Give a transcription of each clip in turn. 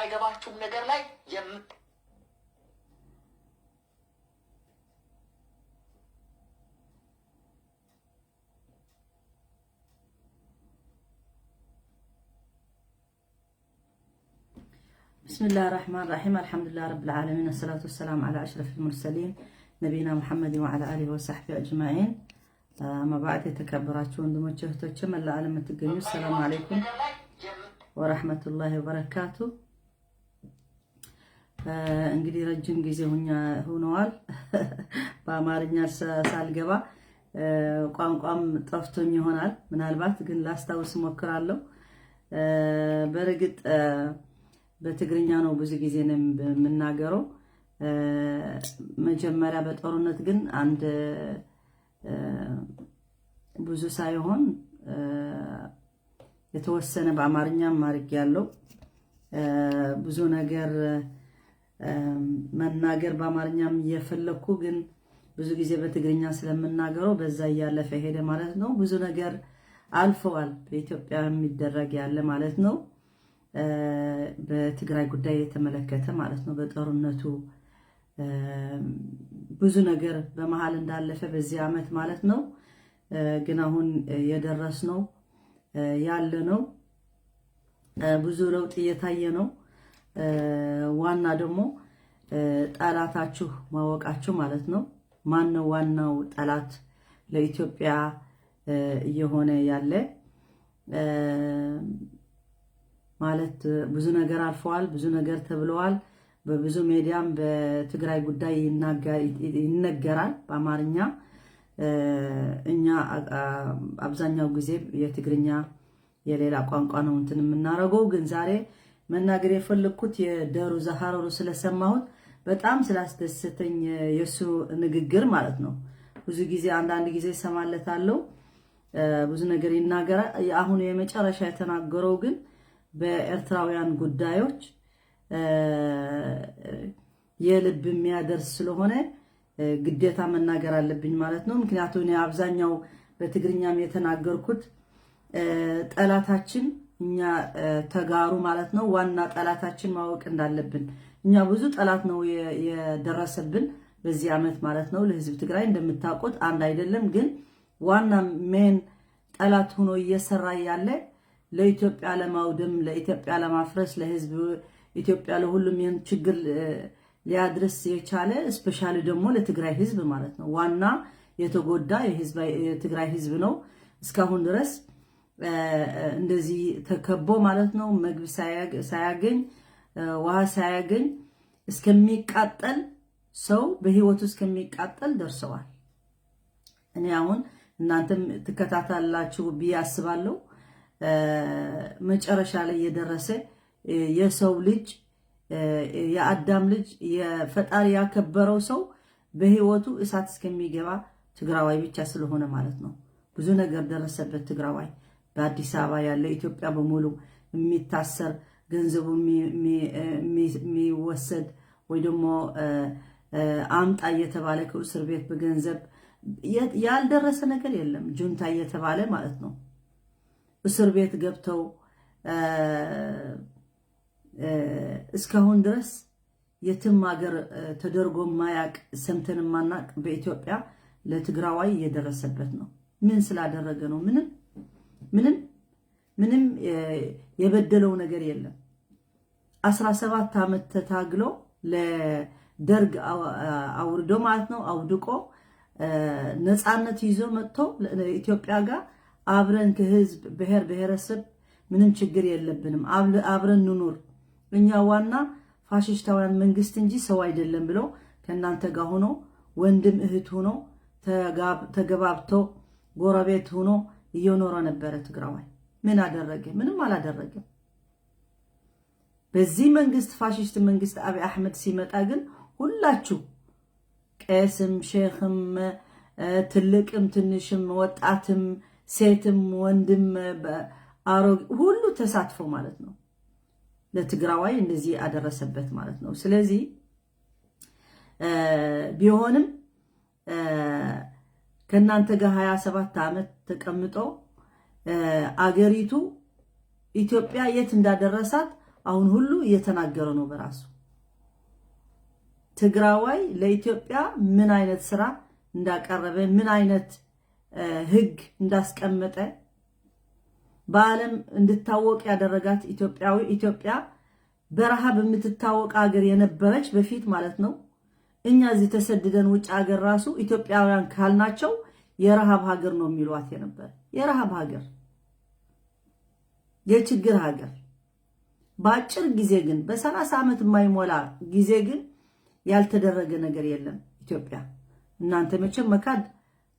የማይገባችሁም ነገር ላይ بسم الله الرحمن الرحيم، الحمد لله رب العالمين، الصلاة والسلام على أشرف المرسلين نبينا محمد وعلى آله وصحبه أجمعين، أما بعد። የተከበራችሁ ወንድሞቼ እህቶቼ፣ መላ ዓለም የምትገኙ السلام عليكم ورحمة الله وبركاته። እንግዲህ ረጅም ጊዜ ሆነዋል በአማርኛ ሳልገባ፣ ቋንቋም ጠፍቶኝ ይሆናል ምናልባት፣ ግን ላስታውስ እሞክራለሁ። በእርግጥ በትግርኛ ነው ብዙ ጊዜ ነው የምናገረው። መጀመሪያ በጦርነት ግን አንድ ብዙ ሳይሆን የተወሰነ በአማርኛም አድርጌያለሁ። ብዙ ነገር መናገር በአማርኛም እየፈለግኩ ግን ብዙ ጊዜ በትግርኛ ስለምናገረው በዛ እያለፈ ሄደ ማለት ነው። ብዙ ነገር አልፈዋል በኢትዮጵያ የሚደረግ ያለ ማለት ነው። በትግራይ ጉዳይ የተመለከተ ማለት ነው። በጦርነቱ ብዙ ነገር በመሀል እንዳለፈ በዚህ ዓመት ማለት ነው። ግን አሁን የደረስነው ያለ ነው። ብዙ ለውጥ እየታየ ነው። ዋና ደግሞ ጠላታችሁ ማወቃችሁ ማለት ነው። ማን ነው ዋናው ጠላት ለኢትዮጵያ እየሆነ ያለ ማለት ብዙ ነገር አልፈዋል፣ ብዙ ነገር ተብለዋል። በብዙ ሜዲያም በትግራይ ጉዳይ ይነገራል በአማርኛ። እኛ አብዛኛው ጊዜ የትግርኛ የሌላ ቋንቋ ነው እንትን የምናደርገው። ግን ዛሬ መናገር የፈለግኩት የደሩ ዘሐረሩ ስለሰማሁት በጣም ስላስደሰተኝ የእሱ ንግግር ማለት ነው። ብዙ ጊዜ አንዳንድ ጊዜ እሰማለታለሁ፣ ብዙ ነገር ይናገራል። አሁን የመጨረሻ የተናገረው ግን በኤርትራውያን ጉዳዮች የልብ የሚያደርስ ስለሆነ ግዴታ መናገር አለብኝ ማለት ነው። ምክንያቱም እኔ አብዛኛው በትግርኛም የተናገርኩት ጠላታችን እኛ ተጋሩ ማለት ነው። ዋና ጠላታችን ማወቅ እንዳለብን፣ እኛ ብዙ ጠላት ነው የደረሰብን በዚህ ዓመት ማለት ነው። ለህዝብ ትግራይ እንደምታውቁት አንድ አይደለም፣ ግን ዋና main ጠላት ሆኖ እየሰራ ያለ ለኢትዮጵያ ለማውደም፣ ለኢትዮጵያ ለማፍረስ፣ ለህዝብ ኢትዮጵያ ለሁሉም ይህን ችግር ሊያድርስ የቻለ especially ደግሞ ለትግራይ ህዝብ ማለት ነው። ዋና የተጎዳ የትግራይ ህዝብ ነው። እስካሁን ድረስ እንደዚህ ተከቦ ማለት ነው፣ ምግብ ሳያገኝ፣ ውሃ ሳያገኝ እስከሚቃጠል፣ ሰው በህይወቱ እስከሚቃጠል ደርሰዋል። እኔ አሁን እናንተም ትከታተላላችሁ ብዬ አስባለሁ። መጨረሻ ላይ የደረሰ የሰው ልጅ፣ የአዳም ልጅ፣ የፈጣሪ ያከበረው ሰው በህይወቱ እሳት እስከሚገባ ትግራዋይ ብቻ ስለሆነ ማለት ነው። ብዙ ነገር ደረሰበት ትግራዋይ። በአዲስ አበባ ያለ ኢትዮጵያ በሙሉ የሚታሰር፣ ገንዘቡ የሚወሰድ ወይ ደግሞ አምጣ እየተባለ ከእስር ቤት በገንዘብ ያልደረሰ ነገር የለም። ጁንታ እየተባለ ማለት ነው። እስር ቤት ገብተው እስካሁን ድረስ የትም ሀገር ተደርጎ ማያቅ፣ ሰምተን ማናቅ በኢትዮጵያ ለትግራዋይ እየደረሰበት ነው። ምን ስላደረገ ነው? ምንም ምንም ምንም የበደለው ነገር የለም። 17 ዓመት ተታግሎ ለደርግ አውርዶ ማለት ነው፣ አውድቆ ነፃነት ይዞ መጥቶ ኢትዮጵያ ጋር አብረን ከህዝብ ብሔር ብሔረሰብ ምንም ችግር የለብንም፣ አብረን እንኑር፣ እኛ ዋና ፋሽስታውያን መንግስት እንጂ ሰው አይደለም ብሎ ከእናንተ ጋር ሆኖ ወንድም እህት ሆኖ ተገባብቶ ጎረቤት ሆኖ እየኖረ ነበረ። ትግራዋይ ምን አደረገ? ምንም አላደረገም። በዚህ መንግስት ፋሽስት መንግስት አብይ አሕመድ ሲመጣ ግን ሁላችሁ ቄስም ሼክም ትልቅም ትንሽም ወጣትም ሴትም ወንድም አሮጌ ሁሉ ተሳትፎ ማለት ነው ለትግራዋይ እንደዚህ አደረሰበት ማለት ነው። ስለዚህ ቢሆንም ከእናንተ ጋር 27 ዓመት ተቀምጦ አገሪቱ ኢትዮጵያ የት እንዳደረሳት አሁን ሁሉ እየተናገረ ነው በራሱ። ትግራዋይ ለኢትዮጵያ ምን አይነት ስራ እንዳቀረበ፣ ምን አይነት ህግ እንዳስቀመጠ፣ በዓለም እንድታወቅ ያደረጋት ኢትዮጵያዊ፣ ኢትዮጵያ በረሃብ የምትታወቅ ሀገር የነበረች በፊት ማለት ነው። እኛ እዚህ ተሰድደን ውጭ ሀገር ራሱ ኢትዮጵያውያን ካልናቸው የረሃብ ሀገር ነው የሚሏት የነበር፣ የረሃብ ሀገር፣ የችግር ሀገር። በአጭር ጊዜ ግን፣ በ30 ዓመት የማይሞላ ጊዜ ግን ያልተደረገ ነገር የለም ኢትዮጵያ። እናንተ መቼም መካድ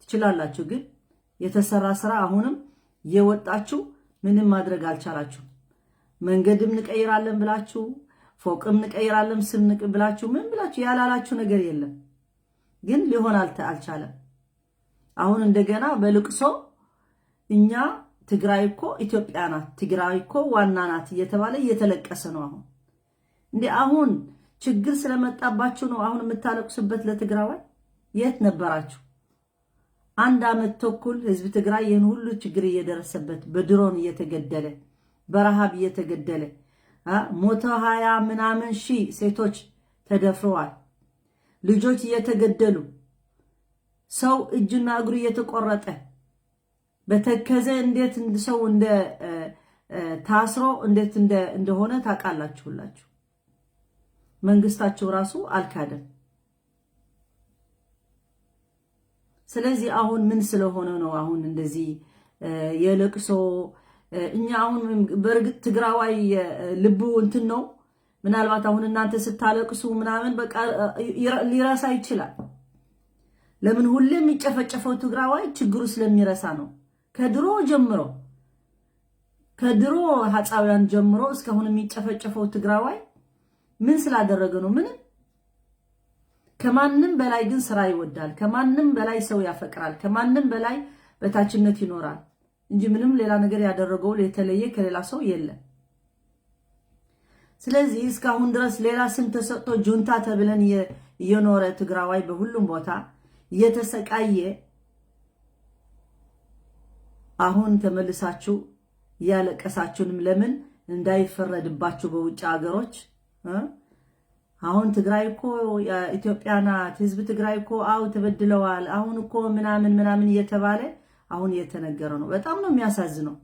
ትችላላችሁ፣ ግን የተሰራ ስራ አሁንም እየወጣችሁ ምንም ማድረግ አልቻላችሁ። መንገድም እንቀይራለን ብላችሁ፣ ፎቅም እንቀይራለን ስም ብላችሁ፣ ምን ብላችሁ ያላላችሁ ነገር የለም። ግን ሊሆን አልቻለም። አሁን እንደገና በልቅሶ እኛ ትግራይ እኮ ኢትዮጵያ ናት፣ ትግራይ እኮ ዋና ናት እየተባለ እየተለቀሰ ነው። አሁን እንዴ አሁን ችግር ስለመጣባችሁ ነው አሁን የምታለቅሱበት ለትግራዋይ? የት ነበራችሁ? 1 ዓመት ተኩል ህዝብ ትግራይ ይህን ሁሉ ችግር እየደረሰበት፣ በድሮን እየተገደለ፣ በረሃብ እየተገደለ፣ 120 ምናምን ሺህ ሴቶች ተደፍረዋል። ልጆች እየተገደሉ፣ ሰው እጁና እግሩ እየተቆረጠ፣ በተከዘ እንዴት ሰው እንደ ታስሮ እንዴት እንደሆነ ታውቃላችሁላችሁ። መንግስታቸው ራሱ አልካደም። ስለዚህ አሁን ምን ስለሆነ ነው አሁን እንደዚህ የለቅሶ? እኛ አሁን በእርግጥ ትግራዋይ ልቡ እንትን ነው። ምናልባት አሁን እናንተ ስታለቅሱ ምናምን በቃ ሊረሳ ይችላል። ለምን ሁሌ የሚጨፈጨፈው ትግራዋይ ችግሩ ስለሚረሳ ነው። ከድሮ ጀምሮ፣ ከድሮ ሀፃውያን ጀምሮ እስካሁን የሚጨፈጨፈው ትግራዋይ ምን ስላደረገ ነው? ምንም። ከማንም በላይ ግን ስራ ይወዳል። ከማንም በላይ ሰው ያፈቅራል። ከማንም በላይ በታችነት ይኖራል እንጂ ምንም ሌላ ነገር ያደረገው የተለየ ከሌላ ሰው የለም። ስለዚህ እስካሁን ድረስ ሌላ ስም ተሰጥቶ ጁንታ ተብለን እየኖረ፣ ትግራዋይ በሁሉም ቦታ እየተሰቃየ፣ አሁን ተመልሳችሁ እያለቀሳችሁንም ለምን እንዳይፈረድባችሁ በውጭ ሀገሮች አሁን ትግራይ እኮ ኢትዮጵያ ናት፣ ህዝብ ትግራይ እኮ አው ተበድለዋል፣ አሁን እኮ ምናምን ምናምን እየተባለ አሁን እየተነገረ ነው። በጣም ነው የሚያሳዝነው።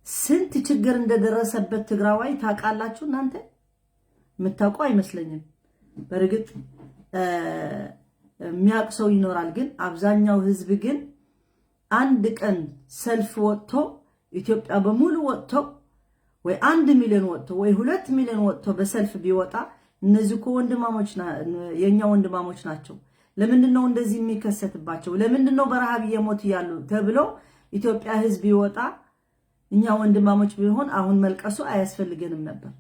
ስንት ችግር እንደደረሰበት ትግራዋይ ታውቃላችሁ እናንተ? የምታውቁ አይመስለኝም። በእርግጥ የሚያውቅ ሰው ይኖራል፣ ግን አብዛኛው ህዝብ ግን አንድ ቀን ሰልፍ ወጥቶ፣ ኢትዮጵያ በሙሉ ወጥቶ፣ ወይ 1 ሚሊዮን ወጥቶ ወይ 2 ሚሊዮን ወጥቶ በሰልፍ ቢወጣ እነዚህ እኮ ወንድማሞች፣ የእኛ ወንድማሞች ናቸው። ለምንድን ነው እንደዚህ የሚከሰትባቸው? ለምንድን ነው በረሃብ እየሞቱ ያሉ ተብሎ ኢትዮጵያ ህዝብ ቢወጣ፣ እኛ ወንድማሞች ቢሆን አሁን መልቀሱ አያስፈልገንም ነበር።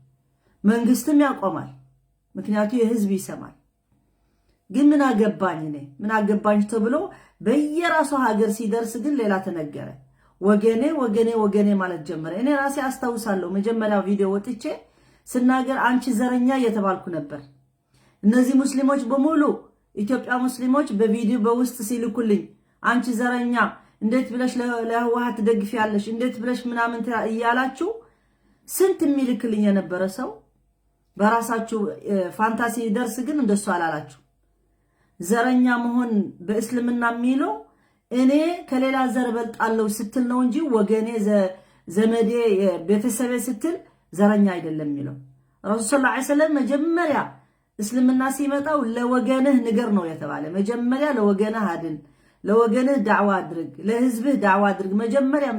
መንግስትም ያቆማል፣ ምክንያቱ የህዝብ ይሰማል። ግን ምን አገባኝ እኔ ምን አገባኝ ተብሎ በየራሱ ሀገር ሲደርስ ግን ሌላ ተነገረ። ወገኔ ወገኔ ወገኔ ማለት ጀመረ። እኔ ራሴ አስታውሳለሁ፣ መጀመሪያው ቪዲዮ ወጥቼ ስናገር አንቺ ዘረኛ እየተባልኩ ነበር። እነዚህ ሙስሊሞች በሙሉ፣ ኢትዮጵያ ሙስሊሞች በቪዲዮ በውስጥ ሲልኩልኝ አንቺ ዘረኛ፣ እንዴት ብለሽ ለህወሓት ትደግፊያለሽ፣ እንዴት ብለሽ ምናምን እያላችሁ ስንት የሚልክልኝ የነበረ ሰው በራሳችሁ ፋንታ ሲደርስ ግን እንደሱ አላላችሁ። ዘረኛ መሆን በእስልምና የሚለው እኔ ከሌላ ዘር እበልጣለሁ ስትል ነው እንጂ ወገኔ፣ ዘመዴ፣ ቤተሰቤ ስትል ዘረኛ አይደለም የሚለው። ረሱል ሰለላሁ ዐለይሂ ወሰለም መጀመሪያ እስልምና ሲመጣው ለወገንህ ንገር ነው የተባለ። መጀመሪያ ለወገንህ አድን፣ ለወገንህ ዳዕዋ አድርግ፣ ለህዝብህ ዳዕዋ አድርግ። መጀመሪያ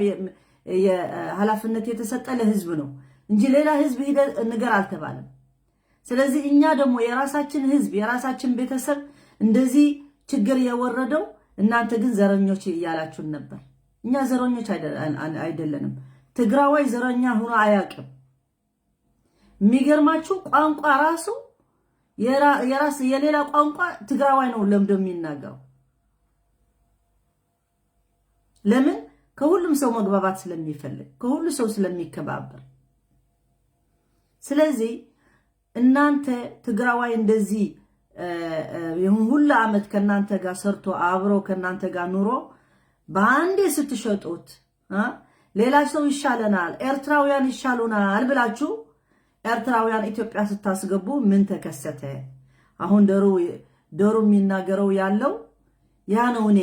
ኃላፊነት የተሰጠ ለህዝብ ነው እንጂ ሌላ ህዝብ ሂደህ ንገር አልተባለም። ስለዚህ እኛ ደግሞ የራሳችን ህዝብ፣ የራሳችን ቤተሰብ እንደዚህ ችግር የወረደው እናንተ ግን ዘረኞች እያላችሁን ነበር። እኛ ዘረኞች አይደለንም። ትግራዋይ ዘረኛ ሆኖ አያውቅም። የሚገርማችሁ ቋንቋ ራሱ የራስ የሌላ ቋንቋ ትግራዋይ ነው ለምዶ የሚናገረው። ለምን? ከሁሉም ሰው መግባባት ስለሚፈልግ፣ ከሁሉ ሰው ስለሚከባበር። ስለዚህ እናንተ ትግራዋይ እንደዚህ ይሁን ሁሉ ዓመት ከእናንተ ጋር ሰርቶ፣ አብሮ ከእናንተ ጋር ኑሮ በአንዴ ስትሸጡት፣ ሌላ ሰው ይሻለናል፣ ኤርትራውያን ይሻሉናል ብላችሁ ኤርትራውያን ኢትዮጵያ ስታስገቡ ምን ተከሰተ? አሁን ደሩ የሚናገረው ያለው ያ ነው። እኔ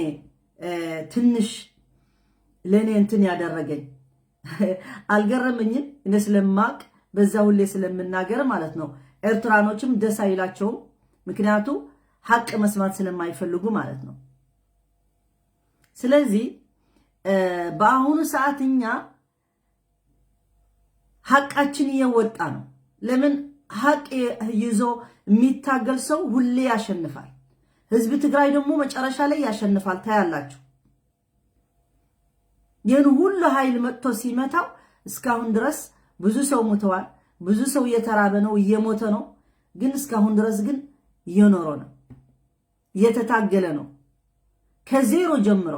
ትንሽ ለእኔ እንትን ያደረገኝ አልገረመኝም። እኔ ስለማቅ በዛ ሁሌ ስለምናገር ማለት ነው። ኤርትራኖችም ደስ አይላቸውም፣ ምክንያቱ ሐቅ መስማት ስለማይፈልጉ ማለት ነው። ስለዚህ በአሁኑ ሰዓት እኛ ሐቃችን እየወጣ ነው። ለምን ሐቅ ይዞ የሚታገል ሰው ሁሌ ያሸንፋል። ህዝብ ትግራይ ደግሞ መጨረሻ ላይ ያሸንፋል። ታያላችሁ። ይህን ሁሉ ኃይል መጥቶ ሲመታው እስካሁን ድረስ ብዙ ሰው ሞተዋል። ብዙ ሰው እየተራበ ነው፣ እየሞተ ነው። ግን እስካሁን ድረስ ግን እየኖረ ነው፣ እየተታገለ ነው ከዜሮ ጀምሮ።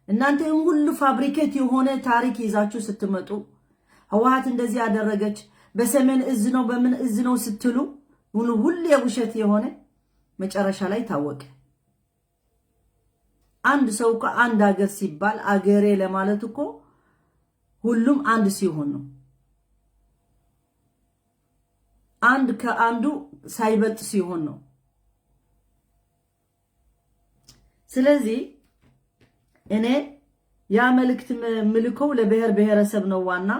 እናንተ ይህን ሁሉ fabricate የሆነ ታሪክ ይዛችሁ ስትመጡ ህወሓት እንደዚህ ያደረገች በሰሜን እዝ ነው በምን እዝ ነው ስትሉ ሁሉ የውሸት የሆነ መጨረሻ ላይ ታወቀ። አንድ ሰው እኮ አንድ አገር ሲባል አገሬ ለማለት እኮ ሁሉም አንድ ሲሆን ነው። አንድ ከአንዱ ሳይበልጥ ሲሆን ነው። ስለዚህ እኔ ያ መልእክት ምልከው ለብሔር ብሔረሰብ ነው ዋና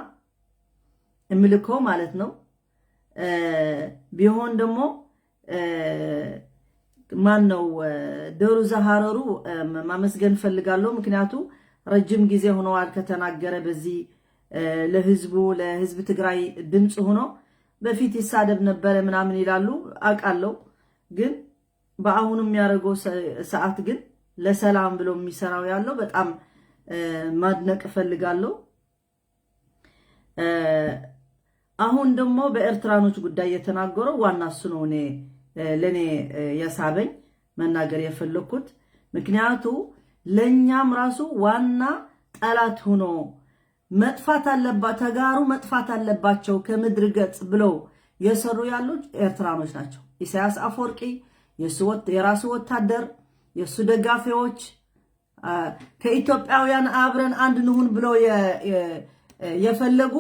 እምልከው ማለት ነው። ቢሆን ደግሞ ማን ነው ደሩ ዘሐረሩ ማመስገን ፈልጋለሁ። ምክንያቱ ረጅም ጊዜ ሆነዋል ከተናገረ በዚህ ለህዝቡ ለህዝብ ትግራይ ድምፅ ሆኖ በፊት ይሳደብ ነበረ ምናምን ይላሉ አውቃለሁ። ግን በአሁኑ የሚያደርገው ሰዓት ግን ለሰላም ብሎ የሚሰራው ያለው በጣም ማድነቅ እፈልጋለሁ። አሁን ደግሞ በኤርትራኖች ጉዳይ የተናገረው ዋና እሱ ነው። እኔ ለኔ የሳበኝ መናገር የፈለኩት ምክንያቱ ለኛም ራሱ ዋና ጠላት ሆኖ መጥፋት አለባ ተጋሩ መጥፋት አለባቸው ከምድር ገጽ ብለው የሰሩ ያሉት ኤርትራኖች ናቸው። ኢሳያስ አፈወርቂ የራሱ ወታደር የሱ ደጋፊዎች ከኢትዮጵያውያን አብረን አንድ ንሁን ብለው የፈለጉ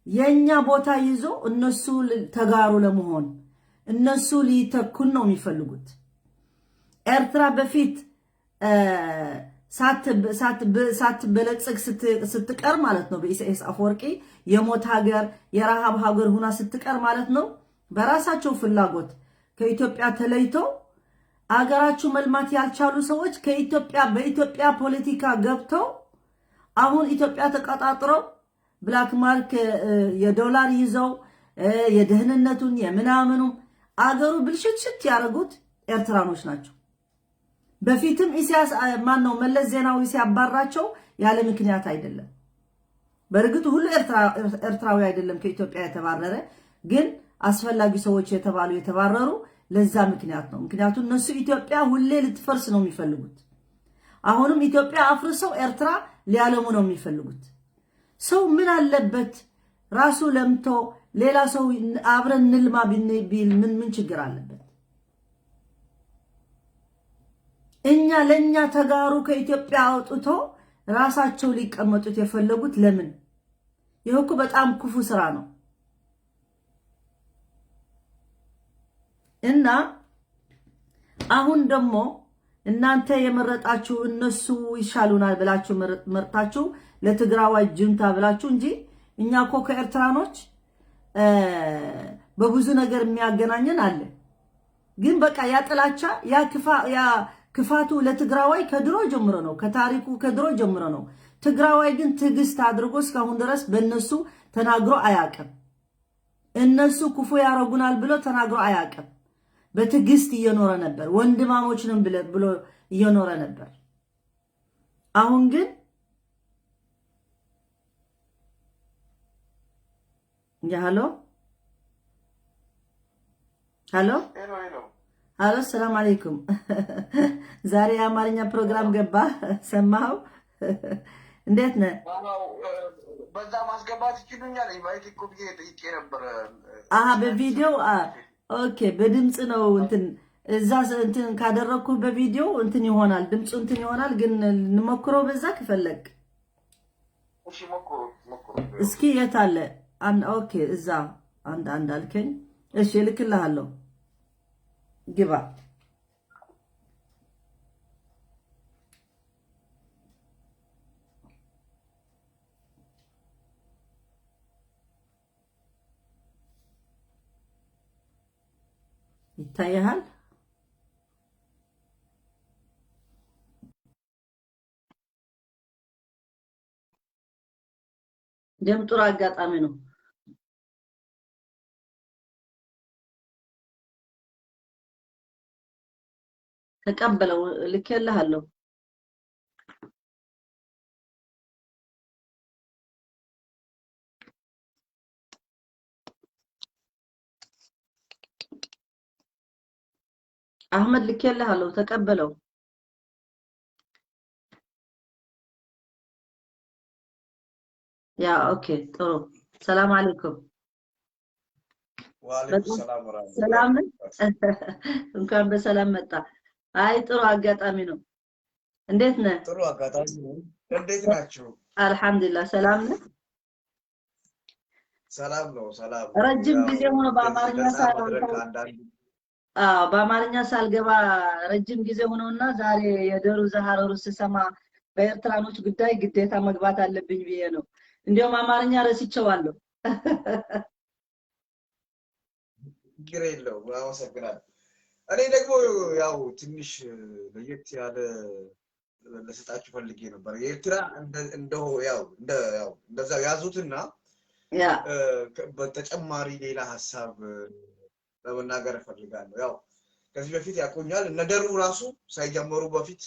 የኛ ቦታ ይዞ እነሱ ተጋሩ ለመሆን እነሱ ሊተኩን ነው የሚፈልጉት። ኤርትራ በፊት ሳትበለጽግ ስትቀር ማለት ነው፣ በኢሳያስ አፈወርቂ የሞት ሀገር የረሃብ ሀገር ሁና ስትቀር ማለት ነው፣ በራሳቸው ፍላጎት ከኢትዮጵያ ተለይተው አገራችሁ መልማት ያልቻሉ ሰዎች ከኢትዮጵያ በኢትዮጵያ ፖለቲካ ገብተው አሁን ኢትዮጵያ ተቆጣጥረው black mark የዶላር ይዘው የደህንነቱን የምናምኑ አገሩ ብልሽትሽት ያደረጉት ኤርትራኖች ናቸው። በፊትም ኢሳያስ ማን ነው መለስ ዜናዊ ሲያባራቸው ያለ ምክንያት አይደለም። በእርግጥ ሁሉ ኤርትራዊ አይደለም ከኢትዮጵያ የተባረረ፣ ግን አስፈላጊ ሰዎች የተባሉ የተባረሩ ለዛ ምክንያት ነው። ምክንያቱም እነሱ ኢትዮጵያ ሁሌ ልትፈርስ ነው የሚፈልጉት። አሁንም ኢትዮጵያ አፍርሰው ኤርትራ ሊያለሙ ነው የሚፈልጉት። ሰው ምን አለበት ራሱ ለምቶ ሌላ ሰው አብረን እንልማ ቢል ምን ችግር አለበት? እኛ ለኛ ተጋሩ ከኢትዮጵያ አውጥቶ ራሳቸው ሊቀመጡት የፈለጉት ለምን? ይህ እኮ በጣም ክፉ ስራ ነው። እና አሁን ደግሞ እናንተ የመረጣችሁ እነሱ ይሻሉናል ብላችሁ መርጣችሁ ለትግራዋይ ጅንታ ብላችሁ እንጂ እኛ እኮ ከኤርትራኖች በብዙ ነገር የሚያገናኘን አለ። ግን በቃ ያ ጥላቻ ያ ክፋቱ ለትግራዋይ ከድሮ ጀምሮ ነው፣ ከታሪኩ ከድሮ ጀምሮ ነው። ትግራዋይ ግን ትዕግስት አድርጎ እስካሁን ድረስ በእነሱ ተናግሮ አያውቅም። እነሱ ክፉ ያረጉናል ብሎ ተናግሮ አያውቅም። በትዕግስት እየኖረ ነበር። ወንድማሞችንም ብሎ እየኖረ ነበር። አሁን ግን ሃሎ ሃሎ ሃሎ፣ ሰላም አለይኩም። ዛሬ የአማርኛ ፕሮግራም ገባ፣ ሰማኸው? እንዴት ነህ? በዛ ማስገባት ይችሉኛል? invite እኮ ብዬ ጠይቄ ነበር። አሀ፣ በቪዲዮ okay፣ በድምፅ ነው እንትን እዛ እንትን ካደረግኩ በቪዲዮ እንትን ይሆናል፣ ድምፁ እንትን ይሆናል። ግን እንሞክረው በዛ ከፈለግ። እሺ፣ ሞክሩ። እስኪ የት አለ? አንድ okay፣ እዛ አንድ አንድ አልከኝ። እሺ እልክልሃለሁ፣ ግባ። ይታይሃል? ደም ጥሩ አጋጣሚ ነው። ተቀበለው፣ ልኬልሃለሁ። አህመድ ልኬልሃለሁ፣ ተቀበለው። Yeah okay፣ ጥሩ። ሰላም አለይኩም። ወአለይኩም ሰላም ወራህመቱላሂ ሰላም፣ እንኳን በሰላም መጣ። አይ ጥሩ አጋጣሚ ነው። እንዴት ነህ? ጥሩ አጋጣሚ ነው። እንዴት ናችሁ? አልሐምዱሊላህ ሰላም ነህ? ሰላም ነው፣ ሰላም ነው። ረጅም ጊዜ ሆኖ በአማርኛ ሳልገባ ረጅም ጊዜ ሆኖና ዛሬ የደሩ ዘሐረሩ ስሰማ በኤርትራኖች ጉዳይ ግዴታ መግባት አለብኝ ብዬ ነው። እንዲያውም አማርኛ ረስቼዋለሁ። ችግር የለውም። አመሰግናለሁ። እኔ ደግሞ ያው ትንሽ ለየት ያለ ልሰጣችሁ ፈልጌ ነበር። የኤርትራ እንደው ያው እንደዛው ያዙትና በተጨማሪ ሌላ ሀሳብ ለመናገር እፈልጋለሁ። ያው ከዚህ በፊት ያቆኛል እነ ደሩ ራሱ ሳይጀምሩ በፊት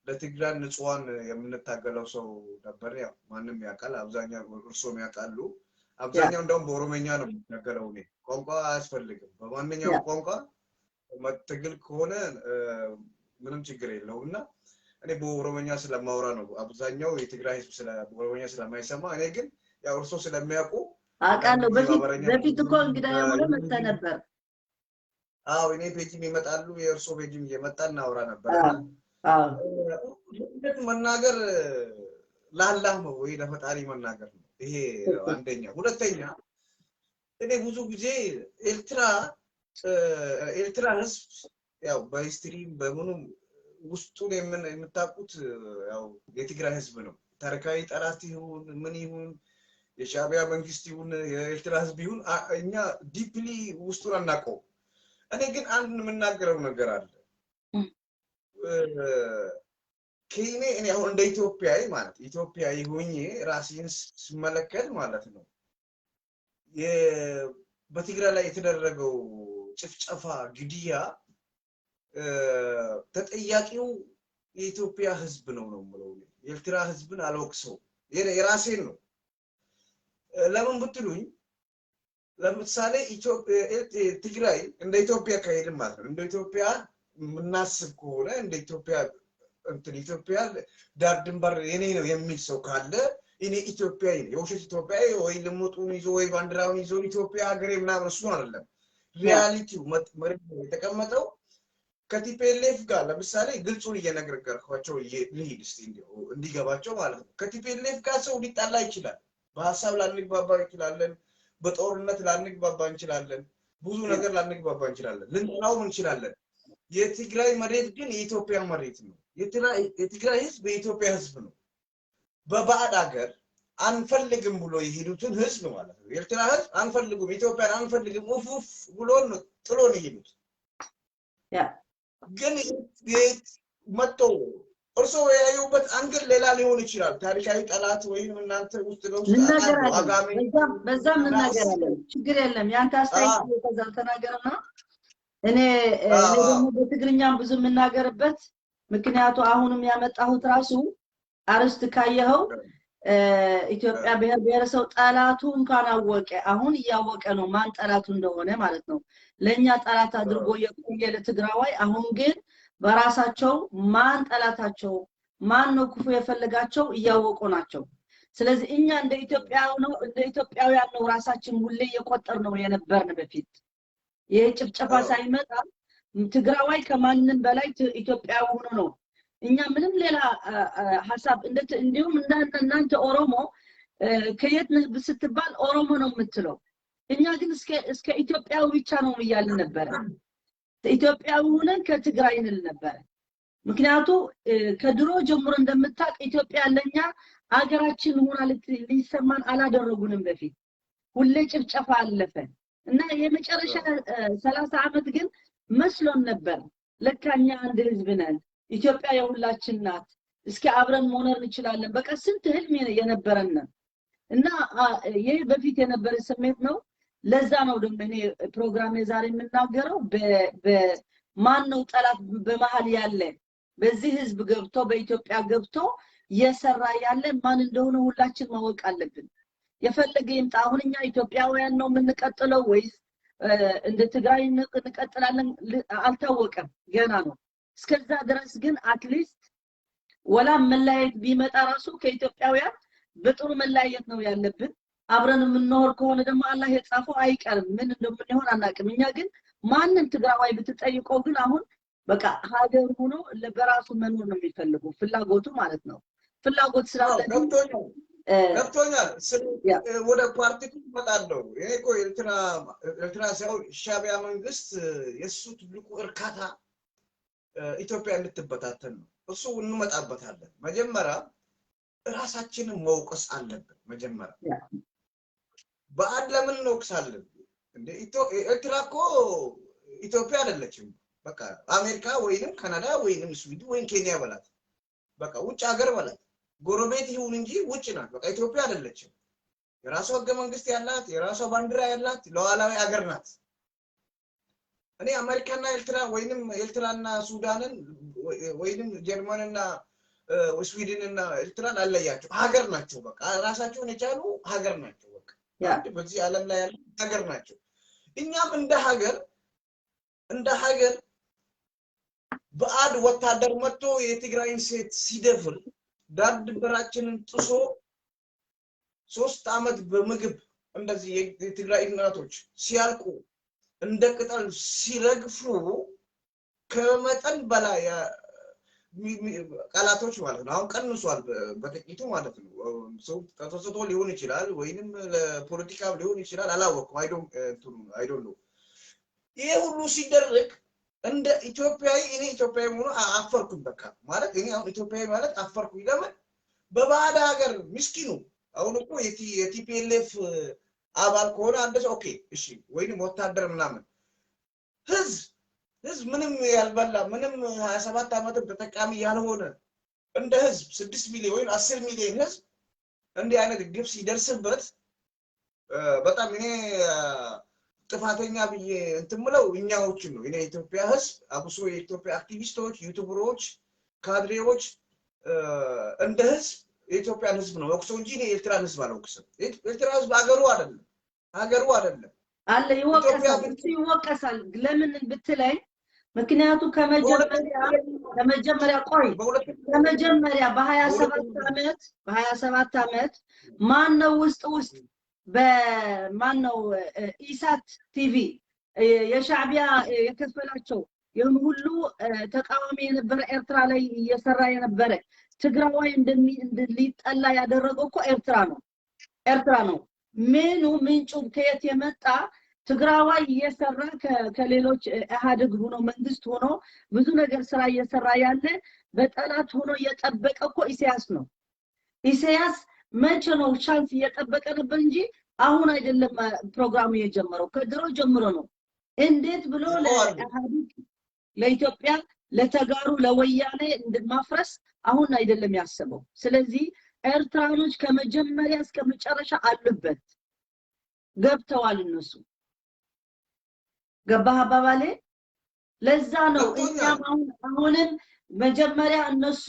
ለትግራይ ንጹሃን የምንታገለው ሰው ነበር። ያው ማንም ያውቃል፣ አብዛኛው እርሶም ያውቃሉ። አብዛኛው እንደውም በኦሮመኛ ነው የምታገለው። እኔ ቋንቋ አያስፈልግም። በማንኛውም ቋንቋ ትግል ከሆነ ምንም ችግር የለውም እና እኔ በኦሮመኛ ስለማውራ ነው አብዛኛው የትግራይ ህዝብ በኦሮመኛ ስለማይሰማ፣ እኔ ግን ያው እርሶ ስለሚያውቁ አውቃለሁ። በፊት እኮ እንግዳ የሆነ መጥተህ ነበር። አዎ እኔ page ም ይመጣሉ፣ የእርሶ page ም እየመጣ እናውራ ነበር። እውነት መናገር ለአላህ ነው ወይ ለፈጣሪ መናገር ነው። ይሄ አንደኛ። ሁለተኛ እኔ ብዙ ጊዜ ኤርትራ ህዝብ ያው በ history በምኑም ውስጡን የምታውቁት ያው የትግራይ ህዝብ ነው። ታሪካዊ ጠላት ይሁን ምን ይሁን የሻዕቢያ መንግስት ይሁን የኤርትራ ህዝብ ይሁን እኛ deeply ውስጡን አናውቀውም። እኔ ግን አንድ የምናገረው ነገር አለ። ከኔ እኔ አሁን እንደ ኢትዮጵያዊ ማለት ኢትዮጵያዊ ሆኜ ራሴን ስመለከት ማለት ነው በትግራይ ላይ የተደረገው ጭፍጨፋ፣ ግድያ ተጠያቂው የኢትዮጵያ ህዝብ ነው ነው የምለው። የኤርትራ ህዝብን አልወቅሰው፣ የራሴን ነው። ለምን ብትሉኝ ለምሳሌ ትግራይ እንደ ኢትዮጵያ ከሄድን ማለት ነው እንደ ኢትዮጵያ የምናስብ ከሆነ እንደ ኢትዮጵያ እንትን ኢትዮጵያ ዳር ድንበር የኔ ነው የሚል ሰው ካለ እኔ ኢትዮጵያዊ ነኝ። የውሸት ኢትዮጵያዊ ወይ ልሙጡን ይዞ ወይ ባንዲራውን ይዞ ኢትዮጵያ ሀገሬ ምናምን እሱን አይደለም። reality ው መሬት ላይ የተቀመጠው ከ TPLF ጋር ለምሳሌ ግልጹን እየነገርኳቸው ልሂድ እስኪ እንዲገባቸው ማለት ነው። ከ TPLF ጋር ሰው ሊጣላ ይችላል። በሀሳብ ላንግባባ እንችላለን። በጦርነት ላንግባባ እንችላለን። ብዙ ነገር ላንግባባ እንችላለን። ልንጠላውም እንችላለን። የትግራይ መሬት ግን የኢትዮጵያ መሬት ነው። የትግራይ ህዝብ የኢትዮጵያ ህዝብ ነው። በባዕድ ሀገር አንፈልግም ብሎ የሄዱትን ህዝብ ማለት ነው። የኤርትራ ህዝብ አንፈልግም፣ ኢትዮጵያን አንፈልግም ኡፍ ኡፍ ብሎ ጥሎ ነው የሄዱት። ግን መጥቶ እርስዎ ያዩበት angle ሌላ ሊሆን ይችላል። ታሪካዊ ጠላት ወይም እናንተ ውስጥ ለውስጥ እንናገራለን፣ በዛም እንናገራለን። ችግር የለም። ያንተ አስተያየት ከዛ ተናገርና እኔ ደግሞ በትግርኛም ብዙ የምናገርበት ምክንያቱ አሁንም ያመጣሁት ራሱ አርስት ካየኸው ኢትዮጵያ ብሔር ብሔረሰብ ጠላቱ እንኳን አወቀ። አሁን እያወቀ ነው ማን ጠላቱ እንደሆነ ማለት ነው። ለኛ ጠላት አድርጎ የቆየ ለትግራዋይ፣ አሁን ግን በራሳቸው ማን ጠላታቸው ማን ነው ክፉ የፈለጋቸው እያወቁ ናቸው። ስለዚህ እኛ እንደ ኢትዮጵያው ነው እንደ ኢትዮጵያውያን ነው ራሳችን ሁሌ እየቆጠር ነው የነበርን በፊት። ይሄ ጭፍጨፋ ሳይመጣ ትግራዋይ ከማንም በላይ ኢትዮጵያዊ ሆኖ ነው። እኛ ምንም ሌላ ሐሳብ እንዲሁም እናንተ ኦሮሞ ከየት ነህ ስትባል ኦሮሞ ነው የምትለው። እኛ ግን እስከ ኢትዮጵያዊ ብቻ ነው እያልን ነበረ። ኢትዮጵያዊ ሆነን ከትግራይ እንል ነበረ። ምክንያቱ ከድሮ ጀምሮ እንደምታውቅ ኢትዮጵያ ለኛ አገራችን ሆና ሊሰማን አላደረጉንም። በፊት ሁሌ ጭፍጨፋ አለፈ እና የመጨረሻ 30 ዓመት ግን መስሎን ነበር። ለካ እኛ አንድ ህዝብ ነን፣ ኢትዮጵያ የሁላችን ናት፣ እስኪ አብረን መኖር እንችላለን። በቃ ስንት ህልም የነበረን እና ይሄ በፊት የነበረ ስሜት ነው። ለዛ ነው ደግሞ እኔ ፕሮግራም ዛሬ የምናገረው በማን ነው ጠላት በመሃል ያለ፣ በዚህ ህዝብ ገብቶ በኢትዮጵያ ገብቶ እየሰራ ያለ ማን እንደሆነ ሁላችን ማወቅ አለብን። የፈለገ ይምጣ። አሁን እኛ ኢትዮጵያውያን ነው የምንቀጥለው ወይስ እንደ ትግራይ እንቀጥላለን አልታወቀም፣ ገና ነው። እስከዛ ድረስ ግን at least ወላ መለያየት ቢመጣ ራሱ ከኢትዮጵያውያን በጥሩ መለያየት ነው ያለብን። አብረን የምንኖር ከሆነ ደግሞ አላህ የጻፈው አይቀርም፣ ምን እንደምንሆን አናውቅም። እኛ ግን ማንም ትግራዋይ ብትጠይቀው ግን አሁን በቃ ሀገር ሆኖ በራሱ መኖር ነው የሚፈልገው፣ ፍላጎቱ ማለት ነው። ፍላጎት ስላለ ገብቶኛል። ወደ ፓርቲቱ እመጣለሁ። እኔ እኮ ኤርትራ ሳይሆን ሻዕቢያ መንግስት የእሱ ትልቁ እርካታ ኢትዮጵያ እንድትበታተን ነው። እሱ እንመጣበታለን። መጀመሪያ ራሳችንን መውቀስ አለብን። መጀመሪያ በአንድ ለምን እንወቅሳለን? እንደ ኤርትራ እኮ ኢትዮጵያ አይደለችም። በቃ አሜሪካ ወይንም ካናዳ ወይንም ስዊድን ወይም ኬንያ በላት፣ በቃ ውጭ ሀገር በላት፣ ጎረቤት ይሁን እንጂ ውጭ ናት። በቃ ኢትዮጵያ አይደለችም። የራሷ ህገ መንግስት ያላት፣ የራሷ ባንዲራ ያላት ሉዓላዊ ሀገር ናት። እኔ አሜሪካና ኤርትራ ወይንም ኤርትራና ሱዳንን ወይንም ጀርመንና ስዊድንና ኤርትራን አለያቸው። ሀገር ናቸው። በቃ ራሳቸውን የቻሉ ሀገር ናቸው። በቃ በዚህ ዓለም ላይ ያሉ ሀገር ናቸው። እኛም እንደ ሀገር በአድ ወታደር መጥቶ የትግራይን ሴት ሲደፍር፣ ዳር ድንበራችንን ጥሶ 3 ዓመት በምግብ እንደዚህ የትግራይ እናቶች ሲያልቁ፣ እንደ ቅጠል ሲረግፉ፣ ከመጠን በላይ ቃላቶች ማለት ነው። አሁን ቀንሷል በጥቂቱ ማለት ነው። ሰው ተሰጥቶ ሊሆን ይችላል ወይንም ለፖለቲካ ሊሆን ይችላል፣ አላወቅኩም። I don't know። ይሄ ሁሉ ሲደረግ እንደ ኢትዮጵያዊ እኔ ኢትዮጵያዊ ሆኖ አፈርኩኝ። በቃ ማለት እኔ አሁን ኢትዮጵያዊ ማለት አፈርኩኝ። ለምን በባዕድ ሀገር ምስኪኑ፣ አሁን እኮ የ TPLF አባል ከሆነ አንድ ሰው okay እሺ፣ ወይንም ወታደር ምናምን፣ ህዝብ ምንም ያልበላ፣ ምንም 27 ዓመትም ተጠቃሚ ያልሆነ፣ እንደ ህዝብ 6 ሚሊዮን ወይም 10 ሚሊዮን ህዝብ እንዲህ አይነት ግፍ ሲደርስበት በጣም እኔ ጥፋተኛ ብዬ እንትን ምለው እኛዎችን ነው። እኔ የኢትዮጵያ ህዝብ፣ አብሶ የኢትዮጵያ አክቲቪስቶች፣ ዩቱበሮች፣ ካድሬዎች፣ እንደ ህዝብ የኢትዮጵያን ህዝብ ነው ወቅሰው እንጂ እኔ የኤርትራን ህዝብ አልወቅስም። ኤርትራ ህዝብ ሀገሩ አይደለም፣ ሀገሩ አይደለም። አለ ይወቀሳል፣ እሱ ይወቀሳል። ለምን ብትለኝ ምክንያቱ ከመጀመሪያ፣ ቆይ፣ ከመጀመሪያ በ27 ዓመት በ27 ዓመት ማን ነው ውስጥ ውስጥ በማን ነው ኢሳት ቲቪ የሻዕቢያ የከፈላቸው ይህን ሁሉ ተቃዋሚ የነበረ፣ ኤርትራ ላይ እየሰራ የነበረ፣ ትግራዋይ ሊጠላ ያደረገው እኮ ኤርትራ ነው። ኤርትራ ነው። ምኑ ምንጩ ከየት የመጣ፣ ትግራዋይ እየሰራ ከሌሎች ኢህአዴግ ሆኖ መንግስት ሆኖ ብዙ ነገር ስራ እየሰራ ያለ በጠላት ሆኖ እየጠበቀ እኮ ኢሳያስ ነው። ኢሳያስ መቼ ነው chance እየጠበቀ ነበር እንጂ አሁን አይደለም ፕሮግራሙ የጀመረው፣ ከድሮ ጀምሮ ነው። እንዴት ብሎ ለኢህአዴግ፣ ለኢትዮጵያ፣ ለተጋሩ፣ ለወያኔ ማፍረስ አሁን አይደለም ያሰበው። ስለዚህ ኤርትራኖች ከመጀመሪያ እስከ መጨረሻ አሉበት፣ ገብተዋል እነሱ። ገባህ አባባሌ? ለዛ ነው እኛም አሁን አሁንም መጀመሪያ እነሱ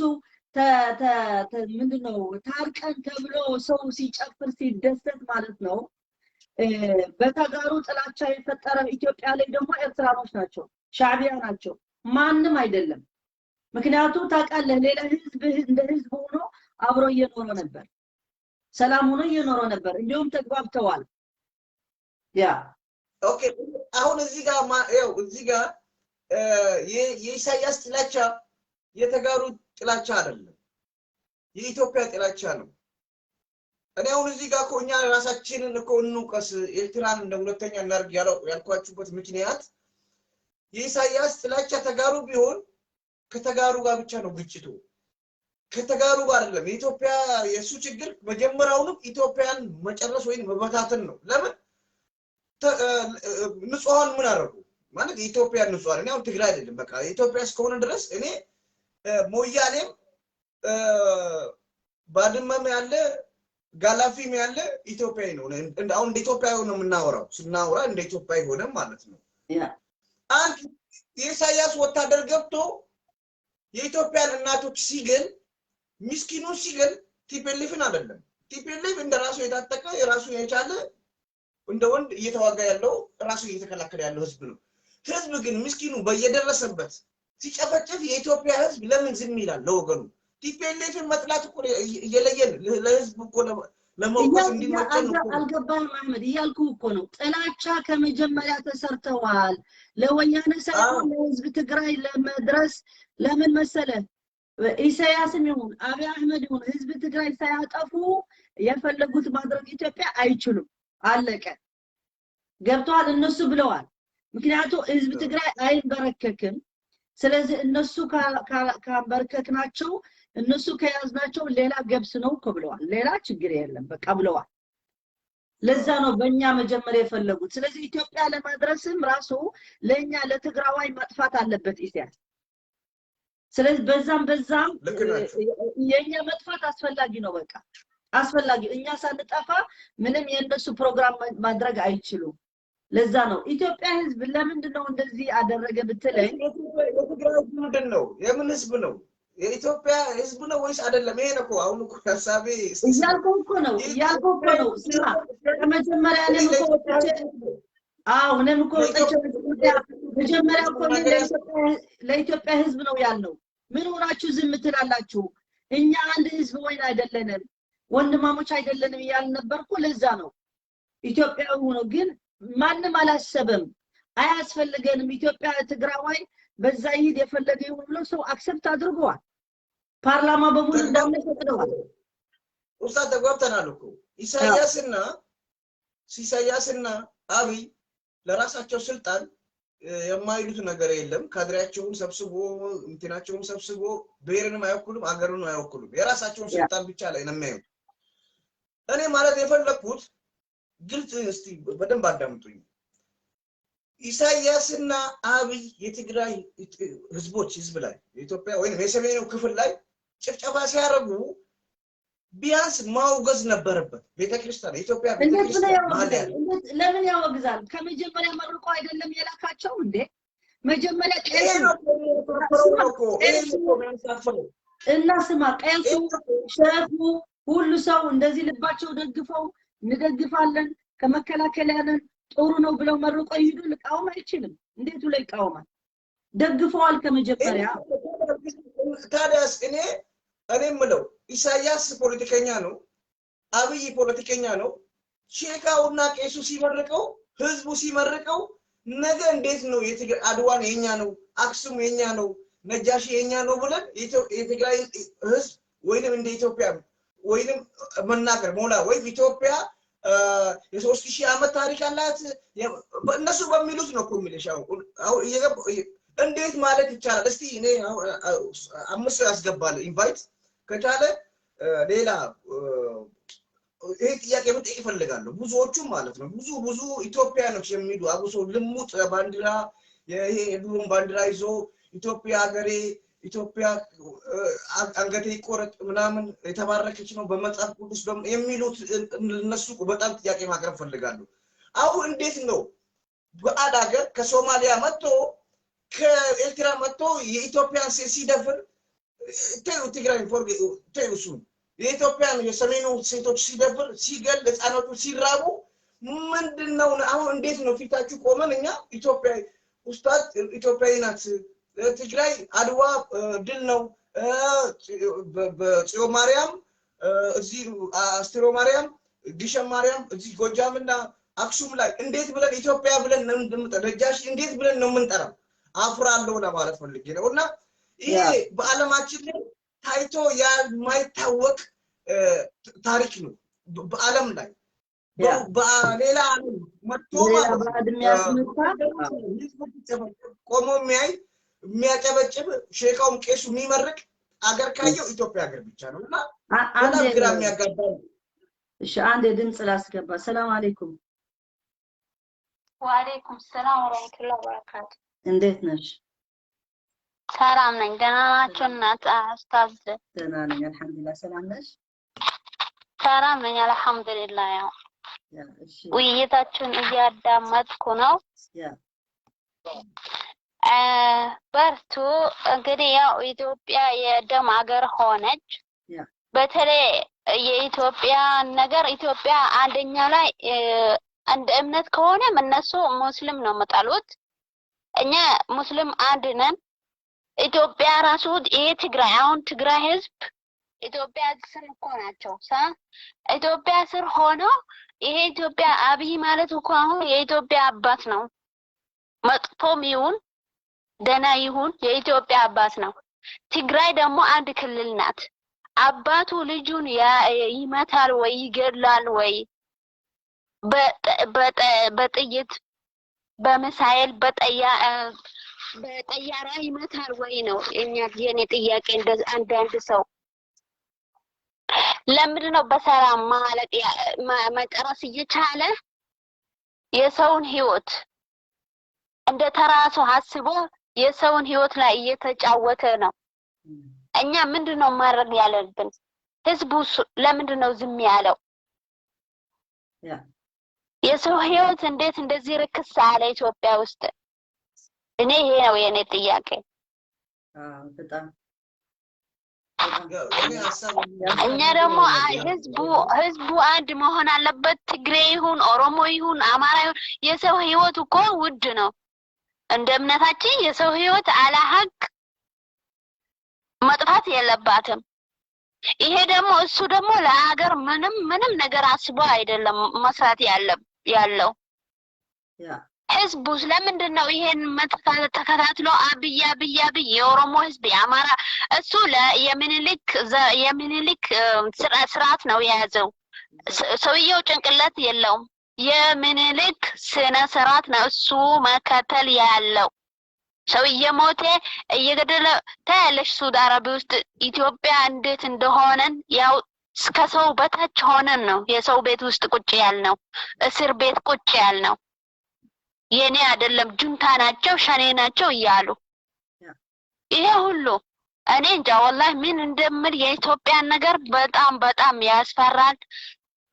ምንድነው ታርቀን ተብሎ ሰው ሲጨፍር ሲደሰት ማለት ነው። በተጋሩ ጥላቻ የፈጠረ ኢትዮጵያ ላይ ደግሞ ኤርትራኖች ናቸው፣ ሻዕቢያ ናቸው፣ ማንም አይደለም። ምክንያቱም ታውቃለህ፣ ሌላ ህዝብ እንደ ህዝብ ሆኖ አብሮ እየኖረ ነበር፣ ሰላም ሆኖ እየኖረ ነበር። እንዲሁም ተግባብተዋል። ያ Okay፣ አሁን እዚህ ጋር ያው እዚህ ጋር የኢሳያስ ጥላቻ የተጋሩ ጥላቻ አይደለም፣ የኢትዮጵያ ጥላቻ ነው። እኔ አሁን እዚህ ጋር እኮ እኛ ራሳችንን እኮ እንውቀስ፣ ኤርትራን እንደ ሁለተኛ እናድርግ ያልኳችሁበት ምክንያት የኢሳያስ ጥላቻ ተጋሩ ቢሆን ከተጋሩ ጋር ብቻ ነው ግጭቱ፣ ከተጋሩ ጋር አይደለም። የኢትዮጵያ የእሱ ችግር መጀመሪያውንም ኢትዮጵያን መጨረስ ወይም መበታተን ነው። ለምን ንጹሐን ምን አደረጉ ማለት የኢትዮጵያ ንጹሐን፣ እኔ አሁን ትግራይ አይደለም፣ በቃ ኢትዮጵያ እስከሆነ ድረስ እኔ ሞያሌም ባድመም ያለ ጋላፊም ያለ ኢትዮጵያዊ ነው። አሁን እንደ ኢትዮጵያዊ ነው የምናወራው፣ ስናወራ እንደ ኢትዮጵያዊ ሆነ ማለት ነው። አንድ የኢሳያስ ወታደር ገብቶ የኢትዮጵያን እናቶች ሲገል፣ ምስኪኑን ሲገል TPLF ን አይደለም። TPLF እንደ ራሱ የታጠቀ፣ የራሱ የቻለ፣ እንደ ወንድ እየተዋጋ ያለው፣ ራሱ እየተከላከለ ያለው ህዝብ ነው። ህዝብ ግን ምስኪኑ በየደረሰበት ሲጨፈጭፍ የኢትዮጵያ ህዝብ ለምን ዝም ይላል? ለወገኑ TPLF ን መጥላት እኮ እየለየን ለህዝብ እኮ ለመውቀስ እንዲመቸን እኮ ነው። አልገባህም አህመድ፣ እያልኩህ እኮ ነው። ጥላቻ ከመጀመሪያ ተሰርተዋል። ለወያኔ ሳይሆን ለህዝብ ትግራይ ለመድረስ። ለምን መሰለ፣ ኢሳያስም ይሁን አብይ አህመድ ይሁን ህዝብ ትግራይ ሳያጠፉ የፈለጉት ማድረግ ኢትዮጵያ አይችሉም። አለቀ። ገብተዋል። እነሱ ብለዋል። ምክንያቱ ህዝብ ትግራይ አይንበረከክም። ስለዚህ እነሱ ካንበረከክናቸው፣ እነሱ ከያዝናቸው ሌላ ገብስ ነው እኮ ብለዋል። ሌላ ችግር የለም በቃ ብለዋል። ለዛ ነው በእኛ መጀመሪያ የፈለጉት። ስለዚህ ኢትዮጵያ ለማድረስም ራሱ ለእኛ ለትግራዋይ ማጥፋት አለበት ኢሳያስ። ስለዚህ በዛም በዛም ልክ ናቸው። የእኛ መጥፋት አስፈላጊ ነው። በቃ አስፈላጊ፣ እኛ ሳንጠፋ ምንም የእነሱ ፕሮግራም ማድረግ አይችሉም። ለዛ ነው ኢትዮጵያ ህዝብ ለምንድን ነው እንደዚህ አደረገ ብትለኝ፣ የትግራይ ህዝብ ምንድን ነው? የምን ህዝብ ነው? የኢትዮጵያ ህዝብ ነው ወይስ አይደለም? ይሄ ነው እኮ አሁን እኮ ሀሳቤ። እያልኩህ እኮ ነው፣ እያልኩህ እኮ ነው። ስማ፣ ከመጀመሪያ እኔም እኮ ወጥቼ፣ አዎ፣ እኔም እኮ ወጥቼ መጀመሪያ እኮ እኔ ለኢትዮጵያ ህዝብ ነው ያልነው። ምን ሆናችሁ ዝም ትላላችሁ? እኛ አንድ ህዝብ ወይን አይደለንም፣ ወንድማሞች አይደለንም እያልን ነበር እኮ። ለዛ ነው ኢትዮጵያዊ ሆኖ ግን ማንም አላሰበም። አያስፈልገንም፣ ኢትዮጵያ ትግራዋይ በዛ ይሂድ የፈለገ ይሁን ብሎ ሰው accept አድርገዋል። ፓርላማ በሙሉ እንዳለ ፈቅደዋል። ኡስታዝ፣ ተግባብተናል እኮ። ኢሳያስና አብይ ለራሳቸው ስልጣን የማይሉት ነገር የለም። ካድሬያቸውን ሰብስቦ፣ እንትናቸውን ሰብስቦ ብሔርንም አይወክሉም፣ አገሩንም አይወክሉም። የራሳቸውን ስልጣን ብቻ ላይ ነው የሚያዩት። እኔ ማለት የፈለግኩት ግልጽ፣ እስቲ በደንብ አዳምጡኝ። ኢሳያስና አብይ የትግራይ ህዝቦች ህዝብ ላይ፣ የኢትዮጵያ ወይም የሰሜኑ ክፍል ላይ ጭፍጨፋ ሲያደርጉ ቢያንስ ማውገዝ ነበረበት። ቤተክርስቲያን፣ የኢትዮጵያ እንዴት ብሎ ቤተክርስቲያን መሀል ያወግዛል? ያለ ለምን ያወግዛል? ከመጀመሪያ መርቆ አይደለም የላካቸው እንዴ? መጀመሪያ ይሄ ቄሱ ነው እኮ የሚያሳፍረው ነው እኮ፣ ይሄ ነው እኮ የሚያሳፍረው። እና ስማ፣ ቄሱ፣ ሸፉ፣ ሁሉ ሰው እንደዚህ ልባቸው ደግፈው እንደግፋለን፣ ከመከላከያ ነን፣ ጥሩ ነው ብለው መርቆ ይሂዱ። ልቃወም አይችልም። እንዴት ብሎ ይቃወማል? ደግፈዋል ከመጀመሪያ። ታዲያስ እኔ የምለው ኢሳያስ ፖለቲከኛ ነው፣ አብይ ፖለቲከኛ ነው። ሼካውና ቄሱ ሲመርቀው፣ ህዝቡ ሲመርቀው ነገ እንዴት ነው የትግራይ አድዋን የኛ ነው፣ አክሱም የኛ ነው፣ ነጃሺ የኛ ነው ብለን የትግራይ ህዝብ ወይንም እንደ ኢትዮጵያ ወይንም መናገር ሞላ ወይም ኢትዮጵያ የ3000 ዓመት ታሪክ አላት እነሱ በሚሉት ነው እኮ የሚልሽ። አሁን እንዴት ማለት ይቻላል? እስቲ እኔ አምስት ሰው ያስገባል፣ invite ከቻለ ሌላ ይሄ ጥያቄ መጠየቅ ይፈልጋለሁ። ብዙዎቹም ማለት ነው፣ ብዙ ብዙ ኢትዮጵያኖች የሚሉ፣ አብሶ ልሙጥ ባንዲራ፣ ይሄ የድሮን ባንዲራ ይዞ ኢትዮጵያ ሀገሬ፣ ኢትዮጵያ አንገቴ ይቆረጥ ምናምን፣ የተባረከች ነው በመጽሐፍ ቅዱስ የሚሉት እነሱ በጣም ጥያቄ ማቅረብ ፈልጋለሁ። አሁን እንዴት ነው በአድ ሀገር ከሶማሊያ መጥቶ፣ ከኤርትራ መጥቶ የኢትዮጵያን ሴት ሲደፍር፣ ተይው ትግራይ ተይው እሱን፣ የኢትዮጵያን የሰሜኑ ሴቶች ሲደፍር፣ ሲገል፣ ህፃናቱ ሲራቡ ምንድን ነው አሁን እንዴት ነው ፊታችሁ ቆመን እኛ ኢትዮጵያ፣ ኡስታዝ፣ ኢትዮጵያዊ ናት ትግራይ፣ አድዋ ድል ነው፣ በጽዮን ማርያም እዚህ፣ አስትሮ ማርያም፣ ግሸን ማርያም እዚህ ጎጃምና አክሱም ላይ እንዴት ብለን ኢትዮጵያ ብለን ነው እንደምንጠራ? ነጃሺ እንዴት ብለን ነው የምንጠራው? አፍራለሁ ለማለት ፈልጌ ነው። እና ይሄ በዓለማችን ላይ ታይቶ የማይታወቅ ታሪክ ነው። በዓለም ላይ በሌላ ዓለም መጥቶ ማለት የሚያስመጣ ቆሞ የሚያይ የሚያጨበጭብ ሼካውም ቄሱ የሚመርቅ አገር ካየው ኢትዮጵያ ሀገር ብቻ ነው። እና በጣም ግራ የሚያጋባ ነው። እሺ፣ አንድ ድምፅ ላስገባ። ሰላም አለይኩም። ወአለይኩም ሰላም ወራህመቱላሂ ወበረካቱ። እንዴት ነሽ? ሰላም ነኝ። ደህና ናችሁ እናት ኡስታዝ? ደህና ነኝ አልሐምዱሊላህ። ሰላም ነሽ? ሰላም ነኝ አልሐምዱሊላህ። ያው ውይይታችሁን እያዳመጥኩ ነው። በርቱ። እንግዲህ ያው ኢትዮጵያ የደም ሀገር ሆነች። በተለይ የኢትዮጵያ ነገር ኢትዮጵያ አንደኛ ላይ እንደ እምነት ከሆነም እነሱ ሙስሊም ነው የምጠሉት፣ እኛ ሙስሊም አንድ ነን። ኢትዮጵያ ራሱ ይሄ ትግራይ አሁን ትግራይ ህዝብ ኢትዮጵያ ስር እኮ ናቸው። ኢትዮጵያ ስር ሆኖ ይሄ ኢትዮጵያ አብይ ማለት እኮ አሁን የኢትዮጵያ አባት ነው። መጥፎም ይሁን ደህና ይሁን የኢትዮጵያ አባት ነው። ትግራይ ደግሞ አንድ ክልል ናት። አባቱ ልጁን ይመታል ወይ ይገድላል ወይ በጥይት በሚሳኤል በጠያራ ይመታል ወይ ነው የኔ ጥያቄ። አንዳንድ ሰው ለምንድን ነው በሰላም ማለቅ መጨረስ እየቻለ የሰውን ህይወት እንደ ተራ ሰው አስቦ የሰውን ህይወት ላይ እየተጫወተ ነው? እኛ ምንድን ነው ማድረግ ያለብን? ህዝቡ ለምንድን ነው ዝም ያለው? የሰው ህይወት እንዴት እንደዚህ ርክስ አለ ኢትዮጵያ ውስጥ? እኔ ይሄ ነው የኔ ጥያቄ። በጣም እኛ ደግሞ ህዝቡ አንድ መሆን አለበት። ትግሬ ይሁን ኦሮሞ ይሁን አማራ ይሁን የሰው ህይወት እኮ ውድ ነው። እንደ እምነታችን የሰው ህይወት አለ ሀቅ መጥፋት የለባትም። ይሄ ደግሞ እሱ ደግሞ ለሀገር ምንም ምንም ነገር አስቦ አይደለም መስራት ያለው። ህዝቡ ለምንድን ነው ይሄን ተከታትሎ አብይ አብይ አብይ የኦሮሞ ህዝብ የአማራ እሱ የምኒልክ ስርዓት ነው የያዘው። ሰውየው ጭንቅላት የለውም። የምኒልክ ስነ ስርዓት ነው እሱ መከተል ያለው። ሰው እየሞተ እየገደለ ታያለሽ። ሳውዲ አረቢያ ውስጥ ኢትዮጵያ እንዴት እንደሆነን ያው ከሰው በታች ሆነን ነው የሰው ቤት ውስጥ ቁጭ ያልነው፣ እስር ቤት ቁጭ ያልነው። የኔ አይደለም ጁንታ ናቸው ሸኔ ናቸው እያሉ ይሄ ሁሉ እኔ እንጃ ወላሂ ምን እንደምል። የኢትዮጵያን ነገር በጣም በጣም ያስፈራል።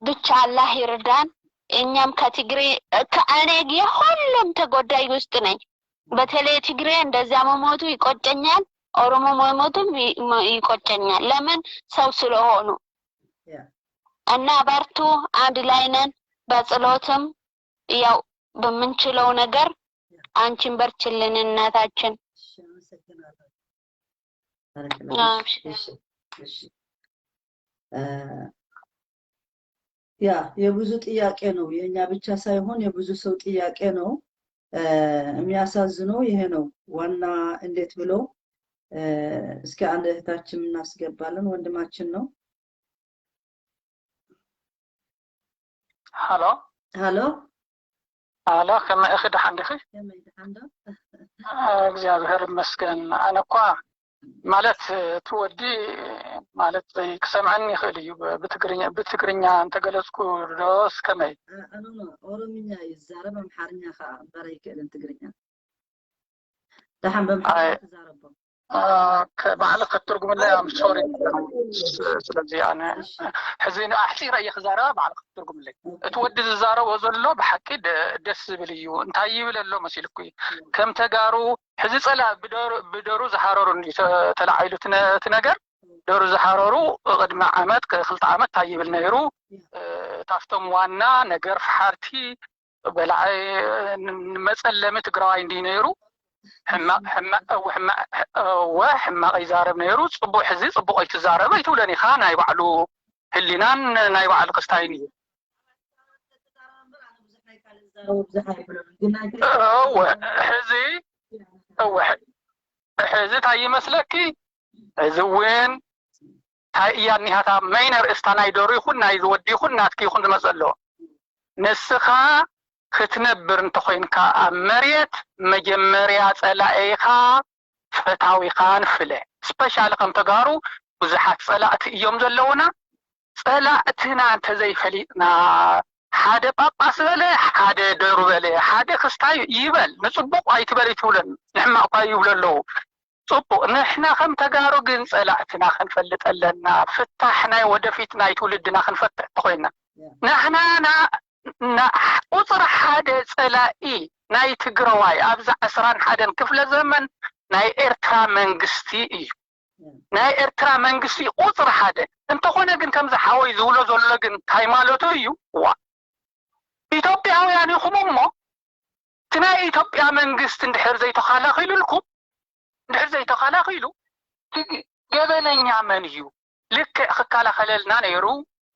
ብቻ አላህ ይርዳን። እኛም ከትግሬ ከእኔ የሁሉም ተጎዳይ ውስጥ ነኝ። በተለይ ትግሬ እንደዚያ መሞቱ ይቆጨኛል። ኦሮሞ መሞቱም ይቆጨኛል። ለምን ሰው ስለሆኑ እና በርቱ፣ አንድ ላይ ነን። በጸሎትም ያው በምንችለው ነገር አንቺን በርችልን እናታችን። ያ የብዙ ጥያቄ ነው፣ የኛ ብቻ ሳይሆን የብዙ ሰው ጥያቄ ነው። የሚያሳዝነው ይሄ ነው። ዋና እንዴት ብሎ እስከ አንድ እህታችን እናስገባለን፣ ወንድማችን ነው። ሃሎ ሃሎ ሃሎ፣ ከመይ ኢኺ? ደሓን ዲኺ? ከመይ ደሓን ዶ? እግዚአብሔር ይመስገን። ኣነ እኳ ማለት እቲ ወዲ ማለት ክሰምዐኒ ይኽእል እዩ ብትግርኛ እንተገለፅኩ ዶስ ከመይ? ኣኖ ኦሮምኛ ይዛረብ ኣምሓርኛ ከዓ እምበር ኣይክእልን ትግርኛ። ደሓን በኣምሓርኛ ትዛረቦ። ባዕሊ ክትትርጉምለይ I'm sorry። ስለዚ ኣነ ሕዚ ኣሕፂረ እየ ክዛረባ፣ ባዕሊ ክትትርጉምለይ። እቲ ወዲ ዝዛረቦ ዘሎ ብሓቂ ደስ ዝብል እዩ። እንታይ ይብል ኣሎ መሲልኩ? ከም ተጋሩ ሕዚ ፀላ ብደሩ ዝሓረሩ ተላዒሉ እቲ ነገር ደሩ ዝሓረሩ ቅድሚ ዓመት 2 ዓመት እንታይ ይብል ነይሩ? ታፍቶም ዋና ነገር ፈሓርቲ በላዓይ መፀለሚ ትግራዋይ እንዲ ነይሩ። ሕማቅ ሕማቅ ይዛረብ ነይሩ። ፅቡቅ ሕዚ ፅቡቅ ኣይትዛረበ ኣይትብለን ኢኻ። ናይ ባዕሉ ህሊናን ናይ ባዕሉ ክስታይን እዩ። ሕዚ ሕዚ እንታይ ይመስለኪ? ሕዚ እውን ታይ እያ እኒሃታ main ርእስታ ናይ ደሩ ይኹን ናይ ዝወዲ ይኹን ናትኪ ይኹን ዝመፅእ ኣለዎ። ንስኻ ክትነብር እንተኮይንካ ኣብ መሬት መጀመርያ ፀላኢኻ ፈታዊኻን ፍለ። Specially ከም ተጋሩ ብዙሓት ፀላእቲ እዮም ዘለውና። ፀላእትና እንተዘይፈሊጥና፣ ሓደ ጳጳስ በለ፣ ሓደ ደሩ በለ፣ ሓደ ክስታይ ይበል፣ ንፅቡቅ ኣይትበል ይትብለን፣ ንሕማቅ እኳ ይብሉ ኣለዉ ፅቡቅ። ንሕና ከም ተጋሩ ግን ፀላእትና ክንፈልጥ ኣለና። ፍታሕ ናይ ወደፊት ናይ ትውልድና ክንፈትሕ እንተኮይንና፣ ንሕና ቁፅሪ ሓደ ፀላኢ ናይ ትግራዋይ ኣብዛ 21 ክፍለ ዘመን ናይ ኤርትራ መንግስቲ እዩ። ናይ ኤርትራ መንግስቲ ቁፅሪ ሓደ እንተኾነ ግን ከምዚ ሓወይ ዝብሎ ዘሎ ግን እንታይ ማለቱ እዩ? ዋ ኢትዮጵያውያን ኢኹም እሞ እቲ ናይ ኢትዮጵያ መንግስቲ እንድሕር ዘይተኸላኺሉልኩም፣ እንድሕር ዘይተኸላኺሉ ገበነኛ መን እዩ? ልክዕ ክከላኸለልና ነይሩ፣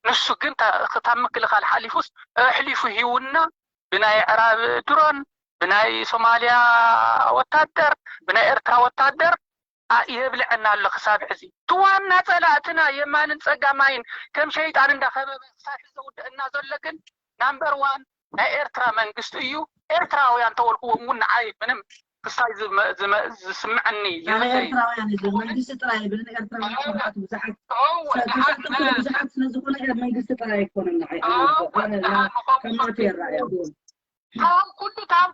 ንሱ ግን ካብ ምክልኻል ሓሊፉስ ኣሕሊፉ ሂውና ብናይ ዕራብ ድሮን፣ ብናይ ሶማልያ ወታደር፣ ብናይ ኤርትራ ወታደር የብልዐና ኣሎ ክሳብ ሕዚ። እቲ ዋና ፀላእትና የማንን ፀጋማይን ከም ሸይጣን እንዳኸበበ ክሳብ ሕዚ ዘውድአና ዘሎ ግን number one ናይ ኤርትራ መንግስቲ እዩ። ኤርትራውያን ተወልክዎም እውን ንዓይ ምንም ክስታይ ዝስምዐኒ ኤርትራውያን እዩ፣ መንግስቲ ጥራይ ይብልን። ኤርትራውያን ብዙሓት ተሳተፍቲ ብዙሓት ስለዝኾነ መንግስቲ ጥራይ ኣይኮነን። ንዓይ ከምናቱ የረኣያ። ካብ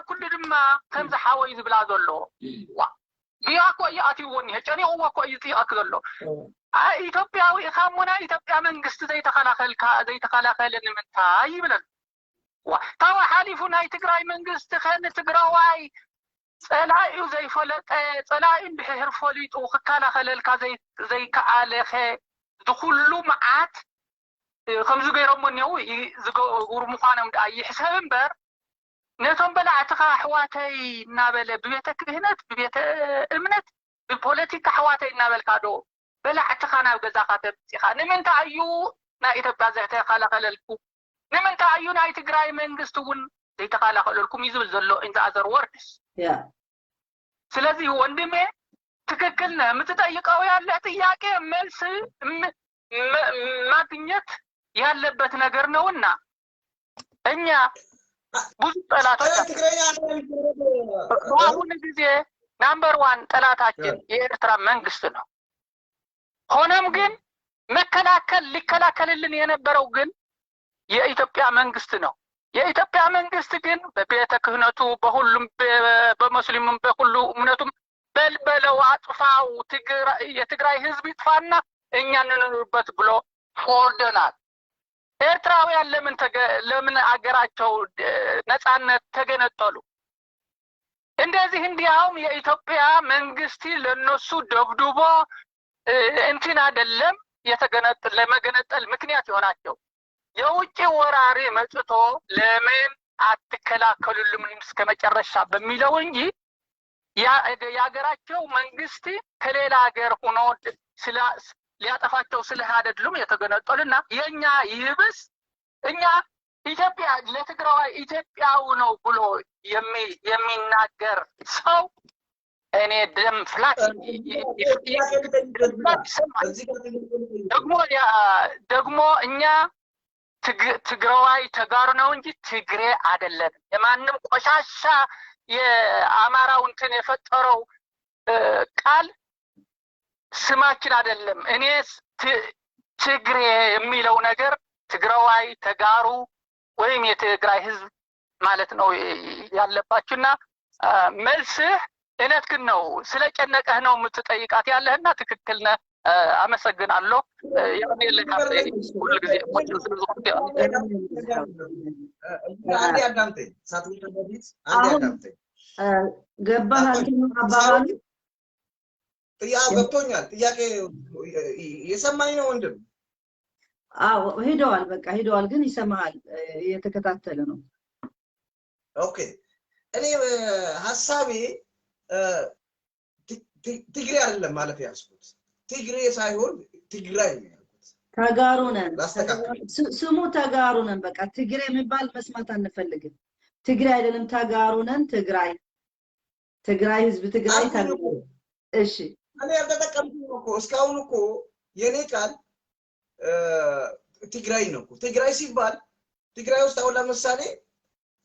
ኩሉ ድማ ከምዚ ሓወይ ዝብላ ዘሎ ግያ እኮ እዩ ኣትይዎ እኒሀ፣ ጨኒቕዎ እኮ እዩ ዝጥይቐክ ዘሎ። ኢትዮጵያዊ ኢኻ እሞ ናይ ኢትዮጵያ መንግስቲ ዘይተኸላኸልካ ዘይተኸላኸለ ንምንታይ ይብለሉ። ታዋ ሓሊፉ ናይ ትግራይ መንግስቲ ኸ ንትግራዋይ ፀላኢኡ ዘይፈለጠ፣ ፀላኢኡ እንድሕር ፈሊጡ ክከላኸለልካ ዘይከኣለ ኸ ዝኩሉ መዓት ከምዚ ገይሮሞ እኒአው ዝገብሩ ምኳኖም ድኣ ይሕሰብ እምበር፣ ነቶም በላዕትኻ ኣሕዋተይ እናበለ ብቤተ ክህነት፣ ብቤተ እምነት፣ ብፖለቲካ ኣሕዋተይ እናበልካ ዶ በላዕትኻ ናብ ገዛኻ ተምፂኻ ንምንታይ እዩ ናይ ኢትዮጵያ ዘይተኸላኸለልኩም? ንምንታይ እዩ ናይ ትግራይ መንግስቲ እውን ዘይተኸላኸለልኩም እዩ ዝብል ዘሎ in other words። ስለዚ ወንድሜ ትክክል ነህ። የምትጠይቀው ያለህ ጥያቄ መልስ ማግኘት ያለበት ነገር ነውና እኛ ብዙ ጠላቶች በአሁኑ ጊዜ number one ጠላታችን የኤርትራ መንግስት ነው። ሆኖም ግን መከላከል ሊከላከልልን የነበረው ግን የኢትዮጵያ መንግስት ነው። የኢትዮጵያ መንግስት ግን በቤተ ክህነቱ፣ በሁሉም፣ በሙስሊሙም፣ በሁሉ እምነቱም በልበለው፣ አጥፋው፣ የትግራይ ህዝብ ይጥፋና እኛ እንኑርበት ብሎ ፈርዶናል። ኤርትራውያን ለምን አገራቸው ነጻነት ተገነጠሉ? እንደዚህ እንዲያውም የኢትዮጵያ መንግስት ለነሱ ደብድቦ እንትን አይደለም ለመገነጠል ምክንያት የሆናቸው፣ የውጭ ወራሪ መጥቶ ለምን አትከላከሉልም እስከ መጨረሻ በሚለው እንጂ የሀገራቸው መንግስት ከሌላ ሀገር ሆኖ ሊያጠፋቸው ስለ አይደሉም የተገነጠሉና የኛ ይብስ። እኛ ኢትዮጵያ ለትግራዋይ ኢትዮጵያው ነው ብሎ የሚናገር ሰው እኔ ደም ፍላት ይሰማል። ደግሞ እኛ ትግራዋይ ተጋሩ ነው እንጂ ትግሬ አይደለንም። የማንም ቆሻሻ የአማራው እንትን የፈጠረው ቃል ስማችን አይደለም። እኔ ትግሬ የሚለው ነገር ትግራዋይ፣ ተጋሩ ወይም የትግራይ ህዝብ ማለት ነው ያለባችሁና መልስህ እውነትህን ነው። ስለጨነቀህ ነው የምትጠይቃት ያለህና ትክክል ነህ። አመሰግናለሁ። ሁሉ ጊዜ አንዴ አዳምጠኝ፣ ሳትወጣ በፊት አንዴ አዳምጠኝ። ገባህ አባባሉ? ጥያቄ ገብቶኛል። ጥያቄ የሰማኝ ነው ወንድም? አዎ ሄደዋል፣ በቃ ሄደዋል። ግን ይሰማሃል፣ እየተከታተለ ነው። Okay፣ እኔ ሀሳቤ ትግሬ አይደለም ማለት ያዝኩት፣ ትግሬ ሳይሆን ትግራይ ነው ያልኩት። ተጋሩ ነን፣ ስሙ ተጋሩ ነን። በቃ ትግሬ የሚባል መስማት አንፈልግም። ትግሬ አይደለም፣ ተጋሩ ነን። ትግራይ፣ ትግራይ ህዝብ፣ ትግራይ ተጋሩ። እሺ። እኔ ያልተጠቀምኩም እኮ እስካሁን እኮ። የኔ ቃል ትግራይ ነው። ትግራይ ሲባል ትግራይ ውስጥ አሁን ለምሳሌ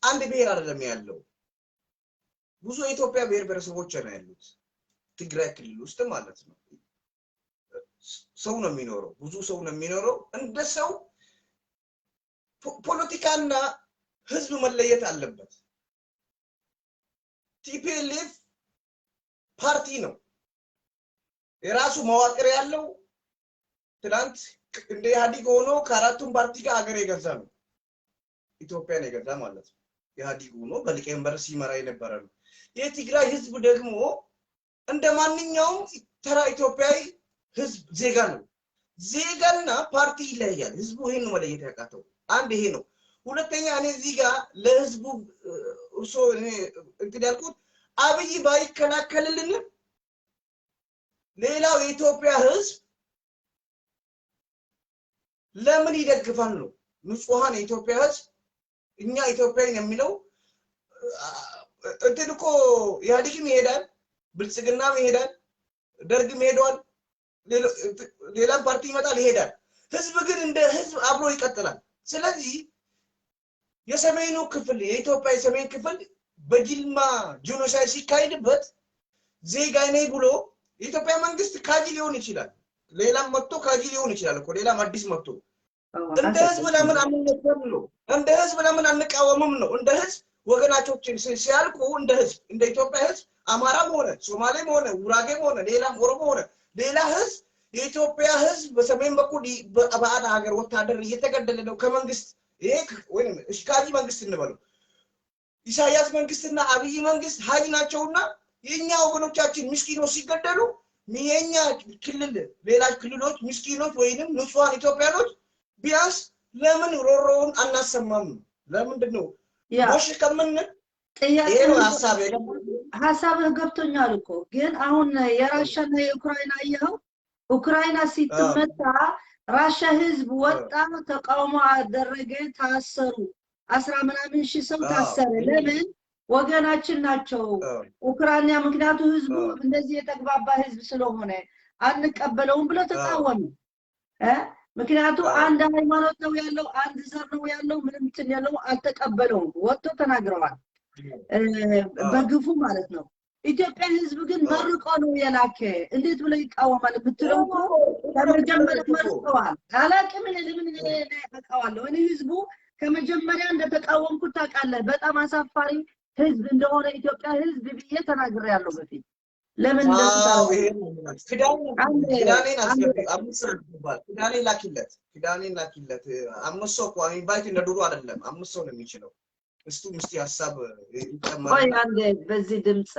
አንድ ብሔር አይደለም ያለው፣ ብዙ የኢትዮጵያ ብሔር ብሔረሰቦች ነው ያሉት ትግራይ ክልል ውስጥ ማለት ነው። ሰው ነው የሚኖረው፣ ብዙ ሰው ነው የሚኖረው። እንደ ሰው ፖለቲካና ህዝብ መለየት አለበት። TPLF ፓርቲ ነው፣ የራሱ መዋቅር ያለው፣ ትናንት እንደ ኢህአዲግ ሆኖ ከአራቱም ፓርቲ ጋር ሀገር የገዛ ነው። ኢትዮጵያን የገዛ ማለት ነው። ኢህአዲግ ሆኖ በሊቀመንበር ሲመራ የነበረ ነው። የትግራይ ህዝብ ደግሞ እንደ ማንኛውም ተራ ኢትዮጵያዊ ህዝብ ዜጋ ነው። ዜጋና ፓርቲ ይለያል። ህዝቡ ይሄን ነው መለየት ያቃተው። አንድ ይሄ ነው። ሁለተኛ እኔ እዚህ ጋር ለህዝቡ እርሶ እንትን ያልኩት አብይ ባይከላከልልንም ሌላው የኢትዮጵያ ህዝብ ለምን ይደግፋል ነው። ንጹሃን የኢትዮጵያ ህዝብ እኛ ኢትዮጵያዊን የሚለው እንትን እኮ ኢህአዴግም ይሄዳል፣ ብልጽግናም ይሄዳል፣ ደርግም ሄዷል፣ ሌላም ፓርቲ ይመጣል ይሄዳል። ህዝብ ግን እንደ ህዝብ አብሮ ይቀጥላል። ስለዚህ የሰሜኑ ክፍል የኢትዮጵያ የሰሜን ክፍል በጅምላ genocide ሲካሄድበት ዜጋ ነኝ ብሎ የኢትዮጵያ መንግስት ካጂ ሊሆን ይችላል፣ ሌላም መጥቶ ካጂ ሊሆን ይችላል እኮ፣ ሌላም አዲስ መጥቶ እንደ ህዝብ ለምን አንነሳም ነው? እንደ ህዝብ ለምን አንቃወምም ነው? እንደ ህዝብ ወገናቾችን ሲያልቁ እንደ ህዝብ፣ እንደ ኢትዮጵያ ህዝብ አማራም ሆነ ሶማሌም ሆነ ጉራጌም ሆነ ሌላም ኦሮሞ ሆነ ሌላ ህዝብ፣ የኢትዮጵያ ህዝብ በሰሜን በኩል በባዕድ ሀገር ወታደር እየተገደለ ነው ከመንግስት፣ ይሄ ወይም እሽካጂ መንግስት እንበለው፣ ኢሳያስ መንግስትና አብይ መንግስት ሀይ ናቸውና የኛ ወገኖቻችን ምስኪኖች ሲገደሉ የኛ ክልል ሌላ ክልሎች ምስኪኖች ወይንም ንጹሃን ኢትዮጵያኖች ቢያንስ ለምን ሮሮውን አናሰማም? ለምንድን ነው ቦሽ ከምንል? ጥያቄ ይሄ ነው ሀሳቤ። ሀሳብህ ገብቶኛል እኮ፣ ግን አሁን የራሻና የኡክራይና አየኸው፣ ኡክራይና ስትመታ ራሻ ህዝብ ወጣ፣ ተቃውሞ አደረገ፣ ታሰሩ፣ 10 ምናምን ሺህ ሰው ታሰረ። ለምን? ወገናችን ናቸው ኡክራይና። ምክንያቱ ህዝቡ እንደዚህ የተግባባ ህዝብ ስለሆነ አንቀበለውም ብሎ ተቃወመ። ምክንያቱ አንድ ሃይማኖት ነው ያለው፣ አንድ ዘር ነው ያለው፣ ምንም እንትን ያለው አልተቀበለውም። ወጥቶ ተናግረዋል፣ በግፉ ማለት ነው። ኢትዮጵያ ህዝብ ግን መርቆ ነው የላከ። እንዴት ብሎ ይቃወማል የምትለው እኮ ከመጀመሪያ መርቀዋል። አላቅም እኔ ለምን እኔ አውቀዋለሁ። እኔ ህዝቡ ከመጀመሪያ እንደተቃወምኩት ታውቃለህ። በጣም አሳፋሪ ህዝብ እንደሆነ ኢትዮጵያ ህዝብ ብዬ ተናግሬያለሁ በፊት። ለምን እንደዚህ ታደርጋለህ? ኪዳኔን አስገቢ፣ አምስት ሰው ይባል፣ ኪዳኔን ላኪለት፣ ኪዳኔን ላኪለት። አምስት ሰው እኮ invite እንደ ድሮ አይደለም፣ አምስት ሰው ነው የሚችለው። እስቱ ምስቲ ሀሳብ ቆይ ይጨመራል። አንዴ በዚህ ድምፅ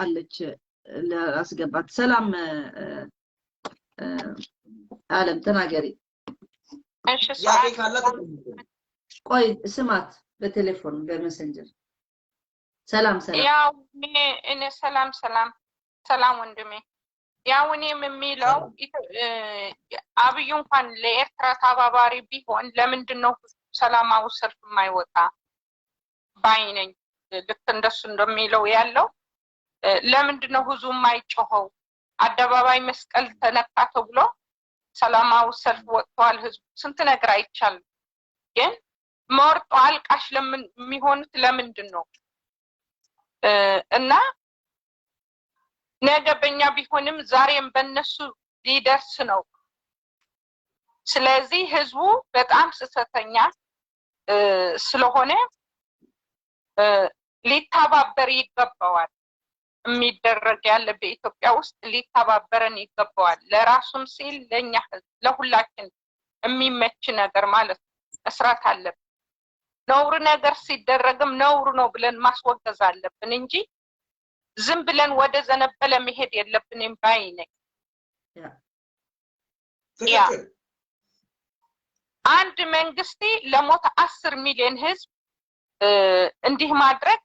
አለች ላስገባት። ሰላም አለም ተናገሪ። እሺ። ጥያቄ ሱዓድ ካላት። ቆይ ስማት፣ በቴሌፎን በ Messenger። ሰላም ሰላም። ያው እኔ ሰላም ሰላም ሰላም ወንድሜ። ያው እኔም የሚለው አብዩ እንኳን ለኤርትራ ተባባሪ ቢሆን ለምንድን ነው ሰላማዊ ሰልፍ የማይወጣ ባይ ነኝ። ልክ እንደሱ እንደሚለው ያለው ለምንድን ነው ህዝቡ የማይጮኸው? አደባባይ መስቀል ተነካ ተብሎ ሰላማዊ ሰልፍ ወጥተዋል። ህዝቡ ስንት ነገር አይቻልም። ግን መርጦ አልቃሽ ለምን የሚሆኑት ለምንድን ነው? እና ነገ በእኛ ቢሆንም ዛሬም በእነሱ ሊደርስ ነው። ስለዚህ ህዝቡ በጣም ስሰተኛ ስለሆነ ሊተባበር ይገባዋል። የሚደረግ ያለ በኢትዮጵያ ውስጥ ሊተባበረን ይገባዋል። ለራሱም ሲል ለእኛ ህዝብ ለሁላችን የሚመች ነገር ማለት ነው መስራት አለብን። ነውር ነገር ሲደረግም ነውር ነው ብለን ማስወገዝ አለብን እንጂ ዝም ብለን ወደ ዘነበለ መሄድ የለብንም ባይ ነኝ። ትክክል። አንድ መንግስት ለሞት 10 ሚሊዮን ህዝብ እንዲህ ማድረግ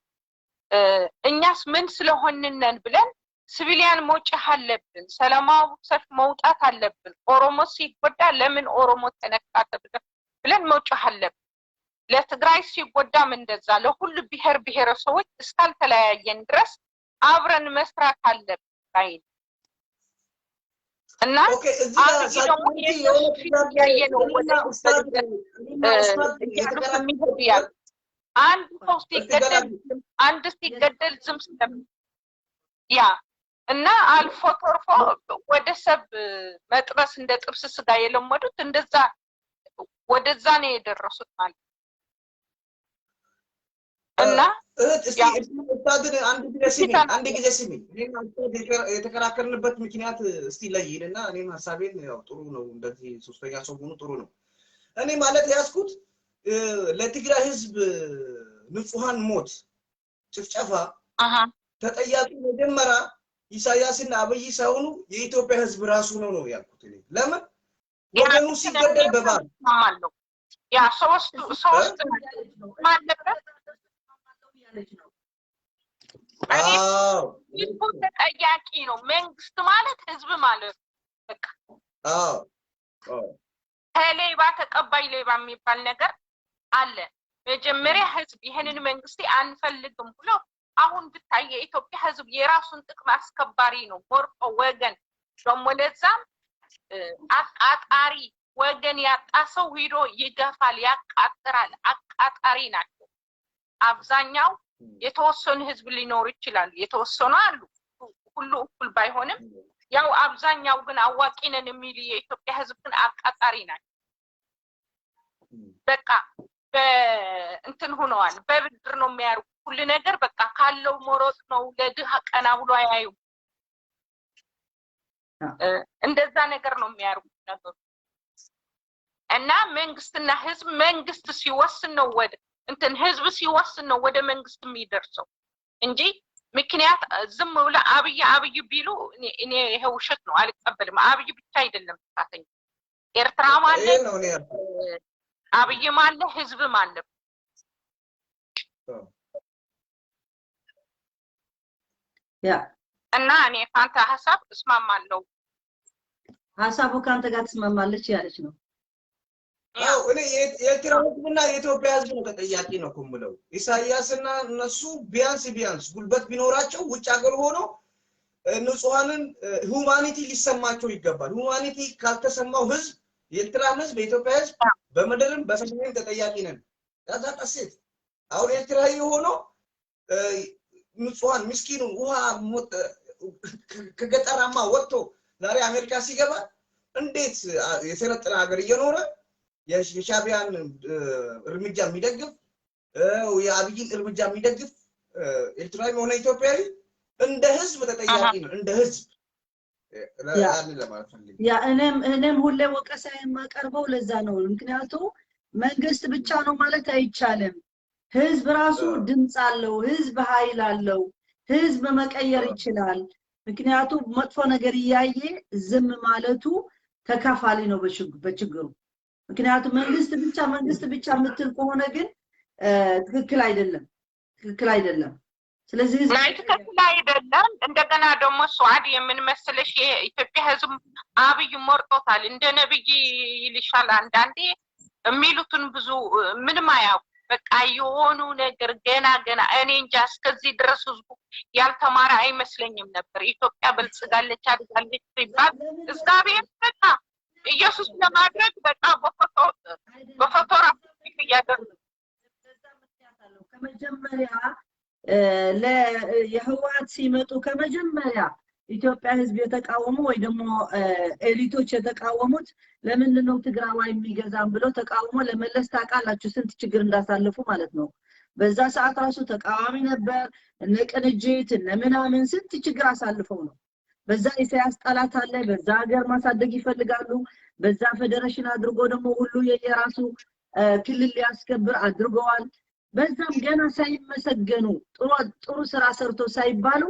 እኛስ ምን ስለሆንነን ብለን civilian መውጫ አለብን። ሰላማዊ ሰልፍ መውጣት አለብን። ኦሮሞ ሲጎዳ ለምን ኦሮሞ ተነካ ብለን መውጫ አለብን። ለትግራይ ሲጎዳም እንደዛ፣ ለሁሉ ብሔር ብሔረሰቦች እስካልተለያየን ድረስ አብረን መስራት አለብን ባይ ነኝ። እና okay፣ እዚህ ጋር አብይ ደግሞ ሳንቲ የእነሱ የሆነ ፊት ጥያቄ እያየ ነው እኔና ወደ ኡስታዝ እኔና ኡስታዝ እያሉት የሚሄዱ ያሉ አንድ ሰው እስቲ ሲገደል ገላቢ አንድ ሲገደል ዝም ስለም ያ እና አልፎ ተርፎ ወደ ሰብ መጥበስ እንደ ጥብስ ስጋ የለመዱት እንደዛ ወደዛ ነው የደረሱት ማለት ነው። እና እህት እስቲ ያ ኡስታዝን አንድ ጊዜ ስሚ፣ ተናገር። አንድ ጊዜ ስሚ። እኔና ኡስታዝ የተከራከርንበት ምክንያት እስቲ ለይን እና እኔም ሀሳቤን ያው ጥሩ ነው፣ እንደዚህ ሶስተኛ ሰው መሆኑ ጥሩ ነው። እኔ ማለት ያዝኩት ለትግራይ ህዝብ ንጹሃን ሞት ጭፍጨፋ አሃ ተጠያቂ መጀመሪያ ኢሳያስና አብይ ሳይሆኑ የኢትዮጵያ ህዝብ ራሱ ነው ነው ያልኩት እኔ። ለምን ያ ወገኑ ሲገደል በባል እስማማለሁ። ያ ሶስቱ ሶስት ማለበት እያለች ነው። እኔ አዎ ህዝቡ ተጠያቂ ነው። መንግስት ማለት ህዝብ ማለት ነው። በቃ አዎ አዎ ከሌባ ተቀባይ ሌባ የሚባል ነገር አለ። መጀመሪያ ህዝብ ይህንን መንግስት አንፈልግም ብሎ አሁን ብታይ የኢትዮጵያ ህዝብ የራሱን ጥቅም አስከባሪ ነው። መርጦ ወገን ደግሞ ለዛም አቃጣሪ ወገን ያጣ ሰው ሂዶ ይገፋል፣ ያቃጥራል። አቃጣሪ ናቸው አብዛኛው። የተወሰኑ ህዝብ ሊኖሩ ይችላሉ፣ የተወሰኑ አሉ። ሁሉ እኩል ባይሆንም ያው አብዛኛው ግን አዋቂ ነን የሚል የኢትዮጵያ ህዝብ ግን አቃጣሪ ናቸው። በቃ በእንትን ሆነዋል። በብድር ነው የሚያርጉ ሁሉ ነገር በቃ ካለው መሮጥ ነው። ለድሃ ቀና ብሎ አያዩም። እንደዛ ነገር ነው የሚያርጉት ነገሩ እና መንግስትና ህዝብ መንግስት ሲወስን ነው ወደ እንትን ህዝብ ሲወስን ነው ወደ መንግስት የሚደርሰው እንጂ ምክንያት ዝም ብሎ አብይ አብይ ቢሉ እኔ ይሄ ውሸት ነው፣ አልቀበልም። አብይ ብቻ አይደለም ጥፋተኛ፣ ኤርትራም አለ፣ ይሄ ነው እኔ ያልኩት። አብይም አለ፣ ህዝብም አለ። አዎ። ያ እና እኔ ከአንተ ሀሳብ እስማማለሁ። ሀሳቡ ከአንተ ጋር ትስማማለች ያለች ነው። አዎ እኔ የኤርትራ ህዝብና የኢትዮጵያ ህዝብ ነው ተጠያቂ ነው እኮ የምለው። ኢሳያስና እነሱ ቢያንስ ቢያንስ ጉልበት ቢኖራቸው ውጭ ሀገር ሆኖ ንጹሐንን humanity ሊሰማቸው ይገባል። Humanity ካልተሰማው ህዝብ የኤርትራን ህዝብ የኢትዮጵያ ህዝብ በምድርም በሰማይም ተጠያቂ ነን። ከዛ ቀሴት አሁን ኤርትራዊ ሆኖ ንጹሐን ምስኪኑን ውሃ ከገጠራማ ወጥቶ ዛሬ አሜሪካ ሲገባ እንዴት የሰለጠነ ሀገር እየኖረ የሻዕቢያን እርምጃ የሚደግፍ የአብይን እርምጃ የሚደግፍ ኤርትራዊም ሆነ ኢትዮጵያዊ እንደ ህዝብ ተጠያቂ ነው። እንደ ህዝብ ያን ለማለት ፈልጌ። ያ እኔም ሁሌ ወቀሳ የማቀርበው ለዛ ነው። ምክንያቱ መንግስት ብቻ ነው ማለት አይቻልም። ህዝብ ራሱ ድምፅ አለው፣ ህዝብ ኃይል አለው፣ ህዝብ መቀየር ይችላል። ምክንያቱም መጥፎ ነገር እያየ ዝም ማለቱ ተካፋሊ ነው በችግሩ። ምክንያቱም መንግስት ብቻ መንግስት ብቻ የምትል ከሆነ ግን ትክክል አይደለም፣ ትክክል አይደለም። ስለዚህ ህዝብ ናይ ትክክል አይደለም። እንደገና ደግሞ ሱዓድ የምንመስልሽ የኢትዮጵያ ህዝብ አብይ መርጦታል። እንደ ነብይ ይልሻል አንዳንዴ የሚሉትን ብዙ ምንም አያውቁ። በቃ የሆኑ ነገር ገና ገና እኔ እንጃ እስከዚህ ድረስ ህዝቡ ያልተማረ አይመስለኝም ነበር። ኢትዮጵያ በልጽጋለች አድጋለች ሲባል እግዚአብሔር በቃ ኢየሱስ ለማድረግ በቃ በፎቶ ራሱ እያደረጉ ከመጀመሪያ የህወሓት ሲመጡ ከመጀመሪያ ኢትዮጵያ ህዝብ የተቃወሙ ወይ ደግሞ elite ኦች የተቃወሙት ለምንድን ነው ትግራዋይ የሚገዛም ብሎ ተቃውሞ ለመለስ ታውቃላችሁ ስንት ችግር እንዳሳለፉ ማለት ነው። በዛ ሰዓት ራሱ ተቃዋሚ ነበር፣ እነ ቅንጅት እነ ምናምን ስንት ችግር አሳልፈው ነው። በዛ ኢሳያስ ጠላት አለ፣ በዛ ሀገር ማሳደግ ይፈልጋሉ። በዛ ፌዴሬሽን አድርጎ ደግሞ ሁሉ የየራሱ ክልል ሊያስከብር አድርገዋል። በዛም ገና ሳይመሰገኑ ጥሩ ጥሩ ስራ ሰርቶ ሳይባሉ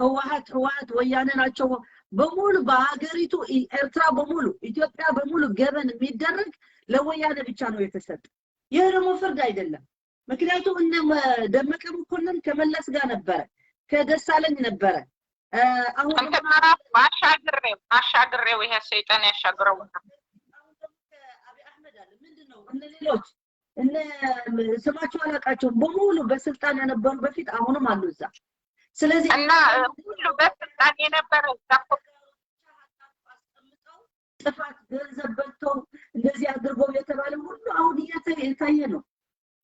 ህወሓት ህወሓት ወያኔ ናቸው በሙሉ በሀገሪቱ ኤርትራ በሙሉ ኢትዮጵያ በሙሉ ገበን የሚደረግ ለወያኔ ብቻ ነው የተሰጠ። ይህ ደግሞ ፍርድ አይደለም። ምክንያቱም እነ ደመቀ መኮንን ከመለስ ጋር ነበረ፣ ከደሳለኝ ነበረ። አሁን እንትና አሻግሬው አሻግሬው ይሄ ሰይጣን ያሻግረው። አሁን ደግሞ ከአብይ አህመድ አለ ምንድነው እነ ሌሎች እነ ስማቸው አላውቃቸውም በሙሉ በስልጣን የነበሩ በፊት አሁንም አሉ እዛ። ስለዚህ እና ሁሉ በስልጣን የነበረ እዛ እኮ አስቀምጠው ጥፋት ገንዘብ በልተው እንደዚህ አድርገው የተባለ ሁሉ አሁን እየታየ ነው።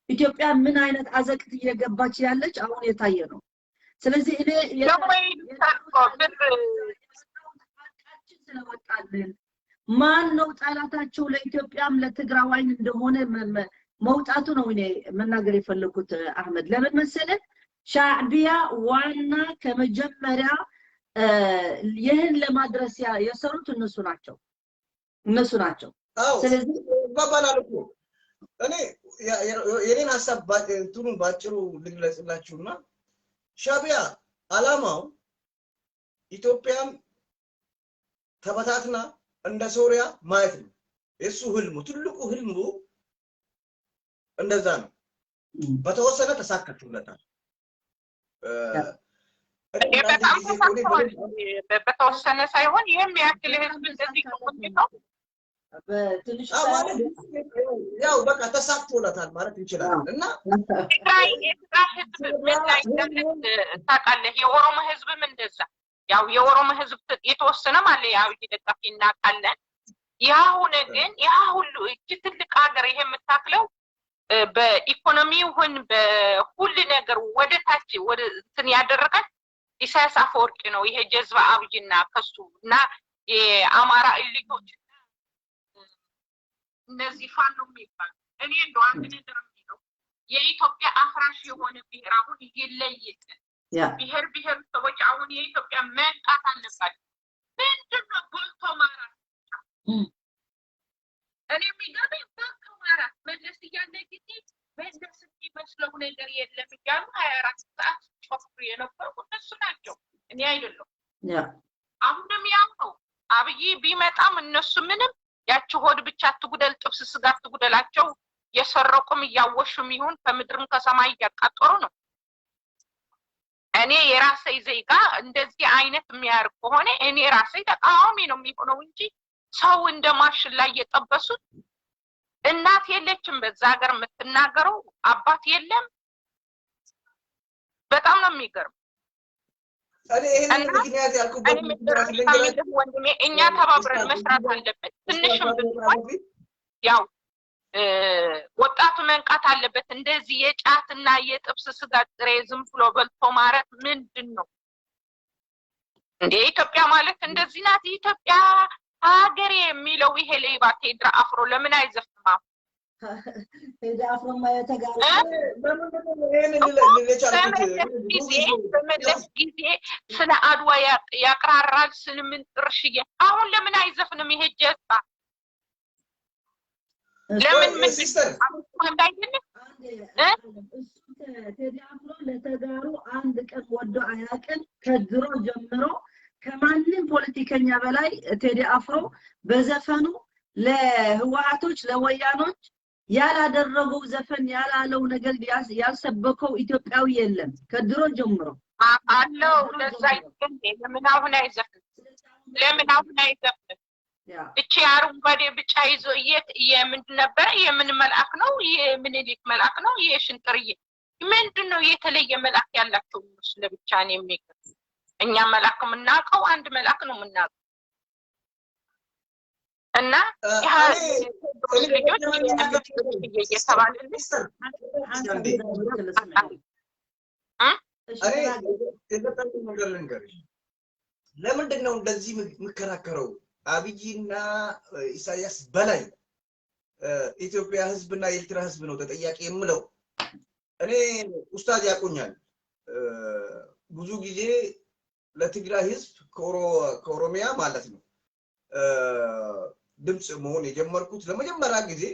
ኢትዮጵያ ምን አይነት አዘቅት እየገባች ያለች አሁን የታየ ነው። ስለዚህ እኔ ሀቃችን ስለወጣልን ማን ነው ጠላታቸው ለኢትዮጵያም ለትግራዋይን እንደሆነ መውጣቱ ነው እኔ መናገር የፈለኩት። አህመድ ለምን መሰለ ሻዕቢያ ዋና ከመጀመሪያ ይህን ለማድረስ የሰሩት እነሱ ናቸው እነሱ ናቸው። ስለዚህ ይባባላል እኮ። እኔ የኔን ሀሳብ እንትኑን ባጭሩ ልግለጽላችሁና ሻዕቢያ አላማው ኢትዮጵያን ተበታትና እንደ ሶሪያ ማየት ነው። የሱ ህልሙ፣ ትልቁ ህልሙ እንደዛ ነው። በተወሰነ ተሳክቶለታል። በጣም ተሳክቷል። በተወሰነ ሳይሆን ይህም ያክል ህዝብ እንደዚህ ቆይተው ያው በቃ ተሳክቶለታል ማለት እንችላለን። እና ትግራይ የትግራይ ህዝብ ምን ላይ እንዳለ ታውቃለህ? የኦሮሞ ህዝብም እንደዛ ያው የኦሮሞ ህዝብ የተወሰነም አለ የአብይ ደጋፊ እናውቃለን። ያ ሆነ ግን ያ ሁሉ እቺ ትልቅ ሀገር ይሄ የምታክለው በኢኮኖሚ ይሁን በሁሉ ነገር ወደ ታች ወደ እንትን ያደረጋት ኢሳያስ አፈወርቂ ነው። ይሄ ጀዝባ አብይና ከሱ እና የአማራ elite ኦች እነዚህ ፋኖ የሚባል እኔ እንደው አንድ ነገር የሚለው የኢትዮጵያ አፍራሽ የሆነ ብሔር አሁን ይለይጥ። ብሔር ብሔረሰቦች አሁን የኢትዮጵያ መንቃት አለባቸው። ምንድነው በልቶ ማራት? እኔ የሚገርመኝ በልቶ ማራት መለስ እያለ ጊዜ መለስ የሚመስለው ነገር የለም እያሉ 24 ሰዓት ሲጨፍሩ የነበሩ እነሱ ናቸው፣ እኔ አይደለሁም። አሁንም ያው ነው። አብይ ቢመጣም እነሱ ምንም ያቺ ሆድ ብቻ አትጉደል፣ ጥብስ ስጋ አትጉደላቸው። የሰረቁም እያወሹም ይሁን ከምድርም ከሰማይ እያቃጠሩ ነው። እኔ የራሴ ዜጋ እንደዚህ አይነት የሚያደርግ ከሆነ እኔ ራሴ ተቃዋሚ ነው የሚሆነው እንጂ ሰው እንደ ማሽላ እየጠበሱት እናት የለችም በዛ ሀገር የምትናገረው፣ አባት የለም። በጣም ነው የሚገርም። እኔ ይሄንን ምክንያት ያልኩበት ወንድሜ እኛ ተባብረን መስራት አለብን። ትንሽም ብንሆን ያው ወጣቱ መንቃት አለበት። እንደዚህ የጫትና የጥብስ ስጋ ጥሬ ዝም ብሎ በልቶ ማረት ምንድን ነው እንዴ? ኢትዮጵያ ማለት እንደዚህ ናት። ኢትዮጵያ ሀገሬ የሚለው ይሄ ሌባ ቴድራ አፍሮ ለምን አይዘፍንም? ቴዲ አፍሮማ የተጋሩ በመለስ ጊዜ ስለ አድዋ ያቅራራል፣ ስለምን ጥርሽዬ። አሁን ለምን አይዘፍንም ይሄ ጀዝባ? ለምን ምን እንዳይደለም ቴዲ አፍሮ ለተጋሩ አንድ ቀን ወዶ አያውቅም። ከድሮ ጀምሮ ከማንም ፖለቲከኛ በላይ ቴዲ አፍሮ በዘፈኑ ለህወሓቶች ለወያኖች ያላደረገው ዘፈን ያላለው ነገር ያልሰበከው ኢትዮጵያዊ የለም ከድሮ ጀምሮ አለው። ለዛ ይገኝ ለምን አሁን አይዘፍንም? ለምን አሁን አይዘፍንም? እቺ አረንጓዴ ብጫ ይዞ የምንድን ነበረ? የምን መልአክ ነው? የምኒልክ መልአክ ነው? የሽንጥርዬ ምንድን ነው የተለየ መልአክ ያላቸው እነሱ ለብቻ ነው የሚገርም። እኛ መልአክ የምናውቀው አንድ መልአክ ነው የምናውቀው እና ልጆች እየተባለ እኔ የገጠመኝ ነገር ልንገርሽ። ለምንድን ነው እንደዚህ የምከራከረው? አብይና ኢሳያስ በላይ ኢትዮጵያ ህዝብና የኤርትራ ህዝብ ነው ተጠያቂ የምለው። እኔ ኡስታዝ ያውቁኛል። ብዙ ጊዜ ለትግራይ ህዝብ ከኦሮሚያ ማለት ነው ድምፅ መሆን የጀመርኩት ለመጀመሪያ ጊዜ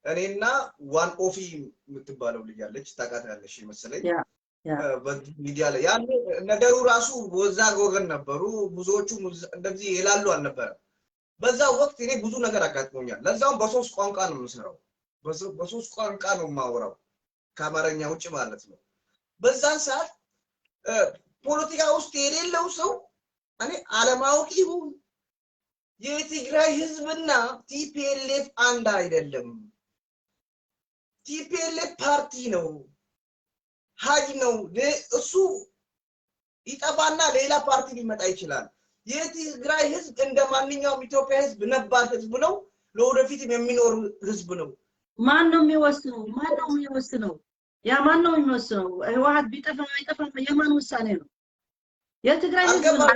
እኔና ዋን ኦፊ የምትባለው ልጅ አለች፣ ታውቃታለሽ መሰለኝ። በዚህ ሚዲያ ላይ ያኔ ነገሩ ራሱ ወዛ ወገን ነበሩ። ብዙዎቹ እንደዚህ ይላሉ አልነበረም። በዛ ወቅት እኔ ብዙ ነገር አጋጥሞኛል። ለዛውም በሶስት ቋንቋ ነው የምሰራው፣ በሶስት ቋንቋ ነው የማወራው ከአማርኛ ውጭ ማለት ነው። በዛን ሰዓት ፖለቲካ ውስጥ የሌለው ሰው እኔ አለማወቅ ይሁን የትግራይ ህዝብና TPLF አንድ አይደለም። TPLF ፓርቲ ነው፣ ሀጅ ነው። እሱ ይጠፋና ሌላ ፓርቲ ሊመጣ ይችላል። የትግራይ ህዝብ እንደ ማንኛውም ኢትዮጵያ ህዝብ ነባር ህዝብ ነው፣ ለወደፊትም የሚኖር ህዝብ ነው። ማን ነው የሚወስነው? ማን ነው የሚወስነው? ያ ማን ነው የሚወስነው? ህወሓት ቢጠፋ አይጠፋም የማን ውሳኔ ነው? የትግራይ ህዝብ ነው።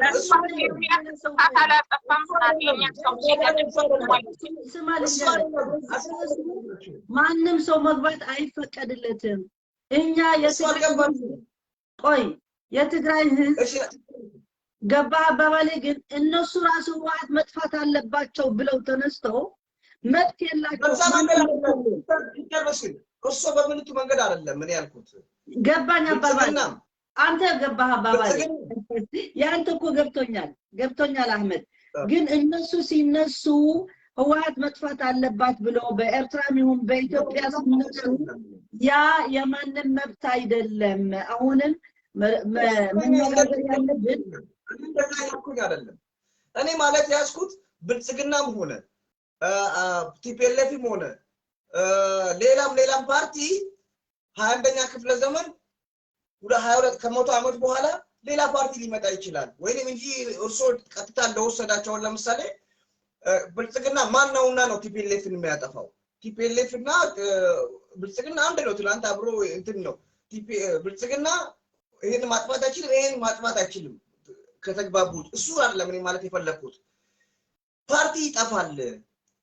ስማ ልንገርህ፣ ማንም ሰው መግባት አይፈቀድለትም። እኛ የትግራይ ቆይ የትግራይ ህዝብ ገባ አባባሌ ግን እነሱ ራሱ ህወሓት መጥፋት አለባቸው ብለው ተነስተው መብት የላቸውም። እሱ በምንቱ መንገድ አይደለም እኔ ያልኩት። ገባኝ አባባሌ። አንተ ገባህ አባባሌ። ያንተ እኮ ገብቶኛል ገብቶኛል አህመድ። ግን እነሱ ሲነሱ ህወሓት መጥፋት አለባት ብሎ በኤርትራም ይሁን በኢትዮጵያ ሲነሱ ያ የማንም መብት አይደለም። አሁንም መነጋገር ያለብን እንደዛ ያልኩኝ አይደለም። እኔ ማለት ያዝኩት ብልጽግናም ሆነ TPLF ም ሆነ ሌላም ሌላም ፓርቲ 21ኛ ክፍለ ዘመን 22 ከመቶ ዓመት በኋላ ሌላ ፓርቲ ሊመጣ ይችላል ወይንም እንጂ እርሶ ቀጥታ እንደወሰዳቸውን ለምሳሌ ብልጽግና ማን ነውና ነው TPLF ን የሚያጠፋው? TPLF እና ብልጽግና አንድ ነው። ትላንት አብሮ እንትን ነው። ብልጽግና ይሄን ማጥፋት አይችልም፣ ይሄን ማጥፋት አይችልም ከተግባቡት። እሱ አይደለም እኔ ማለት የፈለኩት። ፓርቲ ይጠፋል፣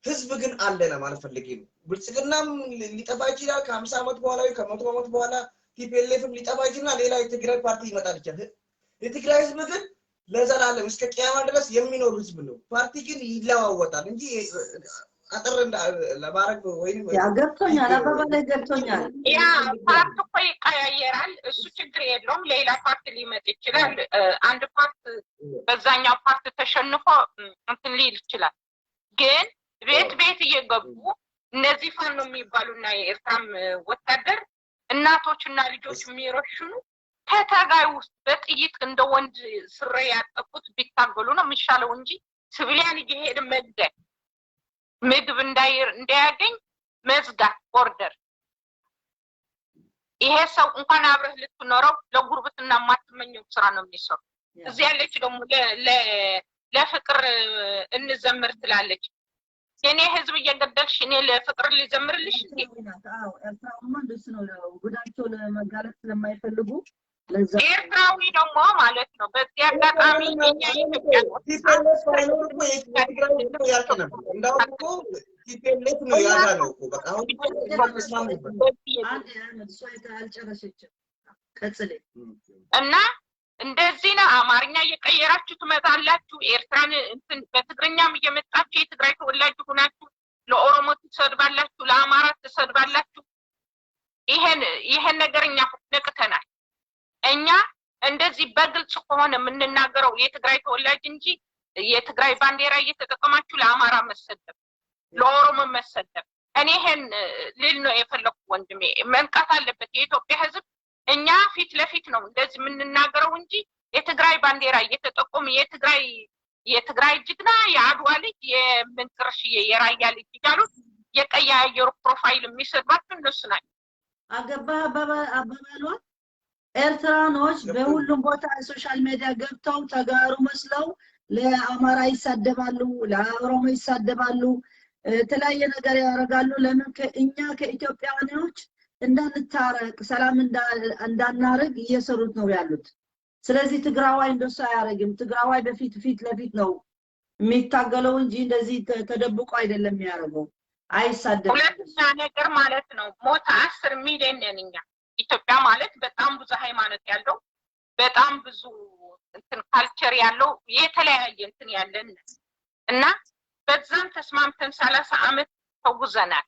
ህዝብ ግን አለ ለማለት ፈልጌ ነው። ብልጽግናም ሊጠፋ ይችላል ከ50 ዓመት በኋላ ወይ ከ100 ዓመት በኋላ፣ TPLF ም ሊጠፋ ይችላል፣ ሌላ የትግራይ ፓርቲ ይመጣል ይችላል። የትግራይ ህዝብ ግን ለዘላለም እስከ ቅያማ ድረስ የሚኖር ህዝብ ነው። ፓርቲ ግን ይለዋወጣል እንጂ አጥር ለማድረግ ወይም ያ ገብቶኛል፣ አባባልህ ገብቶኛል። ያ ፓርት እኮ ይቀያየራል፣ እሱ ችግር የለውም። ሌላ ፓርት ሊመጥ ይችላል። አንድ ፓርት በዛኛው ፓርት ተሸንፎ እንትን ሊል ይችላል። ግን ቤት ቤት እየገቡ እነዚህ ፋኖ የሚባሉና የኤርትራም ወታደር እናቶችና ልጆች የሚረሽኑ ከተጋይ ውስጥ በጥይት እንደ ወንድ ስሬ ያጠቁት ቢታገሉ ነው የሚሻለው እንጂ civilian እየሄደ መግደል፣ ምግብ እንዳያገኝ መዝጋት፣ border። ይሄ ሰው እንኳን አብረህ ልትኖረው ለጉርብትና የማትመኘው ስራ ነው የሚሰሩ። እዚህ ያለች ደግሞ ለፍቅር እንዘምር ትላለች። የኔ ህዝብ እየገደልሽ እኔ ለፍቅር ልዘምርልሽ እንዴ? አዎ ኤርትራውማ እንደሱ ነው። ጉዳቸው ለመጋለጥ ስለማይፈልጉ ለዛ ኤርትራዊ ደግሞ ማለት ነው። በዚህ አጋጣሚ እኛ ኢትዮጵያ TPLF ባይኖር እኮ የትግራይ ህዝብ ያልቅ ነበር። እንዳውም እኮ TPLF ነው ያዳነው እኮ በቃ አሁን ተስማሙበት። አንድ አህመድ እሷ አልጨረሰችም። ቀጥል። እና እንደዚህ ነው። አማርኛ እየቀየራችሁ ትመጣላችሁ። ኤርትራን እንትን በትግርኛም እየመጣችሁ የትግራይ ተወላጅ ሆናችሁ ለኦሮሞ ትሰድባላችሁ፣ ለአማራ ትሰድባላችሁ። ይሄን ነገር እኛ ነቅተናል። እኛ እንደዚህ በግልጽ ከሆነ የምንናገረው የትግራይ ተወላጅ እንጂ የትግራይ ባንዲራ እየተጠቀማችሁ ለአማራ መሰደብ፣ ለኦሮሞ መሰደብ፣ እኔ ይሄን ልል ነው የፈለኩ ወንድሜ። መንቃት አለበት የኢትዮጵያ ህዝብ። እኛ ፊት ለፊት ነው እንደዚህ የምንናገረው እንጂ የትግራይ ባንዲራ እየተጠቆሙ የትግራይ ጀግና፣ የአድዋ ልጅ፣ የምንጥርሽዬ የራያ ልጅ እያሉ የቀያየሩ profile የሚሰድባቸው እነሱ ናቸው። አገባህ አባባሏ ኤርትራኖች በሁሉም ቦታ social media ገብተው ተጋሩ መስለው ለአማራ ይሳደባሉ፣ ለኦሮሞ ይሳደባሉ፣ የተለያየ ነገር ያደርጋሉ። ለምን እኛ ከኢትዮጵያውያኖች እንዳንታረቅ ሰላም እንዳናርግ እየሰሩት ነው ያሉት። ስለዚህ ትግራዋይ እንደሱ አያደርግም። ትግራዋይ በፊት ፊት ለፊት ነው የሚታገለው እንጂ እንደዚህ ተደብቆ አይደለም የሚያደርገው። አይሳደብም። ሁለተኛ ነገር ማለት ነው ሞት 10 ሚሊዮን ነን እኛ። ኢትዮጵያ ማለት በጣም ብዙ ሃይማኖት ያለው በጣም ብዙ እንትን culture ያለው የተለያየ እንትን ያለን እና በዛም ተስማምተን 30 ዓመት ተጉዘናል።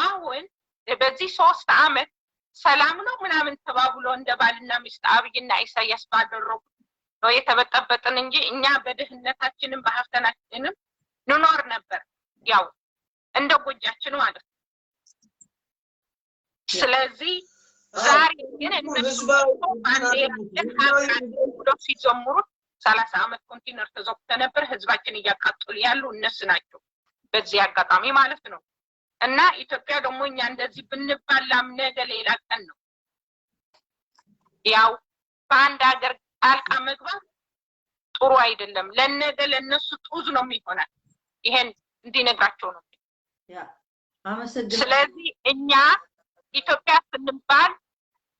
አሁን በዚህ 3 ዓመት ሰላም ነው ምናምን ተባብሎ እንደ ባልና ሚስት አብይና ኢሳያስ ባደረጉት ነው የተበጠበጥን እንጂ እኛ በድህነታችንም በሀብታችንም ንኖር ነበር፣ ያው እንደ ጎጃችን ማለት ነው። ስለዚህ ዛሬ ግን እነሱ ባንዲራችን ሲጀምሩት 30 ዓመት ኮንቴነር ተዘግቶ ነበር። ህዝባችን እያቃጠሉ ያሉ እነሱ ናቸው፣ በዚህ አጋጣሚ ማለት ነው። እና ኢትዮጵያ ደግሞ እኛ እንደዚህ ብንባላም ነገ ሌላ ቀን ነው። ያው በአንድ ሀገር ጣልቃ መግባት ጥሩ አይደለም። ለነገ ለነሱ ጡዝ ነው የሚሆናል። ይሄን እንዲነግራቸው ነው። Yeah፣ አመሰግናለሁ። ስለዚህ እኛ ኢትዮጵያ ስንባል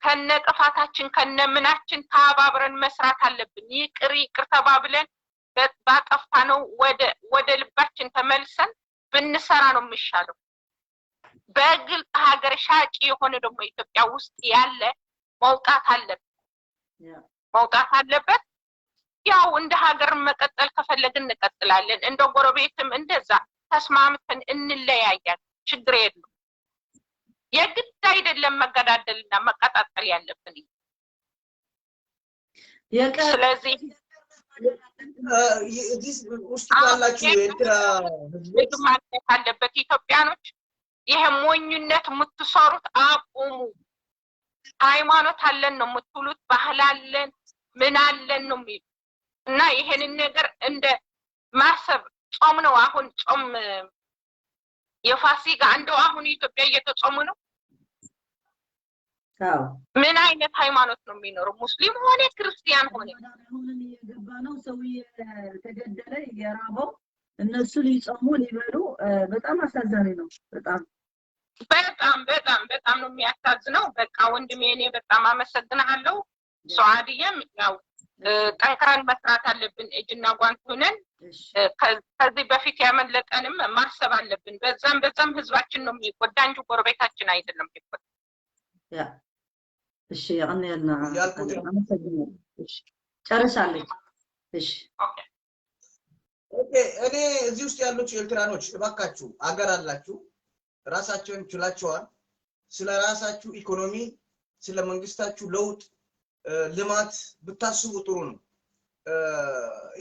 ከነ ጥፋታችን ከነ ምናችን ተባብረን መስራት አለብን። ይቅር ይቅር ተባብለን ባጠፋነው ወደ ልባችን ተመልሰን ብንሰራ ነው የሚሻለው። በግልጽ ሀገር ሻጭ የሆነ ደግሞ ኢትዮጵያ ውስጥ ያለ መውጣት አለበት፣ መውጣት አለበት። ያው እንደ ሀገር መቀጠል ከፈለግን እንቀጥላለን። እንደ ጎረቤትም እንደዛ ተስማምተን እንለያያለን። ችግር የለም። የግድ አይደለም መገዳደልና መቀጣጠል ያለብን። ስለዚህ እዚህ ውስጥ ያላችሁ የኤርትራ ህዝቦች ማግኘት አለበት። ኢትዮጵያኖች ይሄ ሞኝነት የምትሰሩት አቁሙ። ሃይማኖት አለን ነው የምትሉት፣ ባህል አለን ምን አለን ነው የሚሉት እና ይሄንን ነገር እንደ ማሰብ ጾም ነው። አሁን ጾም የፋሲካ እንደው አሁን ኢትዮጵያ እየተጾሙ ነው። ምን አይነት ሃይማኖት ነው የሚኖረው? ሙስሊም ሆነ ክርስቲያን ሆነ አሁንም እየገባ ነው። ሰው እየተገደለ እየራበው እነሱ ሊጾሙ ሊበሉ፣ በጣም አሳዛኝ ነው። በጣም በጣም በጣም በጣም ነው የሚያሳዝነው። በቃ ወንድሜ እኔ በጣም አመሰግናለሁ። ሰዓድዬም ያው ጠንክረን መስራት አለብን፣ እጅና ጓንት ሆነን ከዚህ በፊት ያመለጠንም ማሰብ አለብን። በዛም በዛም ህዝባችን ነው የሚጎዳ እንጂ ጎረቤታችን አይደለም የሚጎዳ። Yeah፣ እሺ፣ ያልና አመሰግናለሁ። እሺ፣ ጨርሳለች። እሺ። Okay። Okay፣ እኔ እዚህ ውስጥ ያሉት ኤርትራኖች እባካችሁ አገር አላችሁ፣ ራሳቸውን ችላቸዋል። ስለ ራሳችሁ ኢኮኖሚ፣ ስለ መንግስታችሁ ለውጥ ልማት ብታስቡ ጥሩ ነው።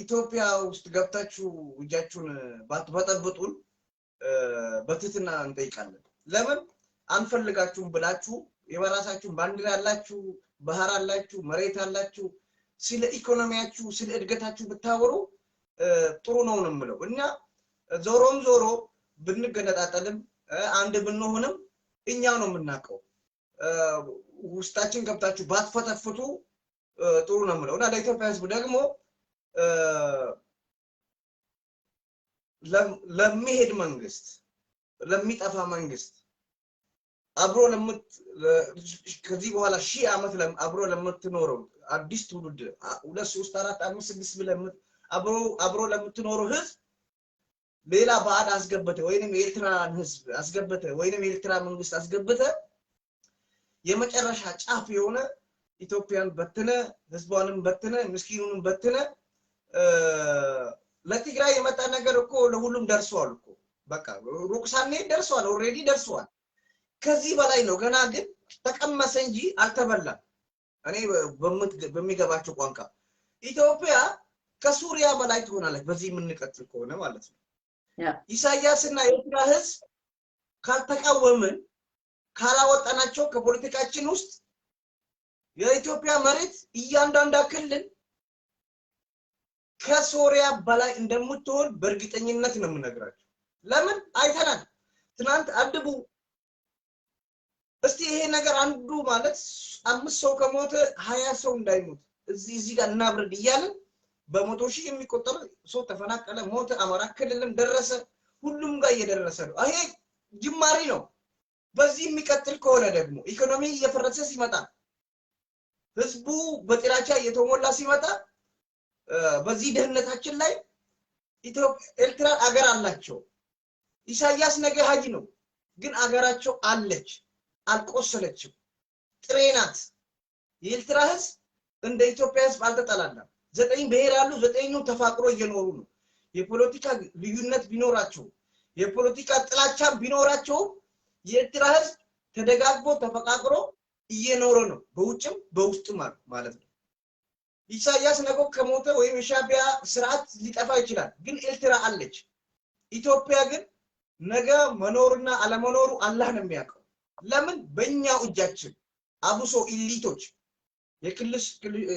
ኢትዮጵያ ውስጥ ገብታችሁ እጃችሁን ባትበጠብጡን በትህትና እንጠይቃለን። ለምን አንፈልጋችሁም ብላችሁ የበራሳችሁን ባንዲራ አላችሁ፣ ባህር አላችሁ፣ መሬት አላችሁ። ስለ ኢኮኖሚያችሁ ስለ እድገታችሁ ብታወሩ ጥሩ ነው ነው የምለው። እና ዞሮም ዞሮ ብንገነጣጠልም አንድ ብንሆንም እኛው ነው የምናውቀው። ውስጣችን ገብታችሁ ባትፈተፍቱ ጥሩ ነው የምለው። እና ለኢትዮጵያ ሕዝብ ደግሞ ለሚሄድ መንግስት፣ ለሚጠፋ መንግስት፣ አብሮ ለምት ከዚህ በኋላ 1000 ዓመት አብሮ ለምትኖረው አዲስ ትውልድ 2 3 4 5 6 ብለህ አብሮ ለምትኖረው ህዝብ ሌላ ባዕድ አስገብተ ወይንም የኤርትራን ህዝብ አስገብተ ወይንም የኤርትራ መንግስት አስገብተ የመጨረሻ ጫፍ የሆነ ኢትዮጵያን በትነ፣ ህዝቧንም በትነ፣ ምስኪኑንም በትነ። ለትግራይ የመጣ ነገር እኮ ለሁሉም ደርሷል እኮ። በቃ ሩቅ ሳንሄድ ደርሷል፣ already ደርሷል። ከዚህ በላይ ነው ገና፣ ግን ተቀመሰ እንጂ አልተበላም። እኔ በሚገባቸው ቋንቋ ኢትዮጵያ ከሱሪያ በላይ ትሆናለች በዚህ የምንቀጥል ከሆነ ማለት ነው። ኢሳያስና የኤርትራ ህዝብ ካልተቃወምን፣ ካላወጣናቸው ከፖለቲካችን ውስጥ የኢትዮጵያ መሬት እያንዳንዷ ክልል ከሶሪያ በላይ እንደምትሆን በእርግጠኝነት ነው የምነግራቸው። ለምን አይተናል። ትናንት አድቡ እስቲ ይሄ ነገር አንዱ ማለት 5 ሰው ከሞተ 20 ሰው እንዳይሞት እዚህ ጋር እናብርድ እያልን በ100,000 የሚቆጠር ሰው ተፈናቀለ፣ ሞተ። አማራ ክልልም ደረሰ፣ ሁሉም ጋር እየደረሰ ነው። ይሄ ጅማሬ ነው። በዚህ የሚቀጥል ከሆነ ደግሞ ኢኮኖሚ እየፈረሰ ሲመጣ፣ ህዝቡ በጥላቻ እየተሞላ ሲመጣ፣ በዚህ ድህነታችን ላይ ኤርትራ አገር አላቸው። ኢሳያስ ነገ ሀጂ ነው፣ ግን አገራቸው አለች፣ አልቆሰለችም፣ ጥሬ ናት። የኤርትራ ህዝብ እንደ ኢትዮጵያ ህዝብ አልተጠላላም። 9 ብሔር አሉ፣ 9ኙም ተፋቅሮ እየኖሩ ነው። የፖለቲካ ልዩነት ቢኖራቸው፣ የፖለቲካ ጥላቻ ቢኖራቸው የኤርትራ ህዝብ ተደጋግፎ ተፈቃቅሮ እየኖረ ነው፣ በውጭም በውስጥም ማለት ነው። ኢሳያስ ነገ ከሞተ ወይም የሻዕቢያ ስርዓት ሊጠፋ ይችላል፣ ግን ኤርትራ አለች። ኢትዮጵያ ግን ነገ መኖርና አለመኖሩ አላህ ነው የሚያውቀው። ለምን በእኛው እጃችን አብሶ elite ኦች፣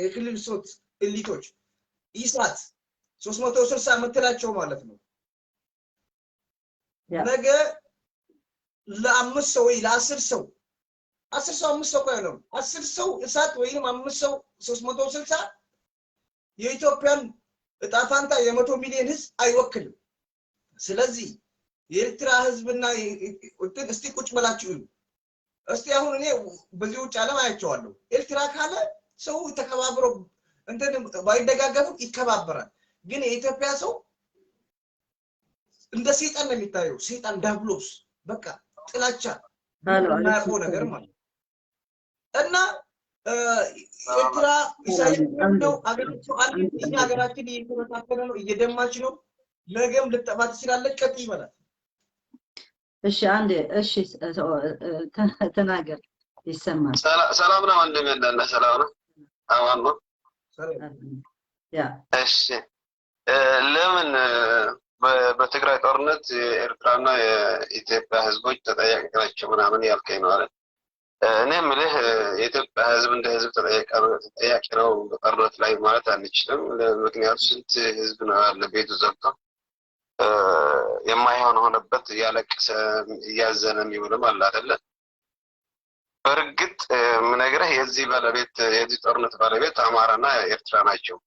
የክልል ሶት elite ኦች፣ ኢሳት 360 የምትላቸው ማለት ነው። ነገ ለ5 ሰው ወይ ለ10 ሰው፣ 10 ሰው 5 ሰው ነው፣ 10 ሰው እሳት ወይም 5 ሰው 360 የኢትዮጵያን እጣ ፋንታ የ100 ሚሊዮን ህዝብ አይወክልም። ስለዚህ የኤርትራ ህዝብና እስቲ ቁጭ ብላችሁ እዩ። እስቲ አሁን እኔ በዚህ ውጭ ዓለም አያቸዋለሁ። ኤርትራ ካለ ሰው ተከባብሮ እንትን ባይደጋገፍም ይከባበራል። ግን የኢትዮጵያ ሰው እንደ ሰይጣን ነው የሚታየው። ሰይጣን ዲያብሎስ፣ በቃ ጥላቻ የማያውቀው ነገር ማለት እና ኤርትራ ኢሳያስ ነው አገራቸው አለ። እኛ ሀገራችን እየተበታተነ ነው፣ እየደማች ነው። ነገም ልጠፋ ትችላለች። ቀጥ ይበላል። እሺ አንዴ፣ እሺ ተናገር፣ ይሰማል። ሰላም ነው ወንድሜ፣ እንዳለ ሰላም ነው። አማን ነው። Yeah። እሺ፣ ለምን በትግራይ ጦርነት የኤርትራና የኢትዮጵያ ህዝቦች ተጠያቂ ናቸው ምናምን ያልከኝ ነው አይደል? እኔ የምልህ የኢትዮጵያ ህዝብ እንደ ህዝብ ተጠያቂ ነው በጦርነት ላይ ማለት አንችልም። ምክንያቱ ስንት ህዝብ ነው ያለ ቤቱ ዘግቶ የማይሆን ሆነበት እያለቀሰ እያዘነ የሚውልም አለ አይደለ? በእርግጥ የምነግርህ የዚህ ባለቤት የዚህ ጦርነት ባለቤት አማራና ኤርትራ ናቸው።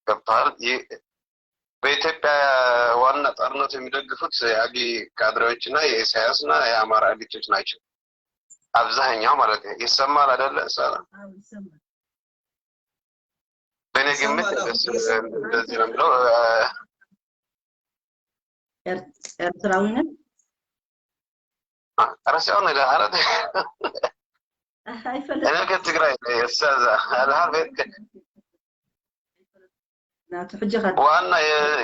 ገብቶሃል? በኢትዮጵያ ዋና ጦርነቱ የሚደግፉት የአብይ ካድሬዎች እና የኢሳያስ እና የአማራ elite ኦች ናቸው። አብዛኛው ማለት ነው። ይሰማል አይደለ? በእኔ ግምት እንደዚህ ነው የምለው። ኤርትራዊ ነን። ረሲዑን አረ እኔ ከትግራይ እሳዛ አልሃር ዋና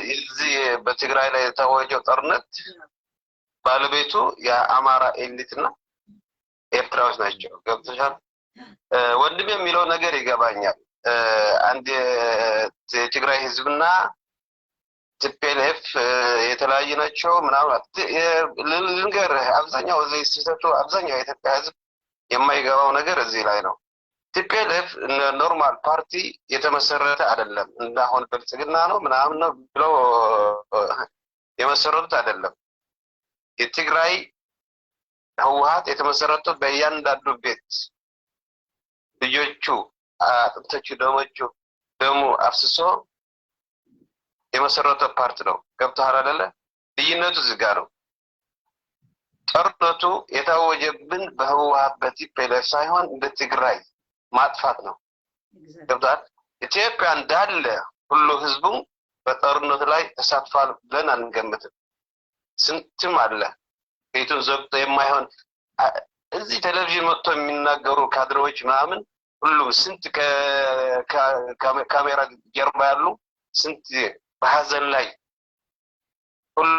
የዚህ በትግራይ ላይ የታወጀው ጦርነት ባለቤቱ የአማራ elite እና ኤርትራዎች ናቸው። ገብቶሻል? ወንድም የሚለው ነገር ይገባኛል። አንድ የትግራይ ህዝብና TPLF የተለያዩ ናቸው ምናምን። ልንገርህ፣ አብዛኛው እዚህ ስህተቱ አብዛኛው የኢትዮጵያ ህዝብ የማይገባው ነገር እዚህ ላይ ነው። TPLF normal ፓርቲ የተመሰረተ አይደለም። እንዳሁን ብልጽግና ነው ምናምን ነው ብለው የመሰረቱት አይደለም። የትግራይ ህወሀት የተመሰረተው በእያንዳንዱ ቤት ልጆቹ፣ አጥንቶቹ፣ ደሞቹ ደሙ አፍስሶ የመሰረተው ፓርቲ ነው። ገብቶሃል አይደለ? ልዩነቱ እዚህ ጋር ነው። ጦርነቱ የታወጀብን በህወሀት በ TPLF ሳይሆን እንደ ትግራይ ማጥፋት ነው። ገብቶሃል? ኢትዮጵያ እንዳለ ሁሉ ህዝቡም በጦርነቱ ላይ ተሳትፏል ብለን አንገምትም። ስንትም አለ ቤቱን ዘግቶ የማይሆን እዚህ ቴሌቪዥን መጥቶ የሚናገሩ ካድሬዎች ምናምን ሁሉም ስንት ከካሜራ ጀርባ ያሉ ስንት በሀዘን ላይ ሁሉ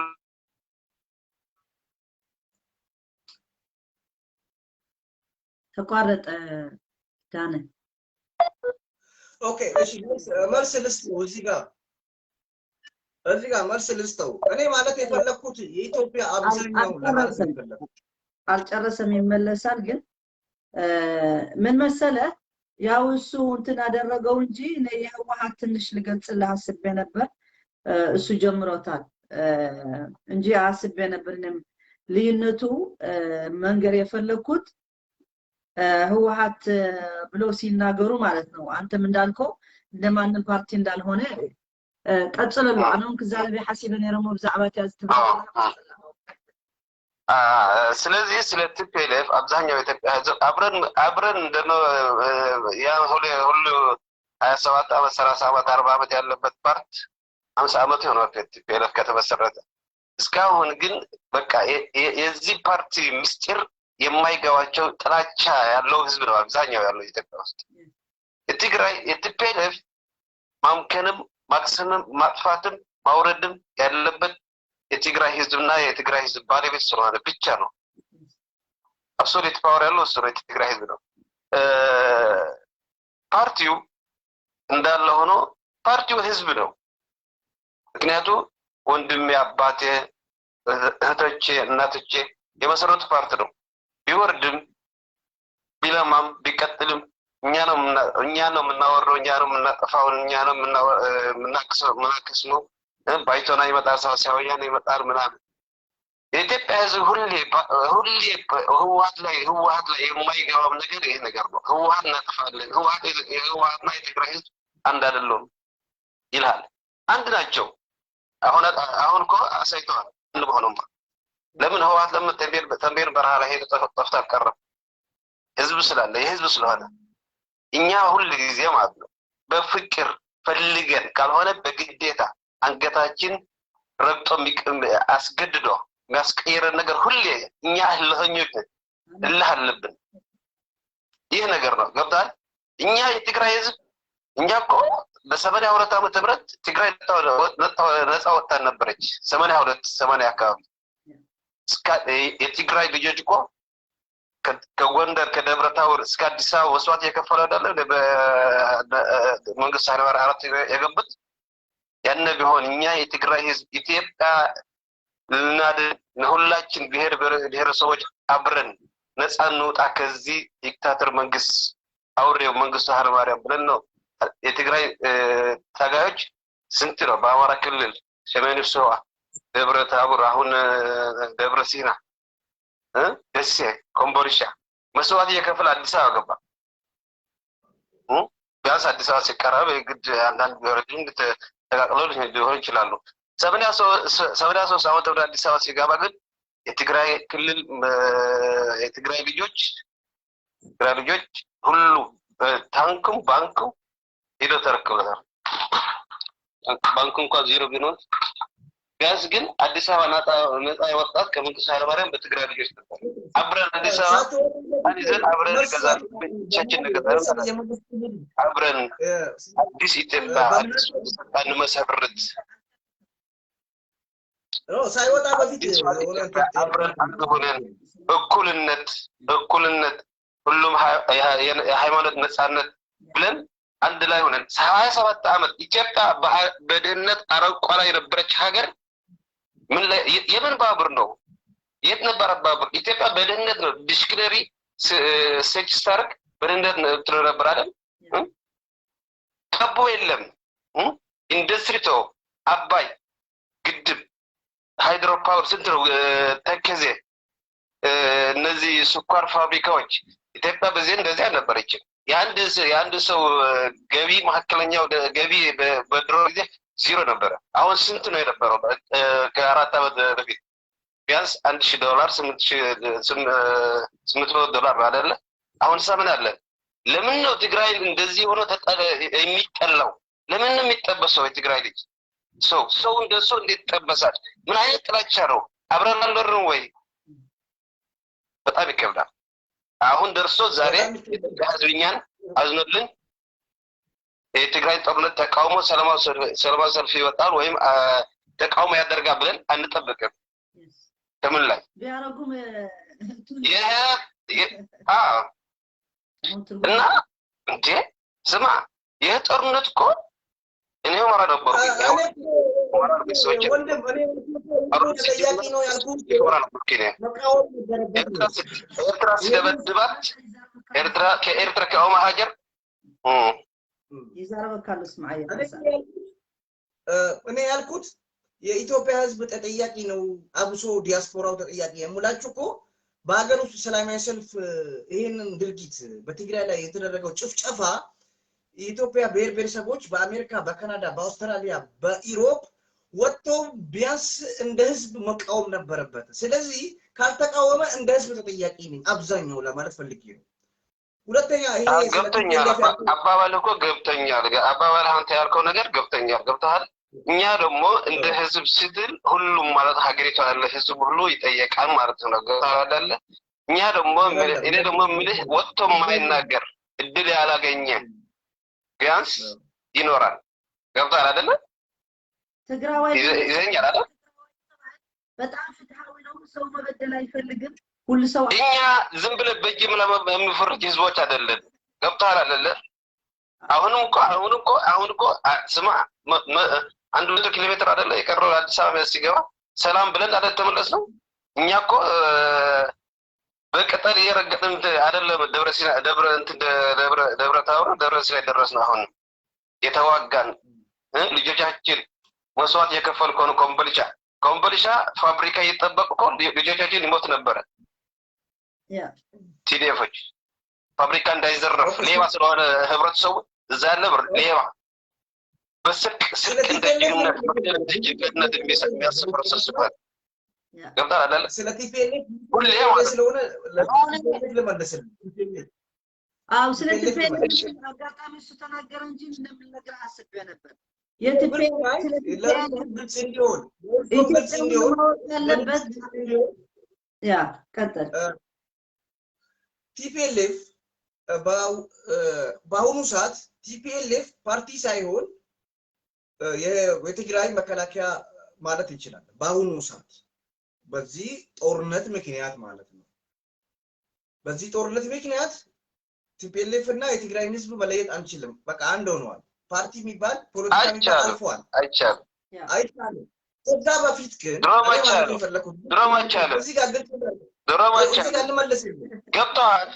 ተቋረጠ ዳነ። Okay፣ እሺ፣ መልስ ልስጠው። እዚህ ጋር መልስ ልስጠው። እኔ ማለት የፈለግኩት የኢትዮጵያ አብዛኛው ለማለት ነው የፈለግኩት። አልጨረሰም፣ ይመለሳል። ግን ምን መሰለ፣ ያው እሱ እንትን አደረገው እንጂ እኔ የህወሓት ትንሽ ልገልጽልህ አስቤ ነበር። እሱ ጀምሮታል እንጂ አስቤ ነበር። እኔም ልዩነቱ መንገር የፈለግኩት ህወሓት ብሎ ሲናገሩ ማለት ነው። አንተም እንዳልከው እንደማንም ፓርቲ እንዳልሆነ ቀፅለሉ። ኣነ እውን ክዛረብ ሓሲበ ነይረ ሞ ብዛዕባ እቲያ ዝትብል። ስለዚህ ስለ TPLF አብዛኛው የኢትዮጵያ ህዝብ አብረን እንደነ ያ ሁሉ 27 ዓመት፣ 30 ዓመት፣ 40 ዓመት ያለበት ፓርት 50 ዓመት ይሆናል TPLF ከተመሰረተ። እስካሁን ግን በቃ የዚህ ፓርቲ ምስጢር የማይገባቸው ጥላቻ ያለው ህዝብ ነው አብዛኛው ያለው ኢትዮጵያ ውስጥ። የትግራይ የ TPLF ማምከንም ማክሰምም ማጥፋትም ማውረድም ያለበት የትግራይ ህዝብና የትግራይ ህዝብ ባለቤት ስለሆነ ብቻ ነው። Absolute power ያለው እሱ ነው፣ የትግራይ ህዝብ ነው። ፓርቲው እንዳለ ሆኖ ፓርቲው ህዝብ ነው። ምክንያቱ ወንድሜ፣ አባቴ፣ እህቶቼ፣ እናቶቼ የመሰረቱ ፓርቲ ነው። ቢወርድም ቢለማም ቢቀጥልም እኛ ነው የምናወርደው፣ እኛ ነው የምናጠፋው፣ እኛ ነው የምናከስመው። ባይቶና ይመጣል፣ ሳልሳይ ወያነ ይመጣል ምናምን። የኢትዮጵያ ህዝብ ሁሌ ሁሌ ህወሀት ላይ የማይገባም ነገር ይሄ ነገር ነው። ህወሀት እናጠፋለን። ህወሀት የህወሀትና የትግራይ ህዝብ አንድ አይደለም። ይልሃል። አንድ ናቸው። አሁን አሁን እኮ አሳይተዋል። አንድ በሆነማ ለምን ህወሓት ለምን ተንቤን በረሃ ላይ ሄዶ ጠፍቶ አልቀረም? ህዝብ ስላለ፣ የህዝብ ስለሆነ። እኛ ሁል ጊዜ ማለት ነው በፍቅር ፈልገን ካልሆነ በግዴታ አንገታችን ረግጦ አስገድዶ የሚያስቀይረን ነገር ሁሌ እኛ እልኸኞች ነን፣ እልህ አለብን። ይህ ነገር ነው፣ ገብቶሃል? እኛ የትግራይ ህዝብ እኛ እኮ በ82 ዓመተ ምህረት ትግራይ ነፃ ወጥታን ነበረች። 82 80 አካባቢ የትግራይ ልጆች እኮ ከጎንደር ከደብረ ታቦር እስከ አዲስ አበባ መስዋዕት የከፈለ አይደለ በመንግስቱ ኃይለማርያም አራት የገቡት። ያነ ቢሆን እኛ የትግራይ ህዝብ ኢትዮጵያ ልናድን ሁላችን ብሔር ብሔረሰቦች አብረን ነፃ እንውጣ ከዚህ dictator መንግስት፣ አውሬው መንግስቱ ኃይለማርያም ብለን ነው። የትግራይ ታጋዮች ስንት ነው? በአማራ ክልል ሰሜን ሸዋ ደብረ ታቦር፣ አሁን ደብረ ሲና፣ ደሴ፣ ኮምቦልቻ መስዋዕት እየከፈለ አዲስ አበባ ገባ። ቢያንስ አዲስ አበባ ሲቀረብ የግድ አንዳንድ ብሔሮችን ተቃቅለው ሊሆን ይችላሉ። 83 ዓመተ ወደ አዲስ አበባ ሲገባ ግን የትግራይ ክልል የትግራይ ልጆች ሁሉ ታንክም ባንክም ሄዶ ተረክበታል። ባንኩ እንኳን ዜሮ ቢኖር ቢያንስ ግን አዲስ አበባ ነፃ የወጣት ከመንግስቱ ኃይለማርያም በትግራይ ልጆች ነበር። አብረን አዲስ አበባ ይዘን አብረን እንገዛለን፣ ብቻችን እንገዛለን። አብረን አዲስ ኢትዮጵያ አዲስ እንመሰርት። ሳይወጣ በፊት አብረን አንድ ሆነን እኩልነት እኩልነት ሁሉም የሃይማኖት ነፃነት ብለን አንድ ላይ ሆነን 27 ዓመት ኢትዮጵያ በድህነት አረንቋ ላይ የነበረች ሀገር ምን ላይ የምን ባቡር ነው? የት ነበረ ባቡር? ኢትዮጵያ በድህነት ነው dictionary search ስታርግ በድህነት ትሎ ነበር አይደል? ዳቦ የለም፣ ኢንዱስትሪ ተው፣ አባይ ግድብ hydro power ስንት ነው? ተከዜ፣ እነዚህ ስኳር ፋብሪካዎች፣ ኢትዮጵያ በዚህ እንደዚህ አልነበረችም። የአንድ ሰው ገቢ መካከለኛው ገቢ በድሮ ጊዜ ዜሮ ነበረ። አሁን ስንት ነው የነበረው? ከ4 ዓመት በፊት ቢያንስ $1000፣ $800 ነው አይደለ? አሁን ምን አለ? ለምን ነው ትግራይ እንደዚህ ሆኖ የሚጠላው? ለምን ነው የሚጠበሰው የትግራይ ልጅ? ሰው ሰው እንደ ሰው እንዴት ይጠበሳል? ምን አይነት ጥላቻ ነው? አብረን አልኖርንም ወይ? በጣም ይከብዳል። አሁን ደርሶ ዛሬ የኢትዮጵያ ህዝብ እኛን አዝኖልን የትግራይ ጦርነት ተቃውሞ ሰላማዊ ሰልፍ ይወጣል ወይም ተቃውሞ ያደርጋል ብለን አንጠብቅም። ከምን ላይ ቢያረጉም እና እንዴ ስማ፣ ይህ ጦርነት እኮ እኔ ሁመራ ነበርኩኝ። ወንድም፣ እኔ ተጠያቂ ነው ያልኩህ መቃወም ነበረበት። ኤርትራ ሲደበድባት ኤርትራ ከኤርትራ ከኦማ ሀገር ይዛረበካሉ ስማዓየ። እኔ ያልኩት የኢትዮጵያ ህዝብ ተጠያቂ ነው፣ አብሶ ዲያስፖራው ተጠያቂ የምላችሁ እኮ በሀገር ውስጥ ሰላማዊ ሰልፍ ይሄንን ድርጊት በትግራይ ላይ የተደረገው ጭፍጨፋ የኢትዮጵያ ብሔር ብሔረሰቦች በአሜሪካ፣ በካናዳ፣ በአውስትራሊያ፣ በ Europe ወጥተው ቢያንስ እንደ ህዝብ መቃወም ነበረበት። ስለዚህ ካልተቃወመ እንደ ህዝብ ተጠያቂ ነኝ አብዛኛው ለማለት ፈልጌ ነው። ሁለተኛ ይሄ ገብቶኛል። አባባል እኮ ገብቶኛል። አባባል አንተ ያልከው ነገር ገብቶኛል። ገብቶሃል። እኛ ደግሞ እንደ ህዝብ ስትል ሁሉም ማለት ሀገሪቷ ያለ ህዝብ ሁሉ ይጠየቃል ማለት ነው። ገብቶሃል አይደለ? እኛ ደግሞ እኔ ደግሞ የምልህ ወጥቶ የማይናገር እድል ያላገኘ ቢያንስ ይኖራል። ገብቶሃል አይደለ? ትግራዋይ ይዘኛል አይደል? በጣም ፍትሃዊ ነው። ሰው መበደል አይፈልግም። ሁሉ ሰው እኛ ዝም ብለን በጅምላ የምንፈርጅ ህዝቦች አይደለን። ገብቶሃል አይደለ? አሁንም እኮ አሁን እኮ አሁን እኮ ስማ፣ 100 ኪሎ ሜትር አይደለ የቀረው አዲስ አበባ ሲገባ ሰላም ብለን አይደል ተመለስ ነው። እኛ እኮ በቅጠል እየረገጥን አይደለም ደብረ ሲና ደብረ እንትን ደብረ ደብረ ታቦር ደብረ ሲና የደረስነው። አሁን የተዋጋን ልጆቻችን መስዋዕት የከፈሉ ከሆነ ኮምቦልቻ ፋብሪካ እየጠበቁ እኮ ልጆቻችን ይሞት ነበረ። TDF ኦች ፋብሪካ እንዳይዘረፍ ሌባ ስለሆነ ህብረተሰቡ እዛ ያለ ብር ሌባ። በስልክ ስለ ስልክ እንደ TPLF ጅግነት መግደል እንደ ጅግነት የሚያስብ process ገብቶሃል አይደለ? ስለ TPLF ሁሌ ማለት ነው። ስለሆነ ለ TPLF ልመልስልህ። TPLF አዎ፣ ስለ TPLF TPLF ልመልስ። አጋጣሚ እሱ ተናገረ እንጂ እንደምነግርህ አስቤ ነበር። የ TPLF ስለ TPLF ለህዝቡ ግልጽ እንዲሆን፣ ለህዝቡ ግልጽ ኢትዮጵያዊ እንዲሆን ማወቅ ያለበት ለህዝቡ ግልጽ እንዲሆን ያ ቀጥል። TPLF በአሁኑ ሰዓት TPLF ፓርቲ ሳይሆን የትግራይ መከላከያ ማለት ይችላል። በአሁኑ ሰዓት በዚህ ጦርነት ምክንያት ማለት ነው። በዚህ ጦርነት ምክንያት TPLF እና የትግራይን ህዝብ መለየት አንችልም። በቃ አንድ ሆነዋል። ፓርቲ የሚባል ፖለቲካ የሚባል አይቻልም። አልፈዋል። አይቻልም። አይቻልም። ከዛ በፊት ግን ድሮም እኔ ማለት አይቻልም። የፈለኩት ድሮም አይቻልም። እዚህ ጋር ግልጽ ድሮም እዚህ አይቻልም። ጋር ልመልስልህ። ገብቶሃል?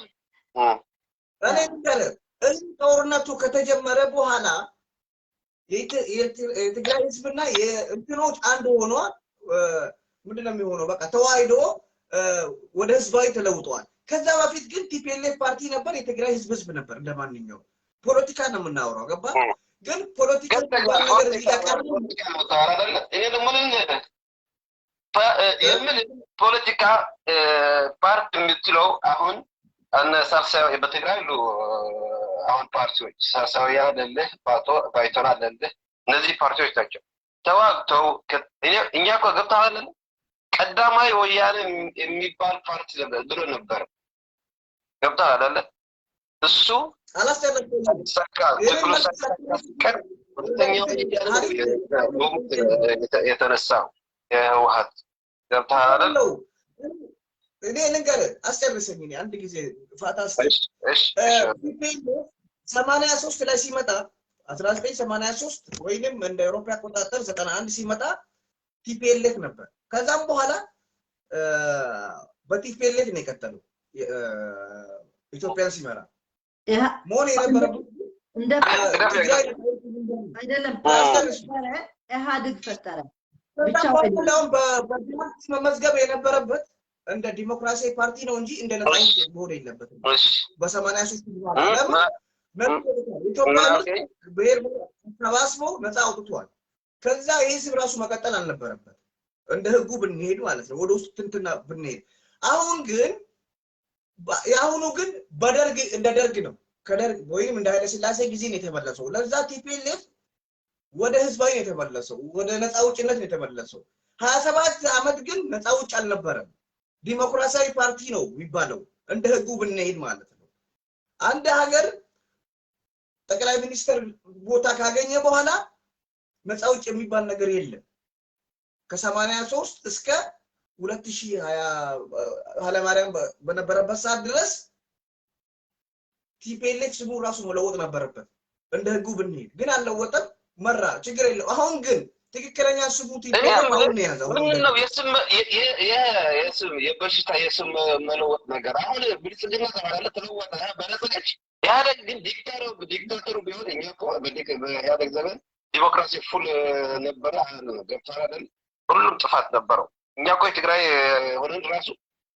እኔ ልንገርህ፣ እዚህ ጦርነቱ ከተጀመረ በኋላ የትግራይ ህዝብና የእንትኖች አንድ ሆኗል። ምንድን ነው የሚሆነው? በቃ ተዋህዶ ወደ ህዝባዊ ተለውጠዋል። ከዛ በፊት ግን TPLF ፓርቲ ነበር፣ የትግራይ ህዝብ ህዝብ ነበር። እንደማንኛውም ፖለቲካ ነው የምናወራው፣ ገባ? ግን ፖለቲካ የሚባል ነገር እዚህ ጋር ቀረ። ፖለቲካ ነው የምታወራው አይደለ? እኔ ደግሞ ልንገርህ፣ የምልህ ፖለቲካ ፓርቲ የምትለው አሁን እነ ሳልሳዊ በትግራይ አሉ። አሁን ፓርቲዎች ሳልሳዊ አለልህ፣ ባይቶና አለልህ። እነዚህ ፓርቲዎች ናቸው ተዋግተው። እኛ እኮ ገብተሃል አይደለ? ቀዳማዊ ወያኔ የሚባል ፓርቲ ድሮ ነበር። ገብተሃል አይደለ? እሱ አላስጨረስኩም። ሳካ ትግሉ ሳይሳካ ሲቀር ሁለተኛው ወያኔ ነው የተነሳው የህወሓት። ገብተሃል አይደል? አለው። እኔ ልንገርህ፣ አስጨርሰኝ። እኔ አንድ ጊዜ ፋታ ስጠኝ። እሺ እሺ እሺ። TPLF 83 ላይ ሲመጣ፣ 1983 ወይንም እንደ አውሮፓ አቆጣጠር 91 ሲመጣ TPLF ነበር። ከዛም በኋላ በ TPLF ነው የቀጠለው ኢትዮጵያን ሲመራ። መሆን የነበረበት እንደ ትግራይ አይደለም አስጨርስ። ነበረ ኢህአዴግ ፈጠረ። ከዛም ብቻ በኋላ አሁን በዲሞክራሲ መመዝገብ የነበረበት እንደ ዲሞክራሲያዊ ፓርቲ ነው እንጂ እንደ ነፃ አውጪ መሆን የለበትም። በ83 በኋላ ለምን መብት ወጥቷል። ኢትዮጵያ ምን ብሔር ተሰባስቦ ነፃ አውጥቷል። ከዛ ይህ ህዝብ ራሱ መቀጠል አልነበረበት እንደ ህጉ ብንሄድ ማለት ነው፣ ወደ ውስጥ ትንትና ብንሄድ። አሁን ግን የአሁኑ ግን በደርግ እንደ ደርግ ነው፣ ከደርግ ወይም እንደ ኃይለ ሥላሴ ጊዜ ነው የተመለሰው። ለዛ TPLF ወደ ህዝባዊ ነው የተመለሰው፣ ወደ ነፃ አውጭነት ነው የተመለሰው። 27 ዓመት ግን ነፃ አውጭ አልነበረም። ዲሞክራሲያዊ ፓርቲ ነው የሚባለው እንደ ህጉ ብንሄድ ማለት ነው። አንድ ሀገር ጠቅላይ ሚኒስትር ቦታ ካገኘ በኋላ ነፃ አውጭ የሚባል ነገር የለም። ከ83 እስከ 2020 ኃይለማርያም በነበረበት ሰዓት ድረስ TPLF ስሙ ራሱ መለወጥ ነበረበት እንደ ህጉ ብንሄድ፣ ግን አልለወጠም። መራ፣ ችግር የለው። አሁን ግን ትክክለኛ ስሙ እኔ TPLF የምልህ አሁን ነው የያዘው። አሁን ምንድን ነው የስም የስም የበሽታ የስም መለወጥ ነገር? አሁን ብልጽግና ተባለ፣ ተለወጠ፣ በለጸገች። ኢህአዴግ ግን ዲክታተሩ ቢሆን እኛ እኮ በኢህአዴግ ዘመን ዲሞክራሲ full ነበረ። ገብቶሃል አይደል? ሁሉም ጥፋት ነበረው። እኛ እኮ የትግራይ ሆነን ራሱ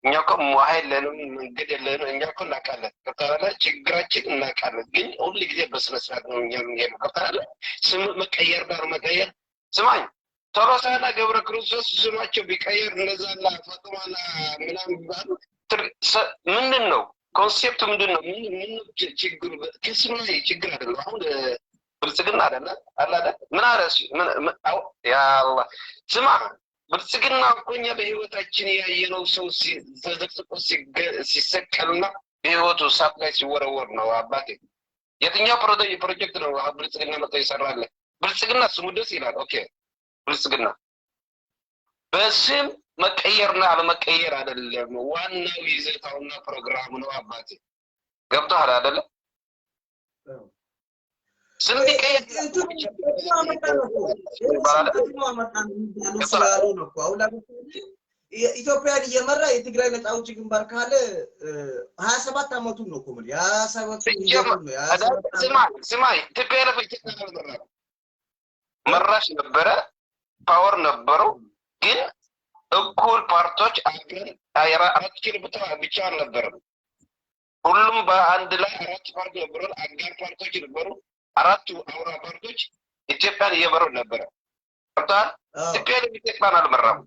እኛ እኮ ውሃ የለንም፣ መንገድ የለንም። እኛ እኮ እናውቃለን። ገብቶሃል አይደል? ችግራችን እናውቃለን። ግን ሁል ጊዜ በስነ ስርዓት ነው እኛ የምንሄደው። ገብቶሃል አይደል? ስም መቀየር ዳር መቀየር ስማኝ፣ ቶሎሳና ገብረ ክርስቶስ ስማቸው ቢቀየር እነዛና ፋጡማና ምናምን ቢባሉ ምንድን ነው concept ኡ? ምንድን ነው? ምን ነው ችግሩ? ከስም ላይ ችግር አይደለም። አሁን ብልጽግና አይደለ አለ አይደል? ምን አለ እሱ? ያ አላህ፣ ስማ፣ ብልጽግና እኮ እኛ በህይወታችን ያየነው ሰው ተዘቅዝቆ ሲሰቀልና በህይወቱ እሳት ላይ ሲወረወር ነው። አባቴ፣ የትኛው ፕሮጀክት ነው አሁን ብልጽግና መጥቶ ይሰራል? ብልጽግና ስሙ ደስ ይላል። Okay፣ ብልጽግና በስም መቀየርና አለመቀየር አይደለም። ዋናው ይዘታውና ፕሮግራሙ ነው። አባቴ፣ ገብቶሃል አይደለ? ስም ቢቀየር እንትኑ አመጣ ነው እኮ፣ እንትኑ አመጣ ነው የሚባለው ስላሉ ነው እኮ። አሁን ለምሳሌ ኢትዮጵያን እየመራ የትግራይ ነፃ አውጪ ግንባር ካለ 27 ዓመቱን ነው እኮ የምልህ። የ27 ሲጀመር ሂደቱን ነው የ27 ስማ ስማ፣ TPLF ኢትዮጵያ አልመራም። መራሽ ነበረ፣ power ነበረው። ግን እኩል ፓርቲዎች አብረን አራት ኪሎ ብቻ አልነበረም። ሁሉም በአንድ ላይ አራት ፓርቲ ነበሩ፣ አጋር ፓርቲዎች ነበሩ። አራቱ አውራ ፓርቲዎች ኢትዮጵያን እየመሩ ነበረ። ገብቶሃል? TPLF ኢትዮጵያን አልመራም።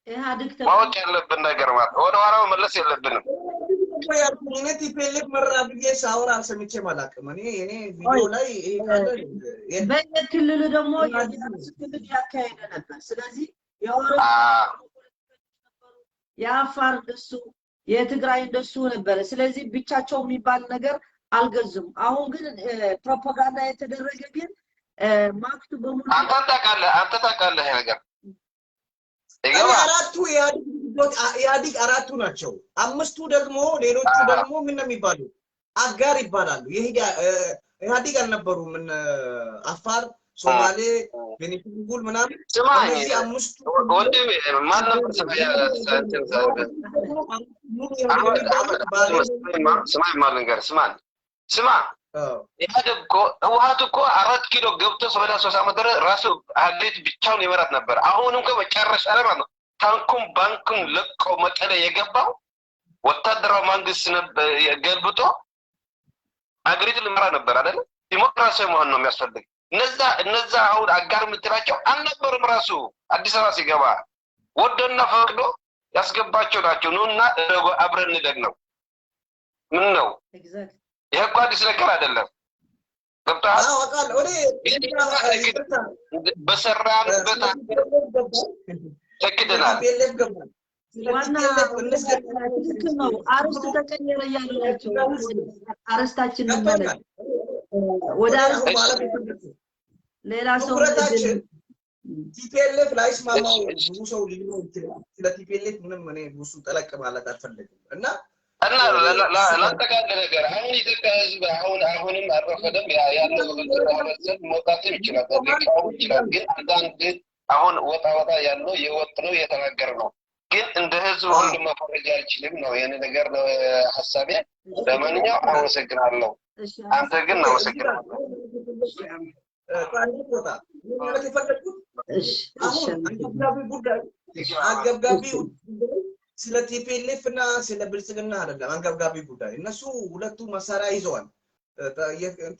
ኢህአዴግ ማወቅ ያለብን ነገር ማለት ወደ ኋላ መመለስ የለብንም። ያልኩኝ እኔ TPLF መራ ብዬ ሳወራ ሰምቼም አላውቅም። እኔ ቪዲዮ ላይ ይሄ ካለ በየክልሉ ደግሞ የራሱ ክልል ያካሄደ ነበር። ስለዚህ የኦሮሞ የአፋር እንደሱ፣ የትግራይ እንደሱ ነበረ። ስለዚህ ብቻቸው የሚባል ነገር አልገዙም። አሁን ግን ፕሮፓጋንዳ የተደረገ ግን ማክቱ በሙሉ አንተ ታውቃለህ፣ አንተ ታውቃለህ ይሄ ነገር ይገባል። አራቱ ኢህአዲግ አራቱ ናቸው። አምስቱ ደግሞ ሌሎቹ ደግሞ ምን ነው የሚባሉ አጋር ይባላሉ። ኢህአዲግ አልነበሩም። ምን አፋር፣ ሶማሌ፣ ቤኒሻንጉል ምናምን ስማኝ እነዚህ አምስቱ ወንድሜ፣ ማን ነበር ስማኝ፣ ማን ልንገርህ፣ ስማን ስማ፣ ኢህአዴግ እኮ ህወሓት እኮ 4 ኪሎ ገብቶ 83 ዓመት ድረስ ራሱ ሀገሪቱ ብቻውን ይመራት ነበር። አሁንም እኮ መጨረሻ ላይ ማለት ነው ታንኩም ባንኩም ለቆ መቀሌ የገባው ወታደራዊ መንግስት ገልብጦ ሀገሪቱ ሊመራ ነበር አይደለ? ዲሞክራሲያዊ መሆን ነው የሚያስፈልግ። እነዛ አሁን አጋር የምትላቸው አልነበሩም። ራሱ አዲስ አበባ ሲገባ ወዶና ፈቅዶ ያስገባቸው ናቸው። ኑና አብረን እንደግ ነው። ምን ነው ይሄ እኮ አዲስ ነገር አይደለም። ገብቶሃል? በሰራንበት ተክደናል። ዋና ትክክል ነው። አርስት ተቀየረ እያሉ ናቸው። አርስታችን እንመለስ ወደ አርስት ሌላ ሰው ትኩረታችን TPLF ላይስማማው ብዙ ሰው ሊኖር ይችላል። ስለ TPLF ምንም እኔ ብዙ ጠለቅ ማለት አልፈልግም እና እና ላጠቃልል ነገር አሁን ኢትዮጵያ ህዝብ አሁን አሁንም አልረፈደም። ያለው ህብረተሰብ መውጣትም ይችላል፣ ሊቃወም ይችላል። ግን አንዳንድ አሁን ወጣ ወጣ ያለው የወጥ ነው የተናገረ ነው። ግን እንደ ህዝብ ሁሉም መፈረጅ አልችልም ነው የኔ ነገር ሀሳቤ። ለማንኛውም አመሰግናለሁ። አንተ ግን አመሰግናለሁ። ማለት የፈለግኩት አሁን አንገብጋቢ ጉዳይ አንገብጋቢ ስለ TPLF እና ስለ ብልጽግና አይደለም። አንገብጋቢ ጉዳይ እነሱ ሁለቱ መሳሪያ ይዘዋል፣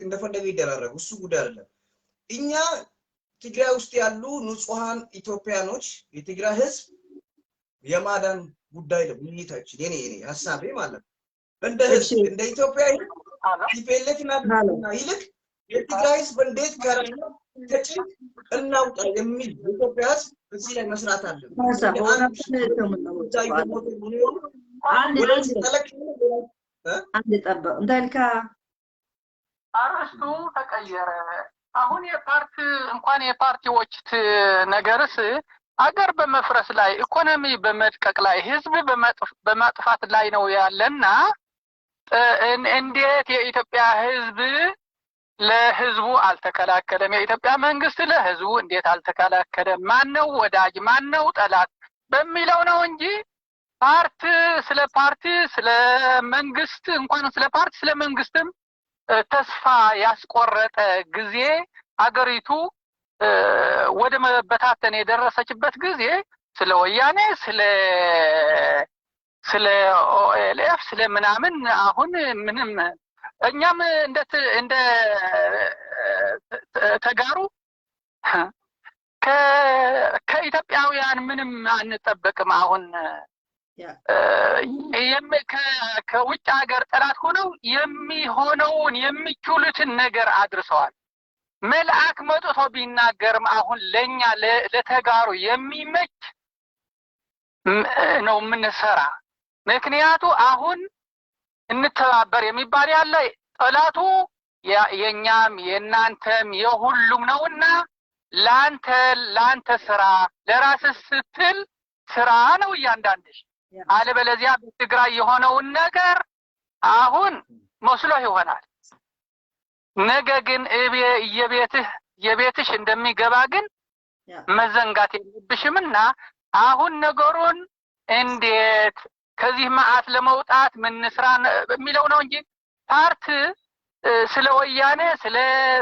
እንደፈለገ ይደራረጉ፣ እሱ ጉዳይ አይደለም። እኛ ትግራይ ውስጥ ያሉ ንጹሃን ኢትዮጵያኖች የትግራይ ህዝብ የማዳን ጉዳይ ነው ውይይታችን፣ የኔ ሀሳቤ ማለት ነው። እንደ ህዝብ እንደ ኢትዮጵያ TPLF እና ብልጽግና ይልቅ የትግራይ ህዝብ እንዴት ከረሃብ ከጭንቅ እናውጣ የሚል የኢትዮጵያ ህዝብ እዚህ ላይ መስራት አለብን። አንድ ጠበቅ እንታይ ኢልካ አርስቱ ተቀየረ። አሁን የፓርቲ እንኳን የፓርቲዎች ነገርስ አገር በመፍረስ ላይ፣ ኢኮኖሚ በመድቀቅ ላይ፣ ህዝብ በማጥፋት ላይ ነው ያለና እንዴት የኢትዮጵያ ህዝብ ለህዝቡ አልተከላከለም? የኢትዮጵያ መንግስት ለህዝቡ እንዴት አልተከላከለም? ማነው ወዳጅ ማነው ጠላት በሚለው ነው እንጂ ፓርቲ ስለ ፓርቲ ስለ መንግስት እንኳን ስለ ፓርቲ ስለ መንግስትም ተስፋ ያስቆረጠ ጊዜ አገሪቱ ወደ መበታተን የደረሰችበት ጊዜ ስለ ወያኔ ስለ OLF ስለ ምናምን አሁን ምንም እኛም እንደ ተጋሩ ከኢትዮጵያውያን ምንም አንጠበቅም። አሁን ከውጭ ሀገር ጠላት ሆነው የሚሆነውን የሚችሉትን ነገር አድርሰዋል። መልአክ መጥቶ ቢናገርም አሁን ለኛ ለተጋሩ የሚመች ነው የምንሰራ። ምክንያቱ አሁን እንተባበር የሚባል ያለ ጠላቱ የኛም የናንተም የሁሉም ነውና ላንተ ስራ ለራስህ ስትል ስራ ነው እያንዳንድሽ። አለበለዚያ በትግራይ የሆነውን ነገር አሁን መስሎህ ይሆናል። ነገ ግን የቤትሽ እንደሚገባ ግን መዘንጋት የለብሽምና አሁን ነገሩን እንዴት ከዚህ መዓት ለመውጣት ምን ስራ በሚለው ነው እንጂ ፓርት ስለ ወያኔ ስለ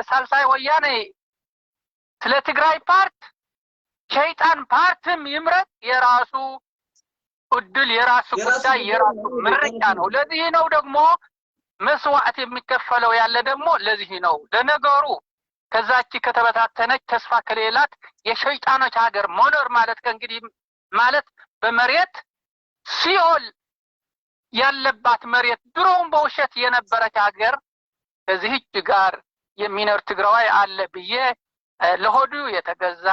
ሳልሳይ ወያኔ ስለ ትግራይ ፓርት ሸይጣን ፓርትም ይምረጥ የራሱ እድል የራሱ ጉዳይ የራሱ ምርጫ ነው። ለዚህ ነው ደግሞ መስዋዕት የሚከፈለው ያለ ደግሞ ለዚህ ነው። ለነገሩ ከዛች ከተበታተነች ተስፋ ከሌላት የሸይጣኖች ሀገር መኖር ማለት ከእንግዲህ ማለት በመሬት ሲኦል ያለባት መሬት ድሮውን በውሸት የነበረች ሀገር ከዚህች ጋር የሚኖር ትግራዋይ አለ ብዬ ለሆዱ የተገዛ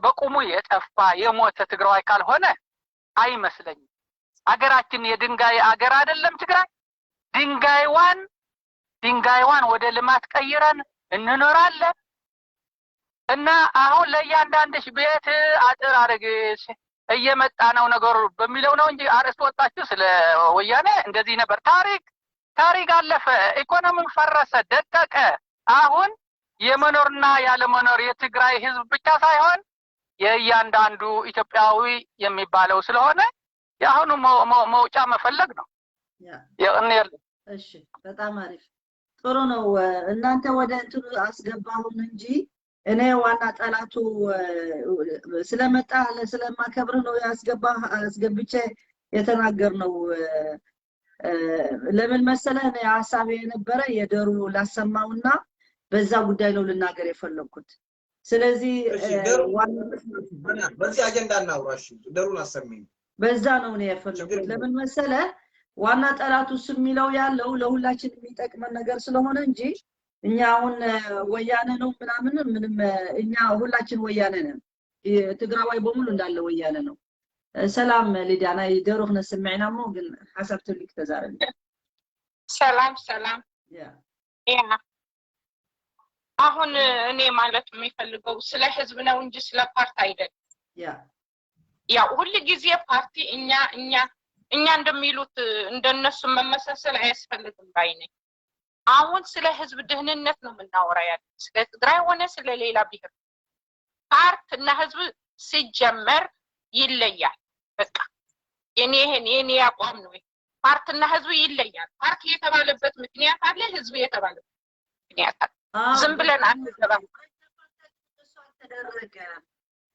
በቁሙ የጠፋ የሞተ ትግራዋይ ካልሆነ አይመስለኝም። አገራችን የድንጋይ አገር አይደለም ትግራይ። ድንጋይዋን ወደ ልማት ቀይረን እንኖራለን። እና አሁን ለእያንዳንድሽ ቤት አጥር አድርግሽ እየመጣ ነው ነገሩ በሚለው ነው እንጂ አርእስት ወጣችሁ ስለ ወያኔ እንደዚህ ነበር። ታሪክ አለፈ፣ ኢኮኖሚው ፈረሰ፣ ደቀቀ። አሁን የመኖርና ያለመኖር የትግራይ ህዝብ ብቻ ሳይሆን የእያንዳንዱ ኢትዮጵያዊ የሚባለው ስለሆነ የአሁኑ መውጫ መፈለግ ነው። እሺ፣ በጣም አሪፍ ጥሩ ነው። እናንተ ወደ እንትኑ አስገባሁን እንጂ እኔ ዋና ጠላቱ ስለመጣ ስለማከብርህ ነው ያስገባ አስገብቼ የተናገርነው። ለምን መሰለህ፣ እኔ ሀሳቤ የነበረ የደሩ ላሰማውና በዛ ጉዳይ ነው ልናገር የፈለኩት። ስለዚህ በዚህ አጀንዳ እናውራ። እሺ፣ ደሩን አሰሚኝ። በዛ ነው እኔ የፈለኩት። ለምን መሰለህ፣ ዋና ጠላቱ እሱ የሚለው ያለው ለሁላችን የሚጠቅመን ነገር ስለሆነ እንጂ እኛ አሁን ወያኔ ነው ምናምን ምንም፣ እኛ ሁላችን ወያኔ ነን። ትግራዋይ በሙሉ እንዳለ ወያኔ ነው። ሰላም ሊድያ፣ ናይ ደሩ ክነስምዕና እሞ ግን ሓሳብ ትብሊክ ተዛረቢ። ሰላም ሰላም። Yeah፣ አሁን እኔ ማለት የሚፈልገው ስለ ህዝብ ነው እንጂ ስለ ፓርቲ አይደለም። ያው ሁል ጊዜ ፓርቲ እኛ እኛ እኛ እንደሚሉት እንደነሱ መመሳሰል አያስፈልግም ባይ ነኝ። አሁን ስለ ህዝብ ደህንነት ነው የምናወራ ያለ፣ ስለ ትግራይ ሆነ ስለ ሌላ ብሔር። ፓርት እና ህዝብ ሲጀመር ይለያል። በቃ የኔ ይሄን የኔ አቋም ነው። ፓርትና ህዝብ ይለያል። ፓርቲ የተባለበት ምክንያት አለ፣ ህዝብ የተባለበት ምክንያት አለ። ዝም ብለን አንገባም።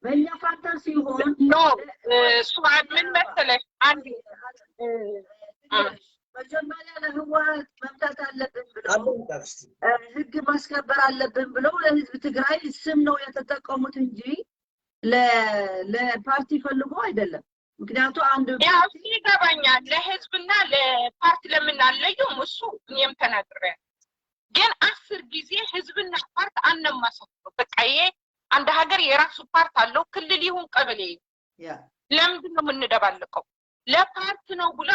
በእኛ ፋንታ ሲሆን No፣ እሱ ምን መሰለሽ፣ አንድ መጀመሪያ ለህወሓት መምታት አለብን ብለው ህግ ማስከበር አለብን ብለው ለህዝብ ትግራይ ስም ነው የተጠቀሙት እንጂ ለፓርቲ ፈልጎ አይደለም። ምክንያቱ አንድ ያው ይገባኛል። ለህዝብና ለፓርቲ ለምን አለዩም? እሱ እኔም ተናግሬያለሁ። ግን 10 ጊዜ ህዝብና ፓርት አነማሳሰው። በቃ ይሄ አንድ ሀገር የራሱ ፓርት አለው፣ ክልል ይሁን ቀበሌ ይሁን። ለምንድን ነው የምንደባለቀው? ለፓርት ነው ብሎ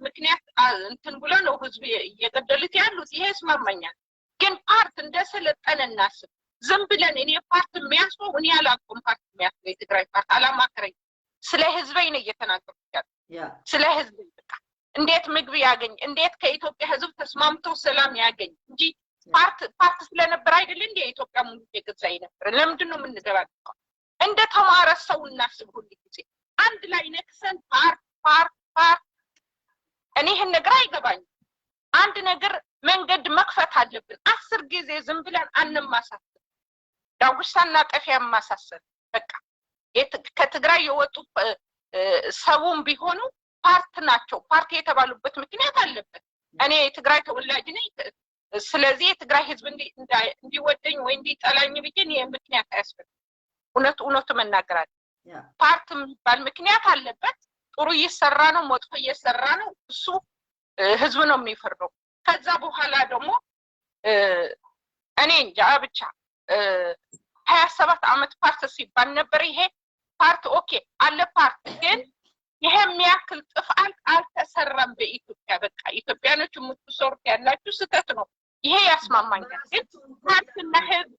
ምክንያት እንትን ብሎ ነው ህዝብ እየገደሉት ያሉት። ይሄ ይስማማኛል። ግን ፓርት እንደሰለጠነ እናስብ። ዝም ብለን እኔ ፓርት የሚያስበው እኔ አላውቅም። ፓርት የሚያስበው የትግራይ ፓርት አላማከረኝ። ስለ ህዝበኝ ነው እየተናገርኩት ያለው። ስለ ህዝብ በቃ እንዴት ምግብ ያገኝ፣ እንዴት ከኢትዮጵያ ህዝብ ተስማምቶ ሰላም ያገኝ እንጂ ፓርት ስለነበር አይደል እንዴ የኢትዮጵያ ሙሉ የገዛ ነበር። ለምንድን ነው የምንደባለቀው? እንደ ተማረ ሰው እናስብ። ሁሉ ጊዜ አንድ ላይ ነክሰን ፓርት ፓርት ፓርት። እኔ ይሄን ነገር አይገባኝም። አንድ ነገር መንገድ መክፈት አለብን። 10 ጊዜ ዝም ብለን አንማሳሰል፣ ዳጉሳና ጤፍ ያማሳሰል። በቃ ከትግራይ የወጡ ሰውም ቢሆኑ ፓርት ናቸው። ፓርቲ የተባሉበት ምክንያት አለበት። እኔ የትግራይ ተወላጅ ነኝ። ስለዚህ የትግራይ ህዝብ እንዲወደኝ ወይ እንዲጠላኝ ብዬ እኔ ምክንያት አያስፈልግም። እውነቱ መናገር አለ። ፓርት የሚባል ምክንያት አለበት። ጥሩ እየሰራ ነው፣ መጥፎ እየሰራ ነው፣ እሱ ህዝብ ነው የሚፈርደው። ከዛ በኋላ ደግሞ እኔ እንጃ ብቻ 27 አመት ፓርት ሲባል ነበር። ይሄ ፓርት okay አለ ፓርት፣ ግን ይሄ የሚያክል ጥፋት አልተሰራም በኢትዮጵያ። በቃ ኢትዮጵያኖች የምትሰሩት ያላችሁ ስህተት ነው። ይሄ ያስማማኛል። ግን ፓርትና ህዝብ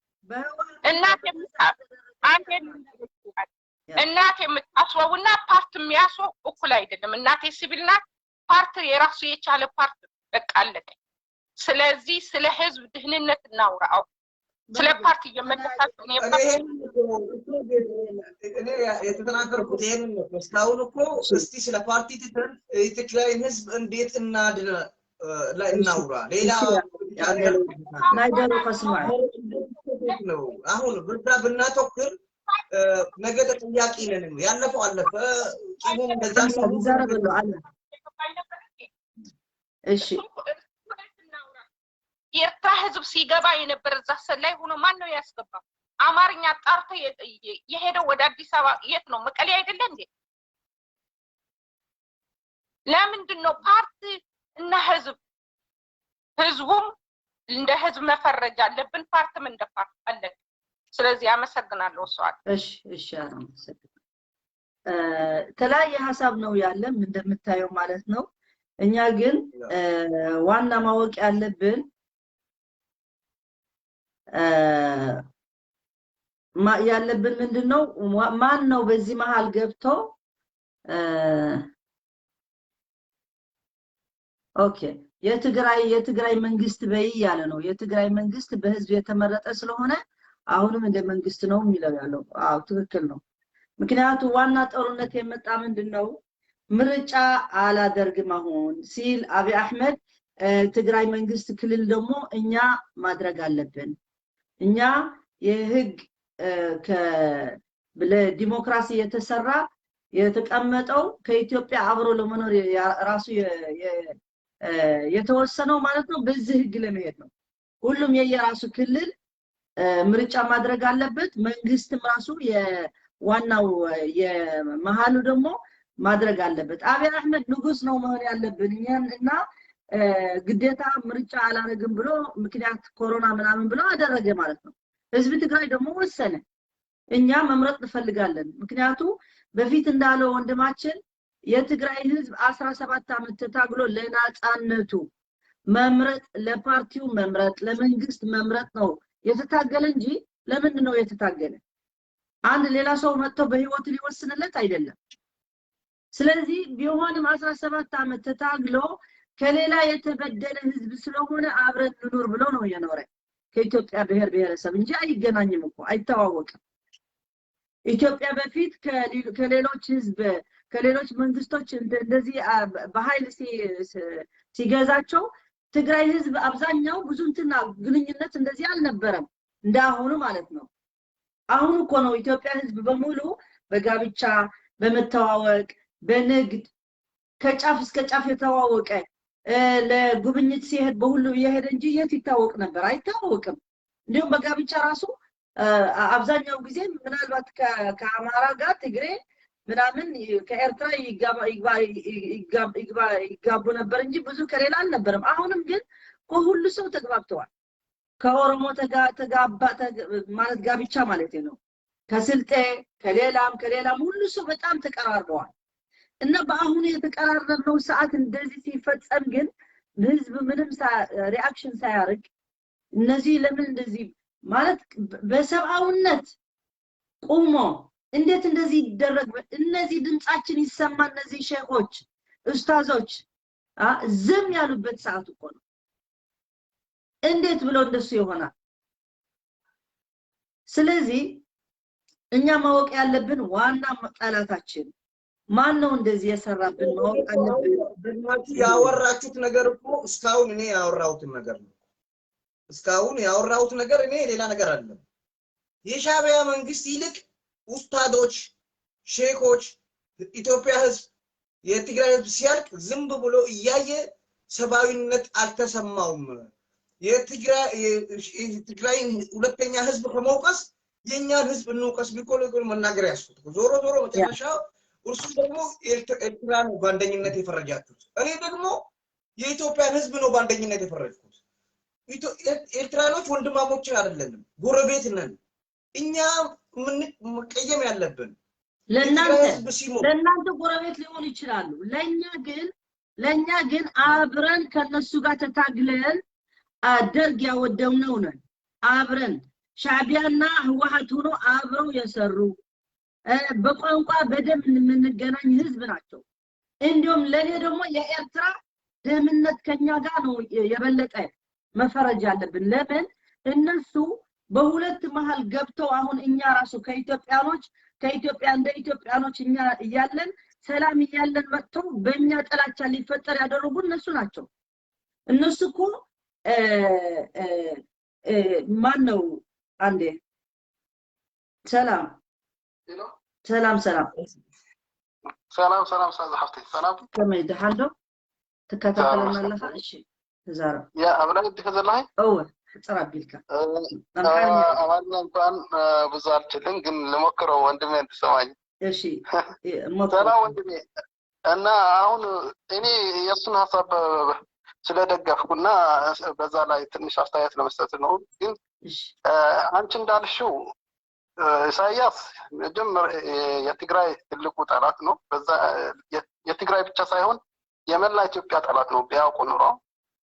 እናት የምታስበውና ፓርት የሚያስበው እኩል አይደለም። እናቴ ሲቪል ናት፣ ፓርት የራሱ የቻለ ፓርት በቃ አለቀ። ስለዚህ ስለ ህዝብ ድህንነት እናውራ። ስለ ፓርቲ እየመለሳችሁ እኔ የተናገርኩት ይሄንን ነው። እስካሁን እኮ እስቲ ስለ ፓርቲ ትተን የትግራይን ህዝብ እንዴት እናድን ላይ እናውራ። ሌላ ናይ ደሩ ከስማዕ ነው። አሁን በዛ ብናተኩር ነገ ተጠያቂ ነን። ያለፈው አለፈ። ቂሙም እንደዛ ይዛረበሉ አለ። እሺ። የኤርትራ ህዝብ ሲገባ የነበረ እዛ ሰላይ ሆኖ ማን ነው ያስገባው? አማርኛ ጣርቶ የሄደው ወደ አዲስ አበባ የት ነው? መቀሌ አይደለ እንዴ? ለምንድን ነው ፓርቲ እና ህዝብ ህዝቡም እንደ ህዝብ መፈረጅ አለብን፣ ፓርቲም እንደ ፓርቲ አለ። ስለዚህ አመሰግናለሁ። ሰዋል እሺ እሺ፣ አመሰግናለሁ። የተለያየ ሀሳብ ነው ያለም እንደምታየው ማለት ነው። እኛ ግን ዋና ማወቅ ያለብን ያለብን ምንድነው፣ ማን ነው በዚህ መሃል ገብቶ okay የትግራይ መንግስት በይ ያለ ነው። የትግራይ መንግስት በህዝብ የተመረጠ ስለሆነ አሁንም እንደ መንግስት ነው የሚለው ያለው። አዎ ትክክል ነው። ምክንያቱ ዋና ጦርነት የመጣ ምንድነው ምርጫ አላደርግም አሁን ሲል አብይ አህመድ ትግራይ መንግስት ክልል ደግሞ እኛ ማድረግ አለብን፣ እኛ የህግ ለዲሞክራሲ የተሰራ የተቀመጠው ከኢትዮጵያ አብሮ ለመኖር ራሱ የተወሰነው ማለት ነው በዚህ ህግ ለመሄድ ነው። ሁሉም የየራሱ ክልል ምርጫ ማድረግ አለበት። መንግስትም ራሱ የዋናው የመሃሉ ደግሞ ማድረግ አለበት። አብይ አህመድ ንጉስ ነው መሆን ያለብን እኛን እና ግዴታ ምርጫ አላረግም ብሎ ምክንያት ኮሮና ምናምን ብሎ አደረገ ማለት ነው። ህዝብ ትግራይ ደግሞ ወሰነ፣ እኛ መምረጥ እንፈልጋለን። ምክንያቱ በፊት እንዳለው ወንድማችን የትግራይ ህዝብ 17 ዓመት ተታግሎ ለነጻነቱ መምረጥ ለፓርቲው መምረጥ ለመንግስት መምረጥ ነው የተታገለ እንጂ ለምንድን ነው የተታገለ? አንድ ሌላ ሰው መጥቶ በህይወቱ ሊወስንለት አይደለም። ስለዚህ ቢሆንም 17 ዓመት ተታግሎ ከሌላ የተበደለ ህዝብ ስለሆነ አብረን እንኑር ብሎ ነው የኖረ ከኢትዮጵያ ብሔር ብሔረሰብ እንጂ አይገናኝም እኮ አይተዋወቅም። ኢትዮጵያ በፊት ከሌሎች ህዝብ ከሌሎች መንግስቶች እንደዚህ በኃይል ሲገዛቸው ትግራይ ህዝብ አብዛኛው ብዙ እንትና ግንኙነት እንደዚህ አልነበረም እንዳሁኑ ማለት ነው። አሁን እኮ ነው ኢትዮጵያ ህዝብ በሙሉ በጋብቻ በመተዋወቅ በንግድ ከጫፍ እስከ ጫፍ የተዋወቀ ለጉብኝት ሲሄድ በሁሉ እየሄደ እንጂ የት ይታወቅ ነበር? አይታወቅም። እንዲሁም በጋብቻ ራሱ አብዛኛው ጊዜ ምናልባት ከአማራ ጋር ትግሬ ምናምን ከኤርትራ ይጋቡ ነበር እንጂ ብዙ ከሌላ አልነበረም። አሁንም ግን ከሁሉ ሰው ተግባብተዋል። ከኦሮሞ ተጋባ ማለት ጋብቻ ማለት ነው። ከስልጤ ከሌላም ከሌላም ሁሉ ሰው በጣም ተቀራርበዋል። እና በአሁኑ የተቀራረብነው ሰዓት እንደዚህ ሲፈጸም ግን ህዝብ ምንም reaction ሳያደርግ እነዚህ ለምን እንደዚህ ማለት በሰብአዊነት ቆሞ እንዴት እንደዚህ ይደረግ? እነዚህ ድምጻችን ይሰማ፣ እነዚህ ሼኾች ኡስታዞች ዝም ያሉበት ሰዓት እኮ ነው። እንዴት ብሎ እንደሱ ይሆናል? ስለዚህ እኛ ማወቅ ያለብን ዋና ጠላታችን ማን ነው፣ እንደዚህ የሰራብን ማወቅ አለብን። ያወራችሁት ነገር እኮ እስካሁን እኔ ያወራሁት ነገር ነው። እስካሁን ያወራሁት ነገር እኔ ሌላ ነገር አይደለም። የሻዕቢያ መንግስት ይልቅ ኡስታዶች፣ ሼኮች፣ ኢትዮጵያ ህዝብ፣ የትግራይ ህዝብ ሲያልቅ ዝም ብሎ እያየ ሰብአዊነት አልተሰማውም። የትግራይ ሁለተኛ ህዝብ ከመውቀስ የኛን ህዝብ እንውቀስ ቢኮል መናገር ያስኩት ዞሮ ዞሮ መጨረሻው እርሱ ደግሞ ኤርትራ ነው በአንደኝነት የፈረጃችሁት። እኔ ደግሞ የኢትዮጵያን ህዝብ ነው በአንደኝነት የፈረጅኩት። ኤርትራኖች ወንድማሞችን አይደለንም፣ ጎረቤት ነን። እኛ መቀየም ያለብን ለእናንተ ጎረቤት ሊሆኑ ይችላሉ። ለኛ ግን አብረን ከነሱ ጋር ተታግለን ደርግ ያወደምነው ነን። አብረን ሻዕቢያና ህወሓት ሆኖ አብረው የሰሩ በቋንቋ በደም የምንገናኝ ህዝብ ናቸው። እንዲሁም ለኔ ደግሞ የኤርትራ ደምነት ከኛ ጋር ነው የበለጠ መፈረጅ ያለብን። ለምን እነሱ በሁለት መሃል ገብተው አሁን እኛ ራሱ ከኢትዮጵያኖች ከኢትዮጵያ እንደ ኢትዮጵያኖች እኛ እያለን ሰላም እያለን መጥተው በእኛ ጥላቻ ሊፈጠር ያደረጉ እነሱ ናቸው። እነሱ እኮ ማን ነው? አንዴ ሰላም ሰላም ሰላም ሰላም ሰላም ሳዝ ሐፍቴ ሰላም ከመይ ደሓን ዶ ትከታተለና ኣለኻ? እሺ ተዛረብ። Yeah፣ አብረን ትከዘላይ። እወ፣ ሕፅር ኣቢልካ ኣምሓርኛ። አማርኛ እንኳን ብዙ አልችልም፣ ግን ልሞክረው ወንድሜ እንድሰማኝ። እሺ፣ ሞክር። ሰላም ወንድሜ። እና አሁን እኔ የእሱን ሀሳብ ስለደገፍኩና በዛ ላይ ትንሽ አስተያየት ለመስጠት ነው። ግን አንቺ እንዳልሽው ኢሳያስ መጀመር የትግራይ ትልቁ ጠላት ነው። በዛ የትግራይ ብቻ ሳይሆን የመላ ኢትዮጵያ ጠላት ነው። ቢያውቁ ኑሮ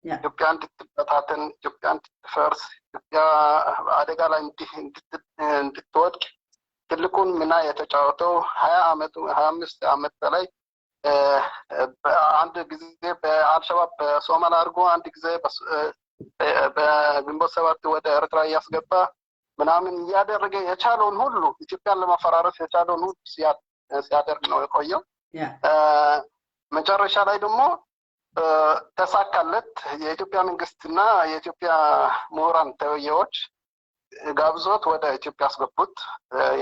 ኢትዮጵያ እንድትበታተን፣ ኢትዮጵያ እንድትፈርስ፣ ኢትዮጵያ አደጋ ላይ እንዲህ እንድትወድቅ ትልቁን ሚና የተጫወተው 20 አመቱ 25 አመት በላይ አንድ ጊዜ በአልሸባብ በሶማል አድርጎ፣ አንድ ጊዜ በግንቦት 7 ወደ ኤርትራ እያስገባ ምናምን እያደረገ የቻለውን ሁሉ ኢትዮጵያን ለማፈራረስ የቻለውን ሁሉ ሲያደርግ ነው የቆየው። መጨረሻ ላይ ደግሞ ተሳካለት። የኢትዮጵያ መንግስትና የኢትዮጵያ ምሁራን ተብዬዎች ጋብዞት ወደ ኢትዮጵያ አስገቡት።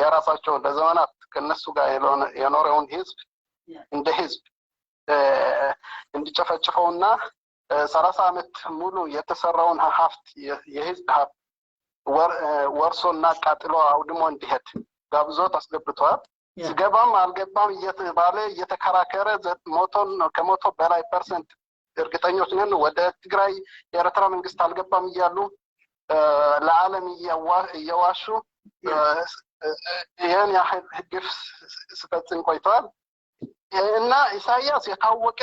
የራሳቸውን ለዘመናት ከነሱ ጋር የኖረውን ህዝብ እንደ ህዝብ እንዲጨፈጭፈውና 30 አመት ሙሉ የተሰራውን ሀብት፣ የህዝብ ሀብት ወርሶና አቃጥሎ አውድሞ እንዲሄድ ጋብዞት አስገብተዋል። ስገባም አልገባም እየተባለ እየተከራከረ ሞቶን ከ100 በላይ percent እርግጠኞች ነን ወደ ትግራይ የኤርትራ መንግስት አልገባም እያሉ ለዓለም እየዋሹ ይህን ያህል ግፍ ስፈጽም ቆይተዋል። እና ኢሳያስ የታወቀ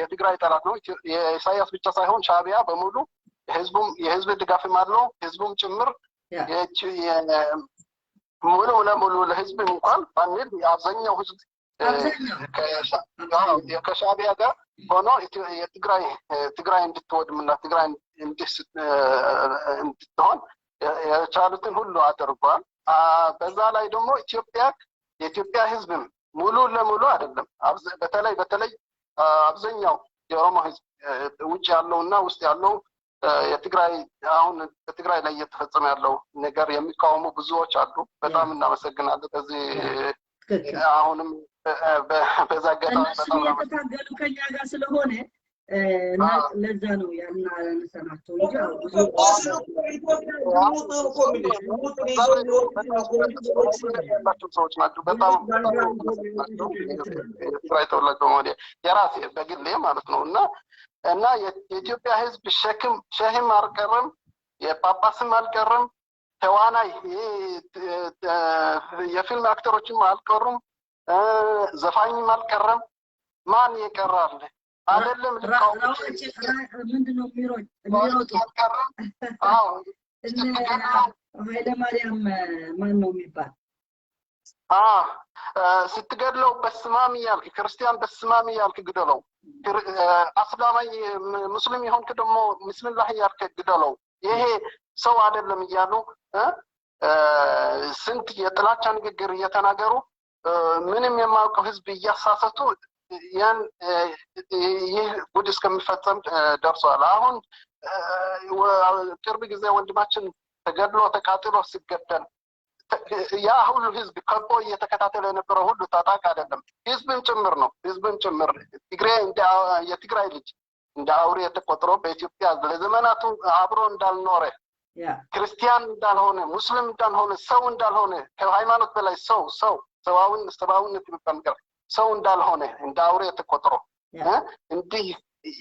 የትግራይ ጠላት ነው። የኢሳያስ ብቻ ሳይሆን ሻዕቢያ በሙሉ ህዝቡም የህዝብ ድጋፍም አለው። ህዝቡም ጭምር ሙሉ ለሙሉ ለህዝብ እንኳን ባንል አብዛኛው ህዝብ ከሻዕቢያ ጋር ሆኖ የትግራይ ትግራይ እንድትወድምና ትግራይ እንድትሆን የቻሉትን ሁሉ አድርጓል። በዛ ላይ ደግሞ ኢትዮጵያ የኢትዮጵያ ህዝብም ሙሉ ለሙሉ አይደለም፣ በተለይ በተለይ አብዛኛው የኦሮሞ ህዝብ ውጭ ያለው እና ውስጥ ያለው የትግራይ አሁን በትግራይ ላይ እየተፈጸመ ያለው ነገር የሚቃወሙ ብዙዎች አሉ። በጣም እናመሰግናለን። በዚህ አሁንም በዛ አጋጣሚ እነሱም እየተታገሉ ከኛ ጋር ስለሆነ ለዛ ነው ያልናነሳናቸው እንጂ ብዙ ያላቸው ሰዎች ናቸው። በጣም ናቸው የትግራይ ተወላጅ በመሆኔ የራሴ በግሌ ማለት ነው። እና የኢትዮጵያ ህዝብ ሸክም ሸህም አልቀረም፣ የጳጳስም አልቀረም፣ ተዋናይ የፊልም actor ኦችም አልቀሩም፣ ዘፋኝም አልቀረም። ማን የቀራል? አይደለም። ምንድነው የሚሮጡ እነ ኃይለማርያም ማን ነው የሚባል? ስትገድለው በስማም እያልክ፣ ክርስቲያን በስማም እያልክ ግደለው፣ አስላማይ ሙስሊም የሆንክ ደግሞ ብስሚላህ እያልክ ግደለው፣ ይሄ ሰው አይደለም እያሉ ስንት የጥላቻ ንግግር እየተናገሩ ምንም የማያውቀው ህዝብ እያሳሰቱ ያን ይህ ጉድ እስከሚፈጸም ደርሷል። አሁን ቅርብ ጊዜ ወንድማችን ተገድሎ ተቃጥሎ ሲገደል ያ ሁሉ ህዝብ ከቦ እየተከታተለ የነበረው ሁሉ ታጣቂ አይደለም፣ ህዝብም ጭምር ነው። ህዝብም ጭምር ትግሬ የትግራይ ልጅ እንደ አውሬ ተቆጥሮ በኢትዮጵያ ለዘመናቱ አብሮ እንዳልኖረ፣ ክርስቲያን እንዳልሆነ፣ ሙስሊም እንዳልሆነ፣ ሰው እንዳልሆነ፣ ከሃይማኖት በላይ ሰው ሰው ሰብአዊነት የሚባል ነገር ሰው እንዳልሆነ እንደ አውሬ ተቆጥሮ እንዲህ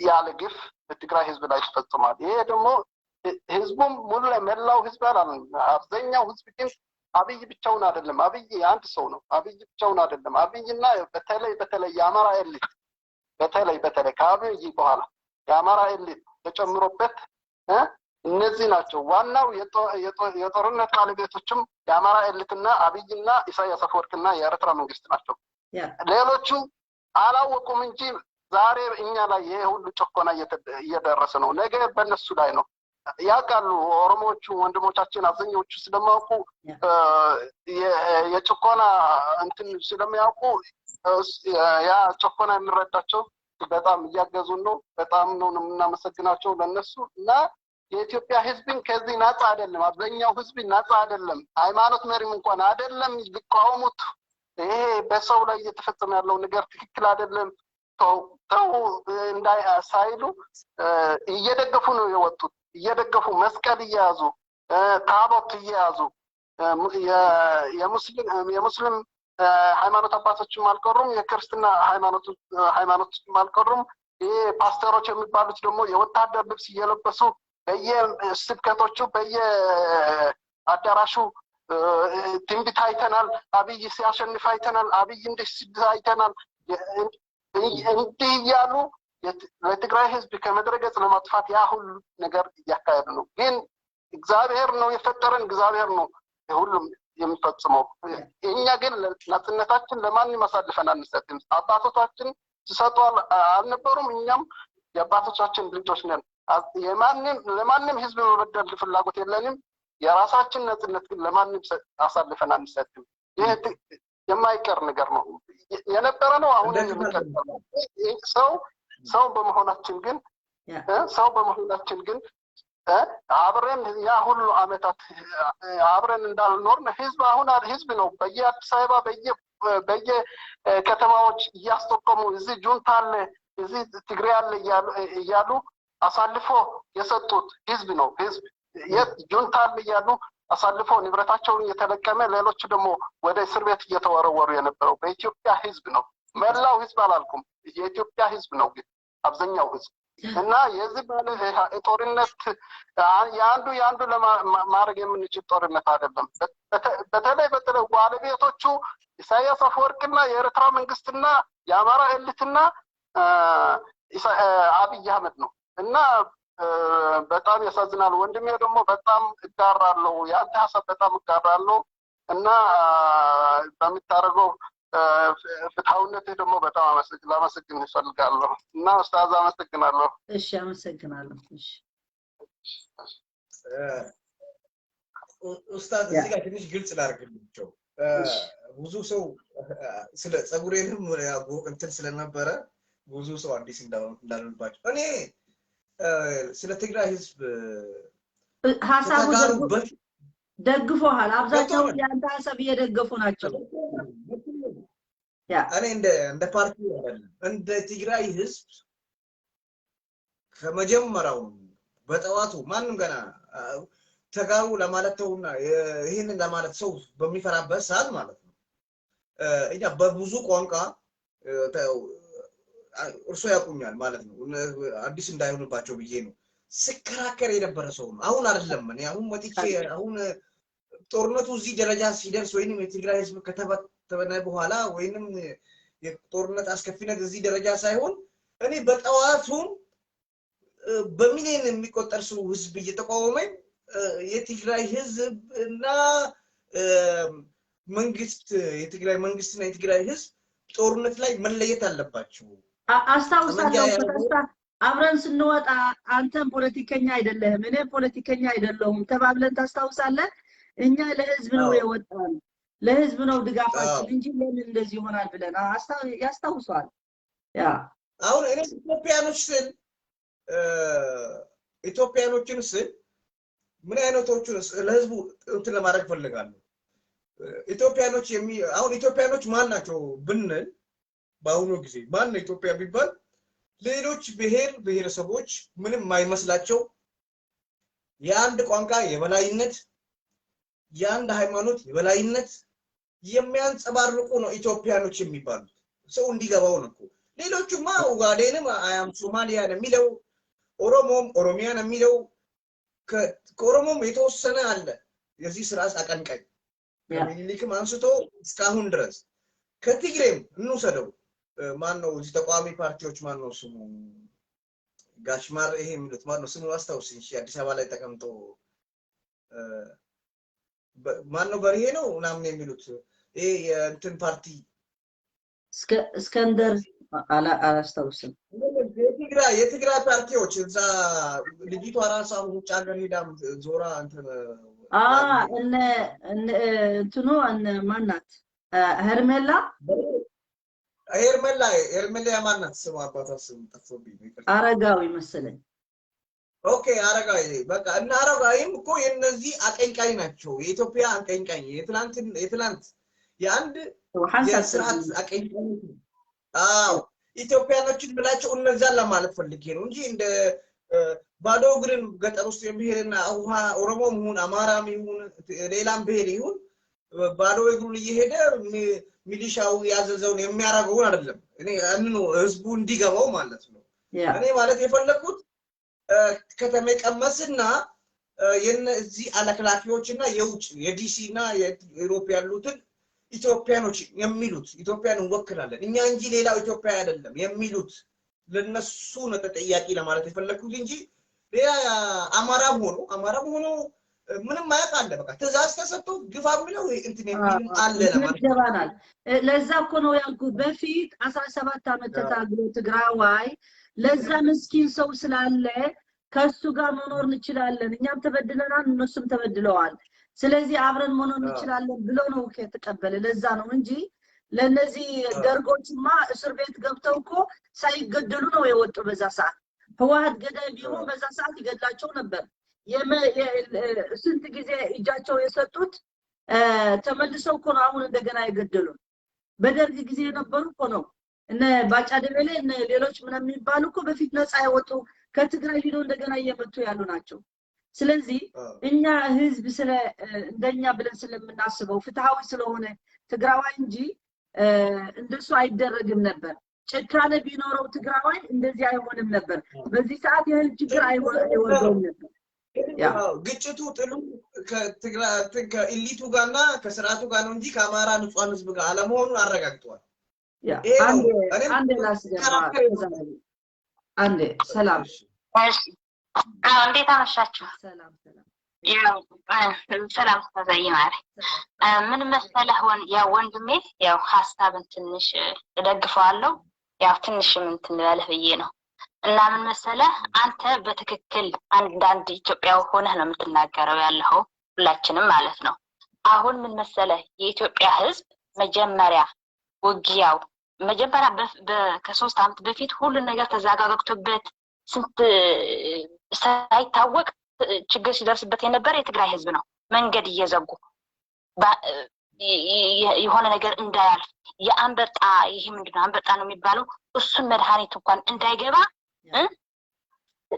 ያለ ግፍ በትግራይ ህዝብ ላይ ተፈጽሟል። ይሄ ደግሞ ህዝቡም ሙሉ መላው ህዝብ አላለም። አብዛኛው ህዝብ ግን አብይ ብቻውን አይደለም። አብይ አንድ ሰው ነው። አብይ ብቻውን አይደለም። አብይና በተለይ በተለይ የአማራ elite፣ በተለይ በተለይ ከአብይ በኋላ የአማራ elite ተጨምሮበት እነዚህ ናቸው ዋናው የጦርነት ባለቤቶችም የአማራ elite ና አብይና ኢሳያስ አፈወርቅና የኤርትራ መንግስት ናቸው። ሌሎቹ አላወቁም እንጂ ዛሬ እኛ ላይ ይሄ ሁሉ ጭቆና እየደረሰ ነው። ነገ በእነሱ ላይ ነው። ያውቃሉ። ኦሮሞዎቹ ወንድሞቻችን አብዛኛዎቹ ስለማያውቁ የጭቆና እንትን ስለሚያውቁ ያ ጭቆና የሚረዳቸው በጣም እያገዙን ነው። በጣም ነው የምናመሰግናቸው ለነሱ። እና የኢትዮጵያ ሕዝብን ከዚህ ነጻ አይደለም። አብዛኛው ሕዝብ ነጻ አይደለም። ሃይማኖት መሪም እንኳን አይደለም ሊቃወሙት፣ ይሄ በሰው ላይ እየተፈጸመ ያለው ነገር ትክክል አይደለም። ተው ተው እንዳይ ሳይሉ እየደገፉ ነው የወጡት። እየደገፉ መስቀል እየያዙ፣ ታቦት እየያዙ፣ የሙስሊም ሃይማኖት አባቶችም አልቀሩም፣ የክርስትና ሃይማኖቶችም አልቀሩም። ይሄ ፓስተሮች የሚባሉት ደግሞ የወታደር ልብስ እየለበሱ በየስብከቶቹ በየአዳራሹ ትንቢት አይተናል፣ አብይ ሲያሸንፍ አይተናል፣ አብይ እንዲህ ሲል አይተናል፣ እንዲህ እያሉ ለትግራይ ህዝብ ከምድረ ገጽ ለማጥፋት ያ ሁሉ ነገር እያካሄዱ ነው። ግን እግዚአብሔር ነው የፈጠረን፣ እግዚአብሔር ነው ሁሉም የሚፈጽመው። እኛ ግን ነፃነታችን ለማንም አሳልፈን አንሰጥም። አባቶቻችን ሲሰጡ አልነበሩም። እኛም የአባቶቻችን ልጆች ነን። የማንም ለማንም ህዝብ መበደል ፍላጎት የለንም። የራሳችን ነፃነት ግን ለማንም አሳልፈን አንሰጥም። ይህ የማይቀር ነገር ነው፣ የነበረ ነው፣ አሁን የሚቀጥል ነው። ሰው በመሆናችን ግን አብረን ያ ሁሉ አመታት አብረን እንዳልኖርን ህዝብ አሁን ህዝብ ነው በየአዲስ አበባ በየ ከተማዎች እያስጠቆሙ እዚህ ጁንታ አለ፣ እዚህ ትግሬ አለ እያሉ አሳልፎ የሰጡት ህዝብ ነው። ህዝብ የት ጁንታ አለ እያሉ አሳልፎ ንብረታቸውን እየተለቀመ ሌሎቹ ደግሞ ወደ እስር ቤት እየተወረወሩ የነበረው በኢትዮጵያ ህዝብ ነው። መላው ህዝብ አላልኩም፣ የኢትዮጵያ ህዝብ ነው ግን አብዛኛው ህዝብ። እና የዚህ ባለ ጦርነት የአንዱ የአንዱ ለማድረግ የምንችል ጦርነት አይደለም። በተለይ በተለይ ባለቤቶቹ ኢሳያስ አፈወርቅና የኤርትራ መንግስትና የአማራ elite ና አብይ አህመድ ነው። እና በጣም ያሳዝናል። ወንድሜ ደግሞ በጣም እጋራለሁ፣ የአንተ ሀሳብ በጣም እጋራለሁ እና በምታደርገው ፍትሐዊነትህ ደግሞ በጣም ላመሰግን እፈልጋለሁ። እና ኡስታዝ አመሰግናለሁ። እሺ፣ አመሰግናለሁ። እሺ። ኡስታዝ፣ እዚህ ጋር ትንሽ ግልጽ ላድርግላቸው። ብዙ ሰው ስለ ፀጉሬንም እንትን ስለነበረ ብዙ ሰው አዲስ እንዳልሆንባቸው እኔ ስለ ትግራይ ህዝብ ሀሳቡ ደግፎሃል። አብዛኛው የአንተ ሀሳብ እየደገፉ ናቸው። እኔ እንደ ፓርቲ አይደለም፣ እንደ ትግራይ ህዝብ ከመጀመሪያው በጠዋቱ ማንም ገና ተጋሩ ለማለት ተውና ይህንን ለማለት ሰው በሚፈራበት ሰዓት ማለት ነው፣ እኛ በብዙ ቋንቋ እርሶ ያውቁኛል ማለት ነው። አዲስ እንዳይሆንባቸው ብዬ ነው ስከራከር የነበረ ሰው ነው። አሁን አይደለም። እኔ አሁን መጥቼ አሁን ጦርነቱ እዚህ ደረጃ ሲደርስ ወይንም የትግራይ ህዝብ ከተበተነ በኋላ ወይንም የጦርነት አስከፊነት እዚህ ደረጃ ሳይሆን እኔ በጠዋቱም በሚሊዮን የሚቆጠር ሰው ህዝብ እየተቃወመኝ የትግራይ ህዝብ እና መንግስት፣ የትግራይ መንግስትና የትግራይ ህዝብ ጦርነት ላይ መለየት አለባቸው። አስታውሳለሁ፣ አብረን ስንወጣ አንተም ፖለቲከኛ አይደለህም እኔም ፖለቲከኛ አይደለሁም ተባብለን ታስታውሳለህ? እኛ ለህዝብ ነው የወጣን፣ ለህዝብ ነው ድጋፋችን እንጂ ለምን እንደዚህ ይሆናል ብለን ያስታውሷል። ያ አሁን እኔ ኢትዮጵያኖች ስል፣ ኢትዮጵያኖችን ስል ምን አይነቶቹን ለህዝቡ እንትን ለማድረግ ፈልጋለሁ። ኢትዮጵያኖች የሚ አሁን ኢትዮጵያኖች ማን ናቸው ብንል፣ በአሁኑ ጊዜ ማን ነው ኢትዮጵያ ቢባል ሌሎች ብሔር ብሔረሰቦች ምንም የማይመስላቸው፣ የአንድ ቋንቋ የበላይነት፣ የአንድ ሃይማኖት የበላይነት የሚያንጸባርቁ ነው ኢትዮጵያኖች የሚባሉት። ሰው እንዲገባው ነው እኮ። ሌሎቹማ ኡጋዴንም I am ሶማሊያን የሚለው፣ ኦሮሞም ኦሮሚያን የሚለው፣ ከኦሮሞም የተወሰነ አለ የዚህ ስርዓት አቀንቃኝ ከምኒልክም አንስቶ እስካሁን ድረስ። ከትግሬም እንውሰደው፣ ማን ነው እዚህ ተቃዋሚ ፓርቲዎች፣ ማን ነው ስሙ፣ ጋሽማር ይሄ የሚሉት ማን ነው ስሙ፣ አስታውስኝ። እሺ፣ አዲስ አበባ ላይ ተቀምጦ ማን ነው፣ በርሄ ነው ምናምን የሚሉት ይሄ የእንትን ፓርቲ። እስከንደር፣ አላስታውስም። የትግራይ ፓርቲዎች እዛ ልጅቷ ራሷ ውጭ ሀገር ሄዳ ዞራ እንትን እነ እንትኑ እነ ማናት፣ ሄርሜላ። ሄርሜላ፣ ሄርሜላ ማናት ስሙ፣ አባቷ ስም ጠፍቶብኝ ነው። አረጋዊ መሰለኝ። Okay፣ አረጋዊ፣ በቃ እነ አረጋዊም እኮ የነዚህ አቀንቃኝ ናቸው። የኢትዮጵያ አቀንቃኝ፣ የትላንት የትላንት የአንድ የስርዓት አቀንቃኝ። አዎ። ኢትዮጵያኖችን ብላቸው እነዛን ለማለት ፈልጌ ነው እንጂ እንደ ባዶ እግርን ገጠር ውስጥ የሚሄድና ውሃ ኦሮሞም ይሁን አማራም ይሁን ሌላም ብሔር ይሁን ባዶ እግሩን እየሄደ ሚሊሻው ያዘዘውን የሚያደርገውን አይደለም። እኔ ያንኑ ህዝቡ እንዲገባው ማለት ነው። እኔ ማለት የፈለኩት ከተሜ ቀመስና የነዚህ አለክላኪዎችና የውጭ የዲሲ እና የ Europe ያሉትን ኢትዮጵያኖች የሚሉት ኢትዮጵያን እንወክላለን እኛ እንጂ ሌላው ኢትዮጵያ አይደለም የሚሉት ለነሱ ነው ተጠያቂ ለማለት የፈለኩት እንጂ ሌላ አማራም ሆኖ ምንም አያውቅ አለ። በቃ ትእዛዝ ተሰጥቶ ግፋ የሚለው እንትን የሚልም አለ ለማለት ይገባናል። ለዛ እኮ ነው ያልኩህ። በፊት 17 ዓመት ተታግሎ ትግራዋይ ለዛ ምስኪን ሰው ስላለ ከሱ ጋር መኖር እንችላለን፣ እኛም ተበድለናል፣ እነሱም ተበድለዋል፣ ስለዚህ አብረን መኖር እንችላለን ብሎ ነው የተቀበለ። ለዛ ነው እንጂ ለነዚህ ደርጎችማ እስር ቤት ገብተው እኮ ሳይገደሉ ነው የወጡ። በዛ ሰዓት ህወሓት ገዳይ ቢሆን በዛ ሰዓት ይገድላቸው ነበር። ስንት ጊዜ እጃቸው የሰጡት ተመልሰው እኮ ነው አሁን እንደገና የገደሉ። በደርግ ጊዜ የነበሩ እኮ ነው እነ ባጫ ደበሌ እነ ሌሎች ምናምን የሚባሉ እኮ በፊት ነፃ የወጡ ከትግራይ ሂደው እንደገና እየመቱ ያሉ ናቸው። ስለዚህ እኛ ህዝብ ስለ እንደኛ ብለን ስለምናስበው ፍትሃዊ ስለሆነ ትግራዋይ እንጂ እንደሱ አይደረግም ነበር። ጭካኔ ቢኖረው ትግራዋይ እንደዚህ አይሆንም ነበር። በዚህ ሰዓት ይህን ችግር አይወርደውም ነበር። ግጭቱ ጥሉ ከኢሊቱ ጋርና ከስርዓቱ ጋር ነው እንጂ ከአማራ ንጹሃን ህዝብ ጋር አለመሆኑን አረጋግጠዋል። አንዴ ላስገባ። አንዴ ሰላም። እንዴት አመሻችሁ? ሰላም ሰላም። ሰላም ተዘይ ማለት ምን መሰለህ፣ ያው ወንድሜ ያው ሀሳብን ትንሽ እደግፈዋለሁ፣ ያው ትንሽም እንትን ልበልህ ብዬ ነው። እና ምን መሰለህ፣ አንተ በትክክል አንዳንድ ኢትዮጵያዊ ሆነህ ነው የምትናገረው ያለኸው፣ ሁላችንም ማለት ነው። አሁን ምን መሰለህ፣ የኢትዮጵያ ህዝብ መጀመሪያ ውጊያው መጀመሪያ ከ3 ዓመት በፊት ሁሉን ነገር ተዘጋግቶበት ስንት ሳይታወቅ ችግር ሲደርስበት የነበረ የትግራይ ህዝብ ነው። መንገድ እየዘጉ የሆነ ነገር እንዳያልፍ የአንበጣ ይሄ ምንድነው አንበጣ ነው የሚባለው እሱን መድኃኒት እንኳን እንዳይገባ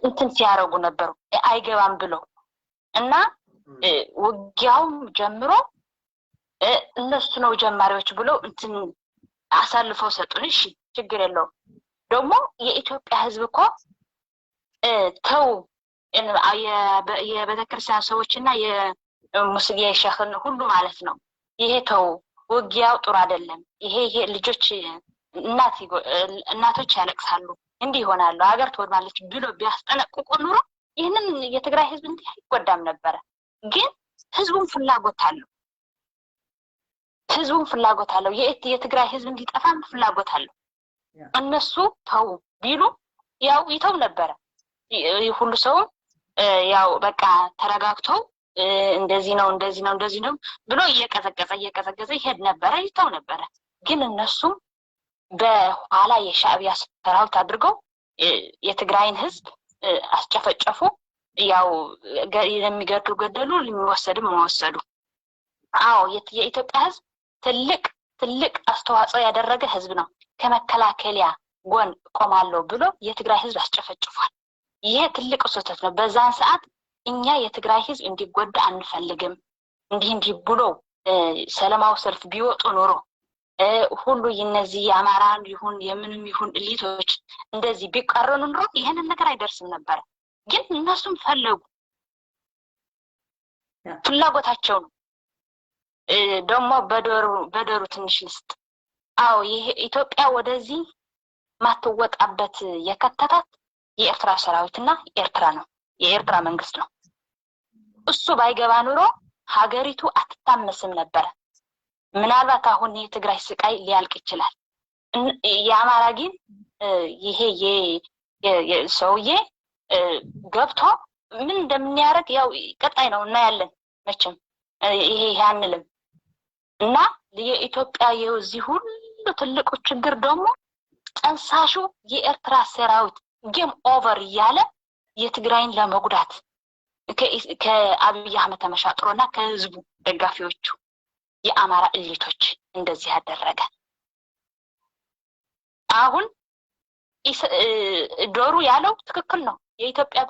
እንትን ሲያረጉ ነበሩ አይገባም ብለው እና ውጊያውም ጀምሮ እነሱ ነው ጀማሪዎች ብለው እንትን አሳልፈው ሰጡን። እሺ ችግር የለውም። ደግሞ የኢትዮጵያ ህዝብ እኮ ተው የቤተክርስቲያን ሰዎችና የሙስሊም የሸህን ሁሉ ማለት ነው ይሄ ተው ውጊያው ጥሩ አይደለም፣ ይሄ ልጆች እናቶች ያለቅሳሉ፣ እንዲህ ይሆናሉ፣ ሀገር ትወድማለች ብሎ ቢያስጠነቅቁ ኑሮ ይህንን የትግራይ ህዝብ እንዲህ አይጎዳም ነበረ። ግን ህዝቡም ፍላጎት አለው። ህዝቡም ፍላጎት አለው። የትግራይ ህዝብ እንዲጠፋም ፍላጎት አለው። እነሱ ተው ቢሉ ያው ይተው ነበረ። ሁሉ ሰው ያው በቃ ተረጋግቶ እንደዚህ ነው እንደዚህ ነው እንደዚህ ነው ብሎ እየቀዘቀዘ እየቀዘቀዘ ይሄድ ነበረ፣ ይተው ነበረ። ግን እነሱም በኋላ የሻዕቢያ ሰራዊት አድርገው የትግራይን ህዝብ አስጨፈጨፉ። ያው የሚገድሉ ገደሉ፣ የሚወሰድም ወሰዱ። አዎ የኢትዮጵያ ህዝብ ትልቅ ትልቅ አስተዋጽኦ ያደረገ ህዝብ ነው። ከመከላከያ ጎን ቆማለሁ ብሎ የትግራይ ህዝብ አስጨፈጭፏል። ይሄ ትልቅ ስህተት ነው። በዛን ሰዓት እኛ የትግራይ ህዝብ እንዲጎዳ አንፈልግም። እንዲህ እንዲህ ብሎ ሰላማዊ ሰልፍ ቢወጡ ኖሮ ሁሉ እነዚህ የአማራ ይሁን የምንም ይሁን elite ኦች እንደዚህ ቢቃረኑ ኖሮ ይሄንን ነገር አይደርስም ነበር። ግን እነሱም ፈለጉ፣ ፍላጎታቸው ነው። ደግሞ በደሩ ትንሽ ልስጥ። አዎ ይሄ ኢትዮጵያ ወደዚህ ማትወጣበት የከተታት የኤርትራ ሰራዊትና ኤርትራ ነው፣ የኤርትራ መንግስት ነው። እሱ ባይገባ ኑሮ ሀገሪቱ አትታመስም ነበር። ምናልባት አሁን የትግራይ ስቃይ ሊያልቅ ይችላል። የአማራ ግን ይሄ ሰውዬ ገብቶ ምን እንደሚያደርግ ያው ቀጣይ ነው እናያለን። መቼም ይሄ አንልም እና የኢትዮጵያ የዚህ ሁሉ ትልቁ ችግር ደግሞ ጠንሳሹ የኤርትራ ሰራዊት game over እያለ የትግራይን ለመጉዳት ከአብይ አህመድ ተመሻጥሮና ከህዝቡ ደጋፊዎቹ የአማራ elite ኦች እንደዚህ ያደረገ። አሁን ዶሩ ያለው ትክክል ነው። የኢትዮጵያ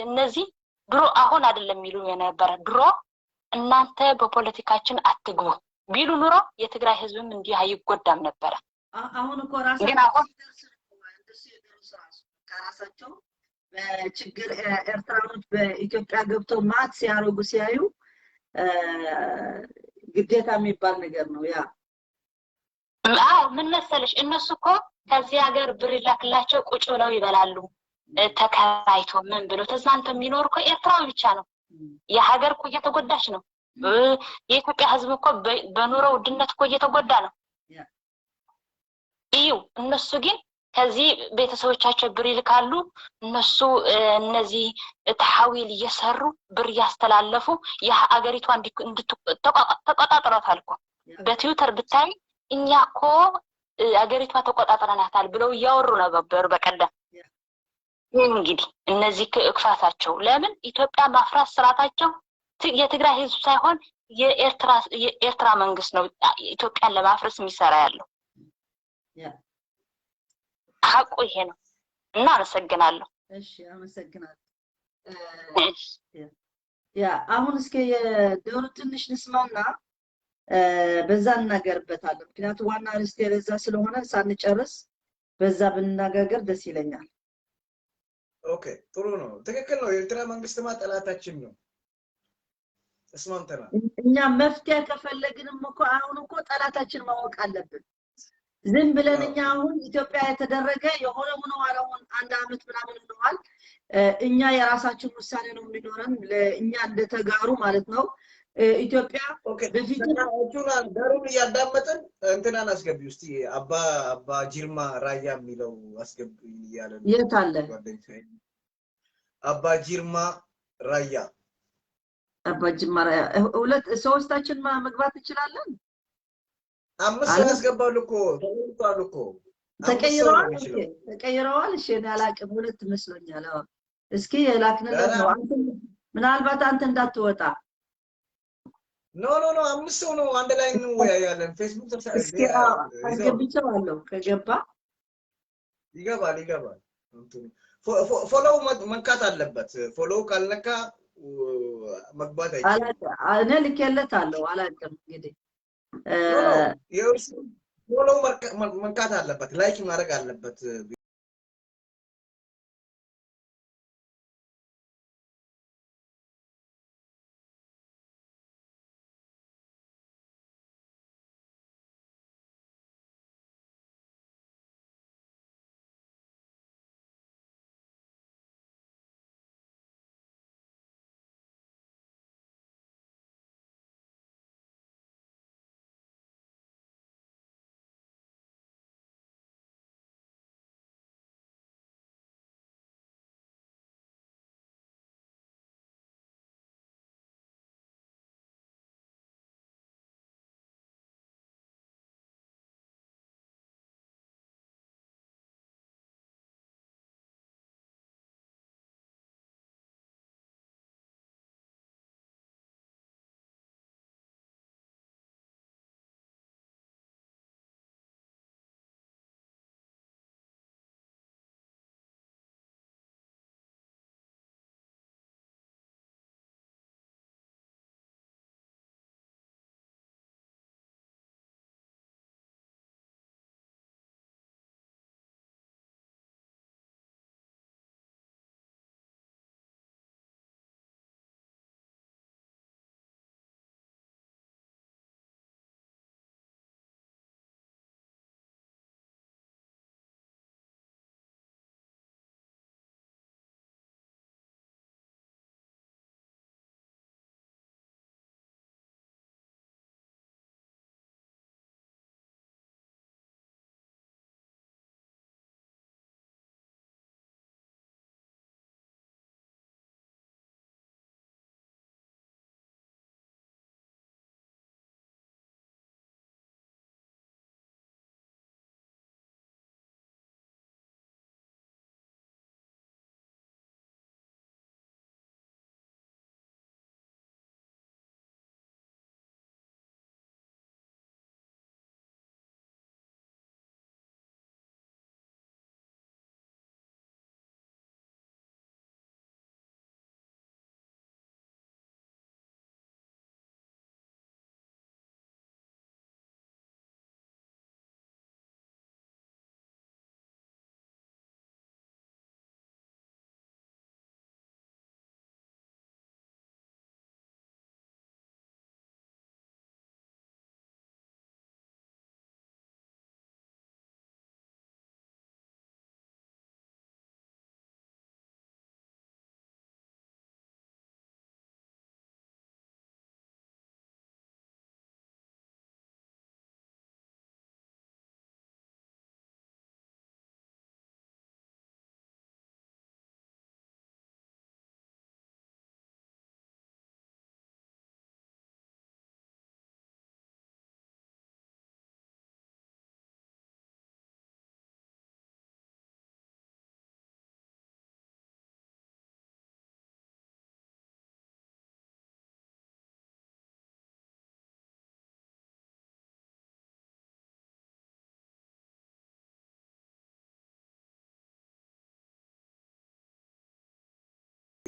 እነዚህ ድሮ አሁን አይደለም የሚሉ የነበረ ድሮ እናንተ በፖለቲካችን አትግቡ ቢሉ ኑሮ የትግራይ ህዝብም እንዲህ አይጎዳም ነበረ። አሁን እኮ ራሳቸው ከራሳቸው በችግር ኤርትራኖች በኢትዮጵያ ገብተው ማት ሲያረጉ ሲያዩ ግዴታ የሚባል ነገር ነው። ያ አዎ ምን መሰለሽ እነሱ እኮ ከዚህ ሀገር ብር ይላክላቸው ቁጭ ብለው ይበላሉ። ተከራይቶ ምን ብሎ ተዝናንቶ የሚኖር እኮ ኤርትራዊ ብቻ ነው። የሀገር እኮ እየተጎዳች ነው። የኢትዮጵያ ህዝብ እኮ በኑሮ ውድነት እኮ እየተጎዳ ነው። እዩ እነሱ ግን ከዚህ ቤተሰቦቻቸው ብር ይልካሉ። እነሱ እነዚህ ተሐዊል እየሰሩ ብር እያስተላለፉ የሀገሪቷ ተቆጣጥሯታል እኮ። በትዊተር ብታይ እኛ እኮ ሀገሪቷ ተቆጣጥረናታል ብለው እያወሩ ነበሩ በቀደም። እንግዲህ እነዚህ ክፋታቸው ለምን ኢትዮጵያ ማፍራት ስርዓታቸው የትግራይ ህዝብ ሳይሆን የኤርትራ መንግስት ነው ኢትዮጵያን ለማፍረስ የሚሰራ ያለው። ሐቁ ይሄ ነው እና አመሰግናለሁ። እሺ አመሰግናለሁ። ያ አሁን እስከ የዶሩ ትንሽ ንስማና በዛ እናገርበታለን። ምክንያቱም ዋና ርስቴ በዛ ስለሆነ ሳንጨርስ በዛ ብንነጋገር ደስ ይለኛል። Okay ጥሩ ነው። ትክክል ነው። የኤርትራ መንግስትማ ጠላታችን ነው። ተስማምተናል። እኛ መፍትሄ ከፈለግንም እኮ አሁን እኮ ጠላታችን ማወቅ አለብን። ዝም ብለን እኛ አሁን ኢትዮጵያ የተደረገ የሆነ ሆኖ አሁን አንድ አመት ምናምን ሆኗል። እኛ የራሳችን ውሳኔ ነው የሚኖረን ለእኛ እንደተጋሩ ማለት ነው። ኢትዮጵያ በፊት ዳሩን እያዳመጥን እንትናን አስገቢ እስቲ አባ ጅርማ ራያ የሚለው አስገቢ እያለ የት አለ? አባ ጅርማ ራያ አባ ጅርማ ራያ ሁለት ሶስታችን መግባት እንችላለን። አምስት ሰው ያስገባሉ እኮ ተቀይሯል እኮ ተቀይረዋል። ተቀይረዋል። እሺ እኔ አላውቅም፣ ሁለት መስሎኛል። አዎ እስኪ የላክንለት ነው። አንተ ምናልባት አንተ እንዳትወጣ። No no no አምስት ሰው ነው አንድ ላይ እንወያያለን። ፌስቡክ እስኪ አስገብቼዋለሁ። ከገባ ይገባል ይገባል። Follow መንካት አለበት። Follow ካልነካ መግባት አይችልም። እኔ ልኬለታለሁ። አላውቅም እንግዲህ Follow መንካት አለበት፣ like ማድረግ አለበት።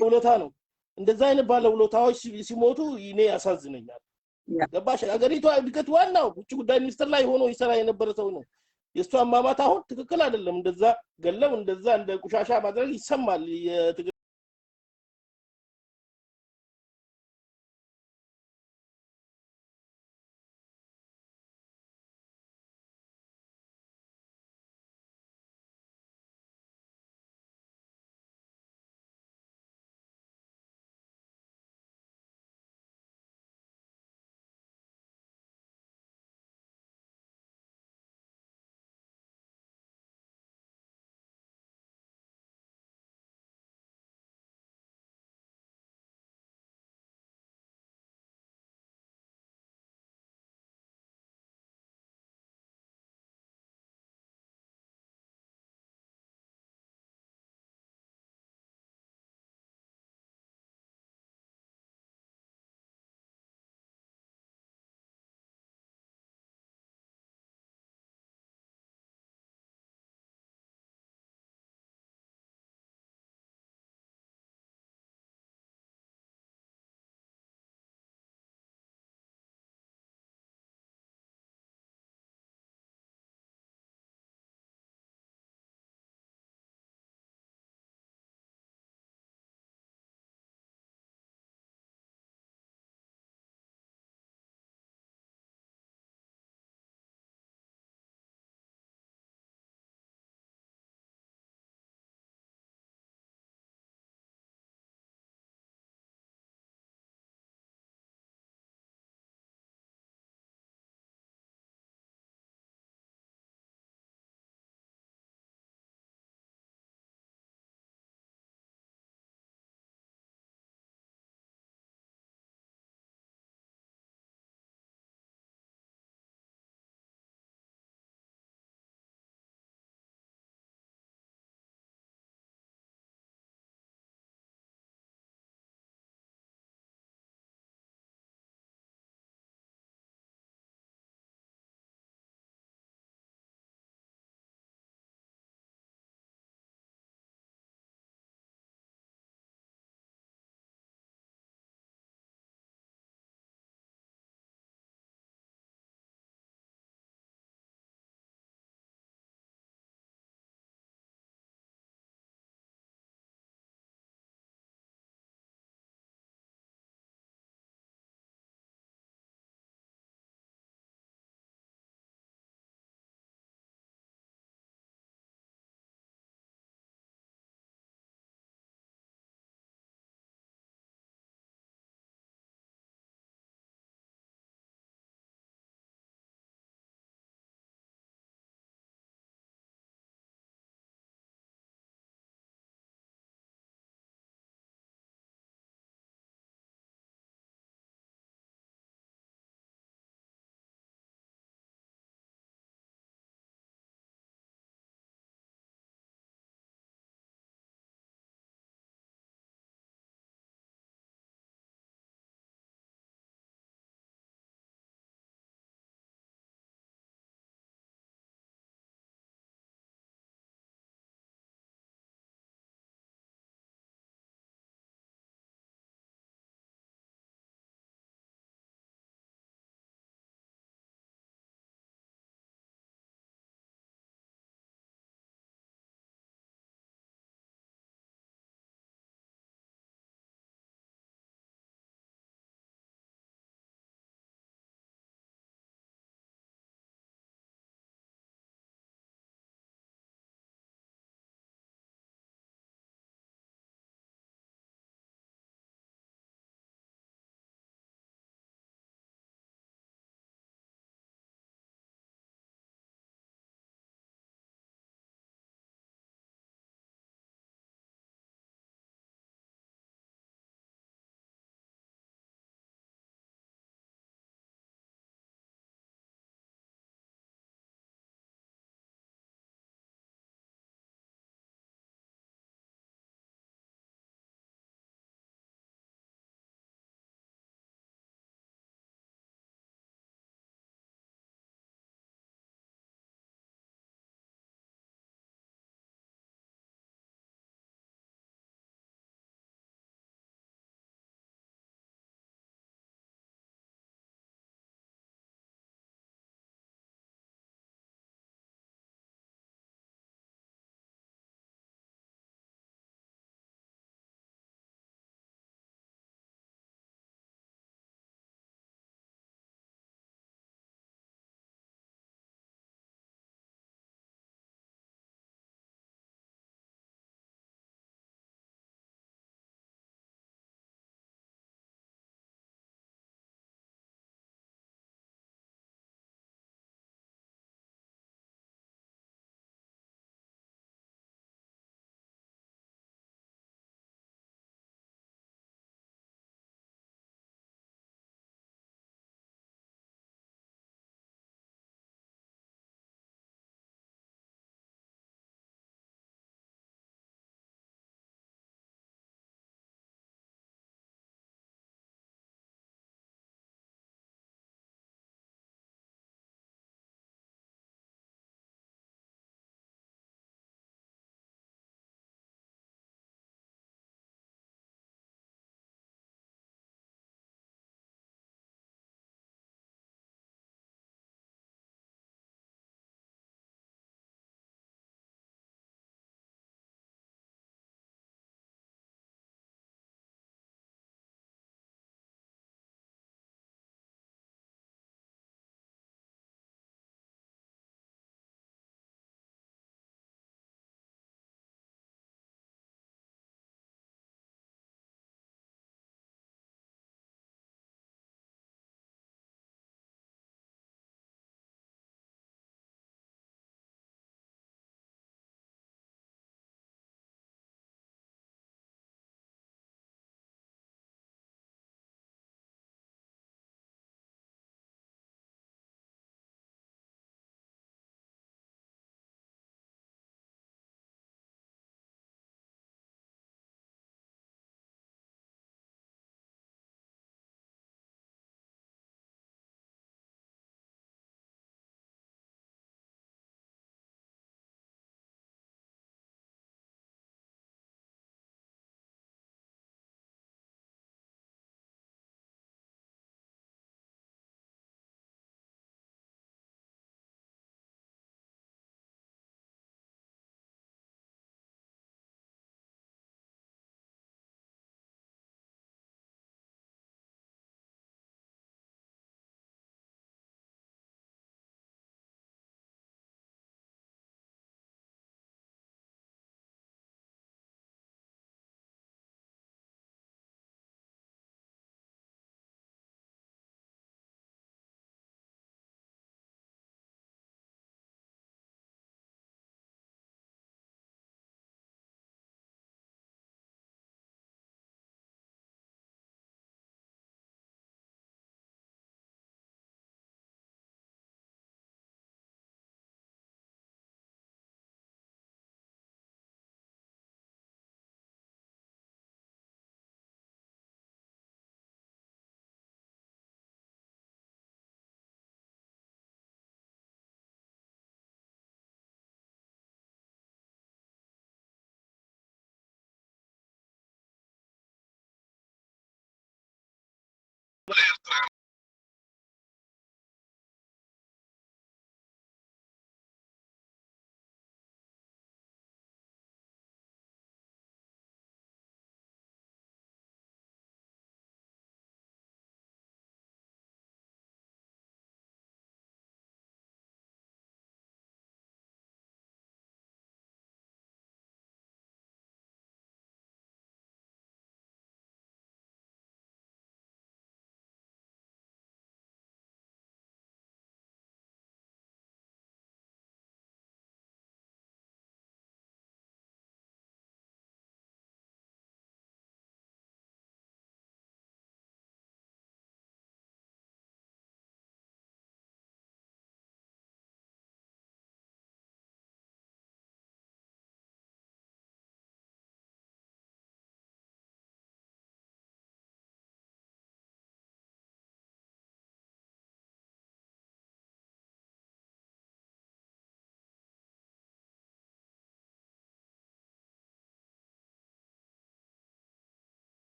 ውለታ ነው። እንደዛ አይነት ባለውለታዎች ሲሞቱ እኔ ያሳዝነኛል። ገባሽ? ሀገሪቷ እድገት ዋናው ውጭ ጉዳይ ሚኒስትር ላይ ሆኖ ይሰራ የነበረ ሰው ነው። የእሱ አሟሟት አሁን ትክክል አይደለም። እንደዛ ገለው እንደዛ እንደ ቆሻሻ ማድረግ ይሰማል። የትግራይ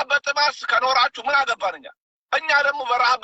በረሃብ በጥማት ከኖራችሁ ምን አገባን እኛ? እኛ ደግሞ በረሃብ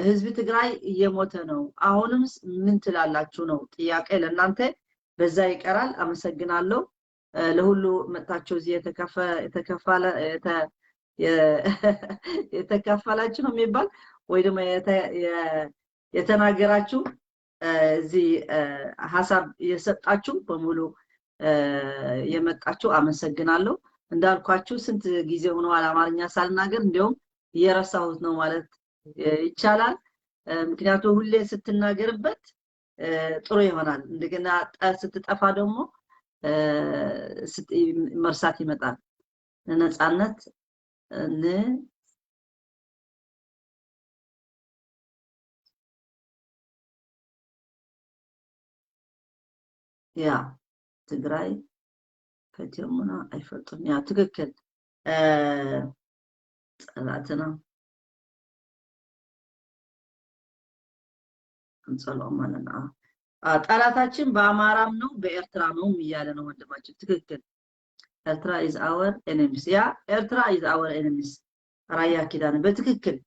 ህዝብ ትግራይ እየሞተ ነው። አሁንምስ ምን ትላላችሁ ነው ጥያቄ ለእናንተ፣ በዛ ይቀራል። አመሰግናለሁ ለሁሉ መጥታችሁ እዚህ የተከፋለ የተካፈላችሁ ነው የሚባል ወይ ደግሞ የተናገራችሁ፣ እዚህ ሀሳብ የሰጣችሁ በሙሉ፣ የመጣችሁ አመሰግናለሁ። እንዳልኳችሁ ስንት ጊዜ ሆነዋል አማርኛ ሳልናገር፣ እንዲያውም እየረሳሁት ነው ማለት ይቻላል። ምክንያቱም ሁሌ ስትናገርበት ጥሩ ይሆናል። እንደገና ስትጠፋ ደግሞ መርሳት ይመጣል። ነፃነት ን Yeah፣ ትግራይ ፈትዮሙና አይፈልጡም። Yeah፣ ትክክል። ፀላእትና እንጸልኦም ኣለና። ጠላታችን በአማራም ነው በኤርትራ ነው እያለ ነው ወንድማችን። ትክክል። ኤርትራ is our enemies። Yeah፣ ኤርትራ is our enemies። ራያ ኪዳን በትክክል።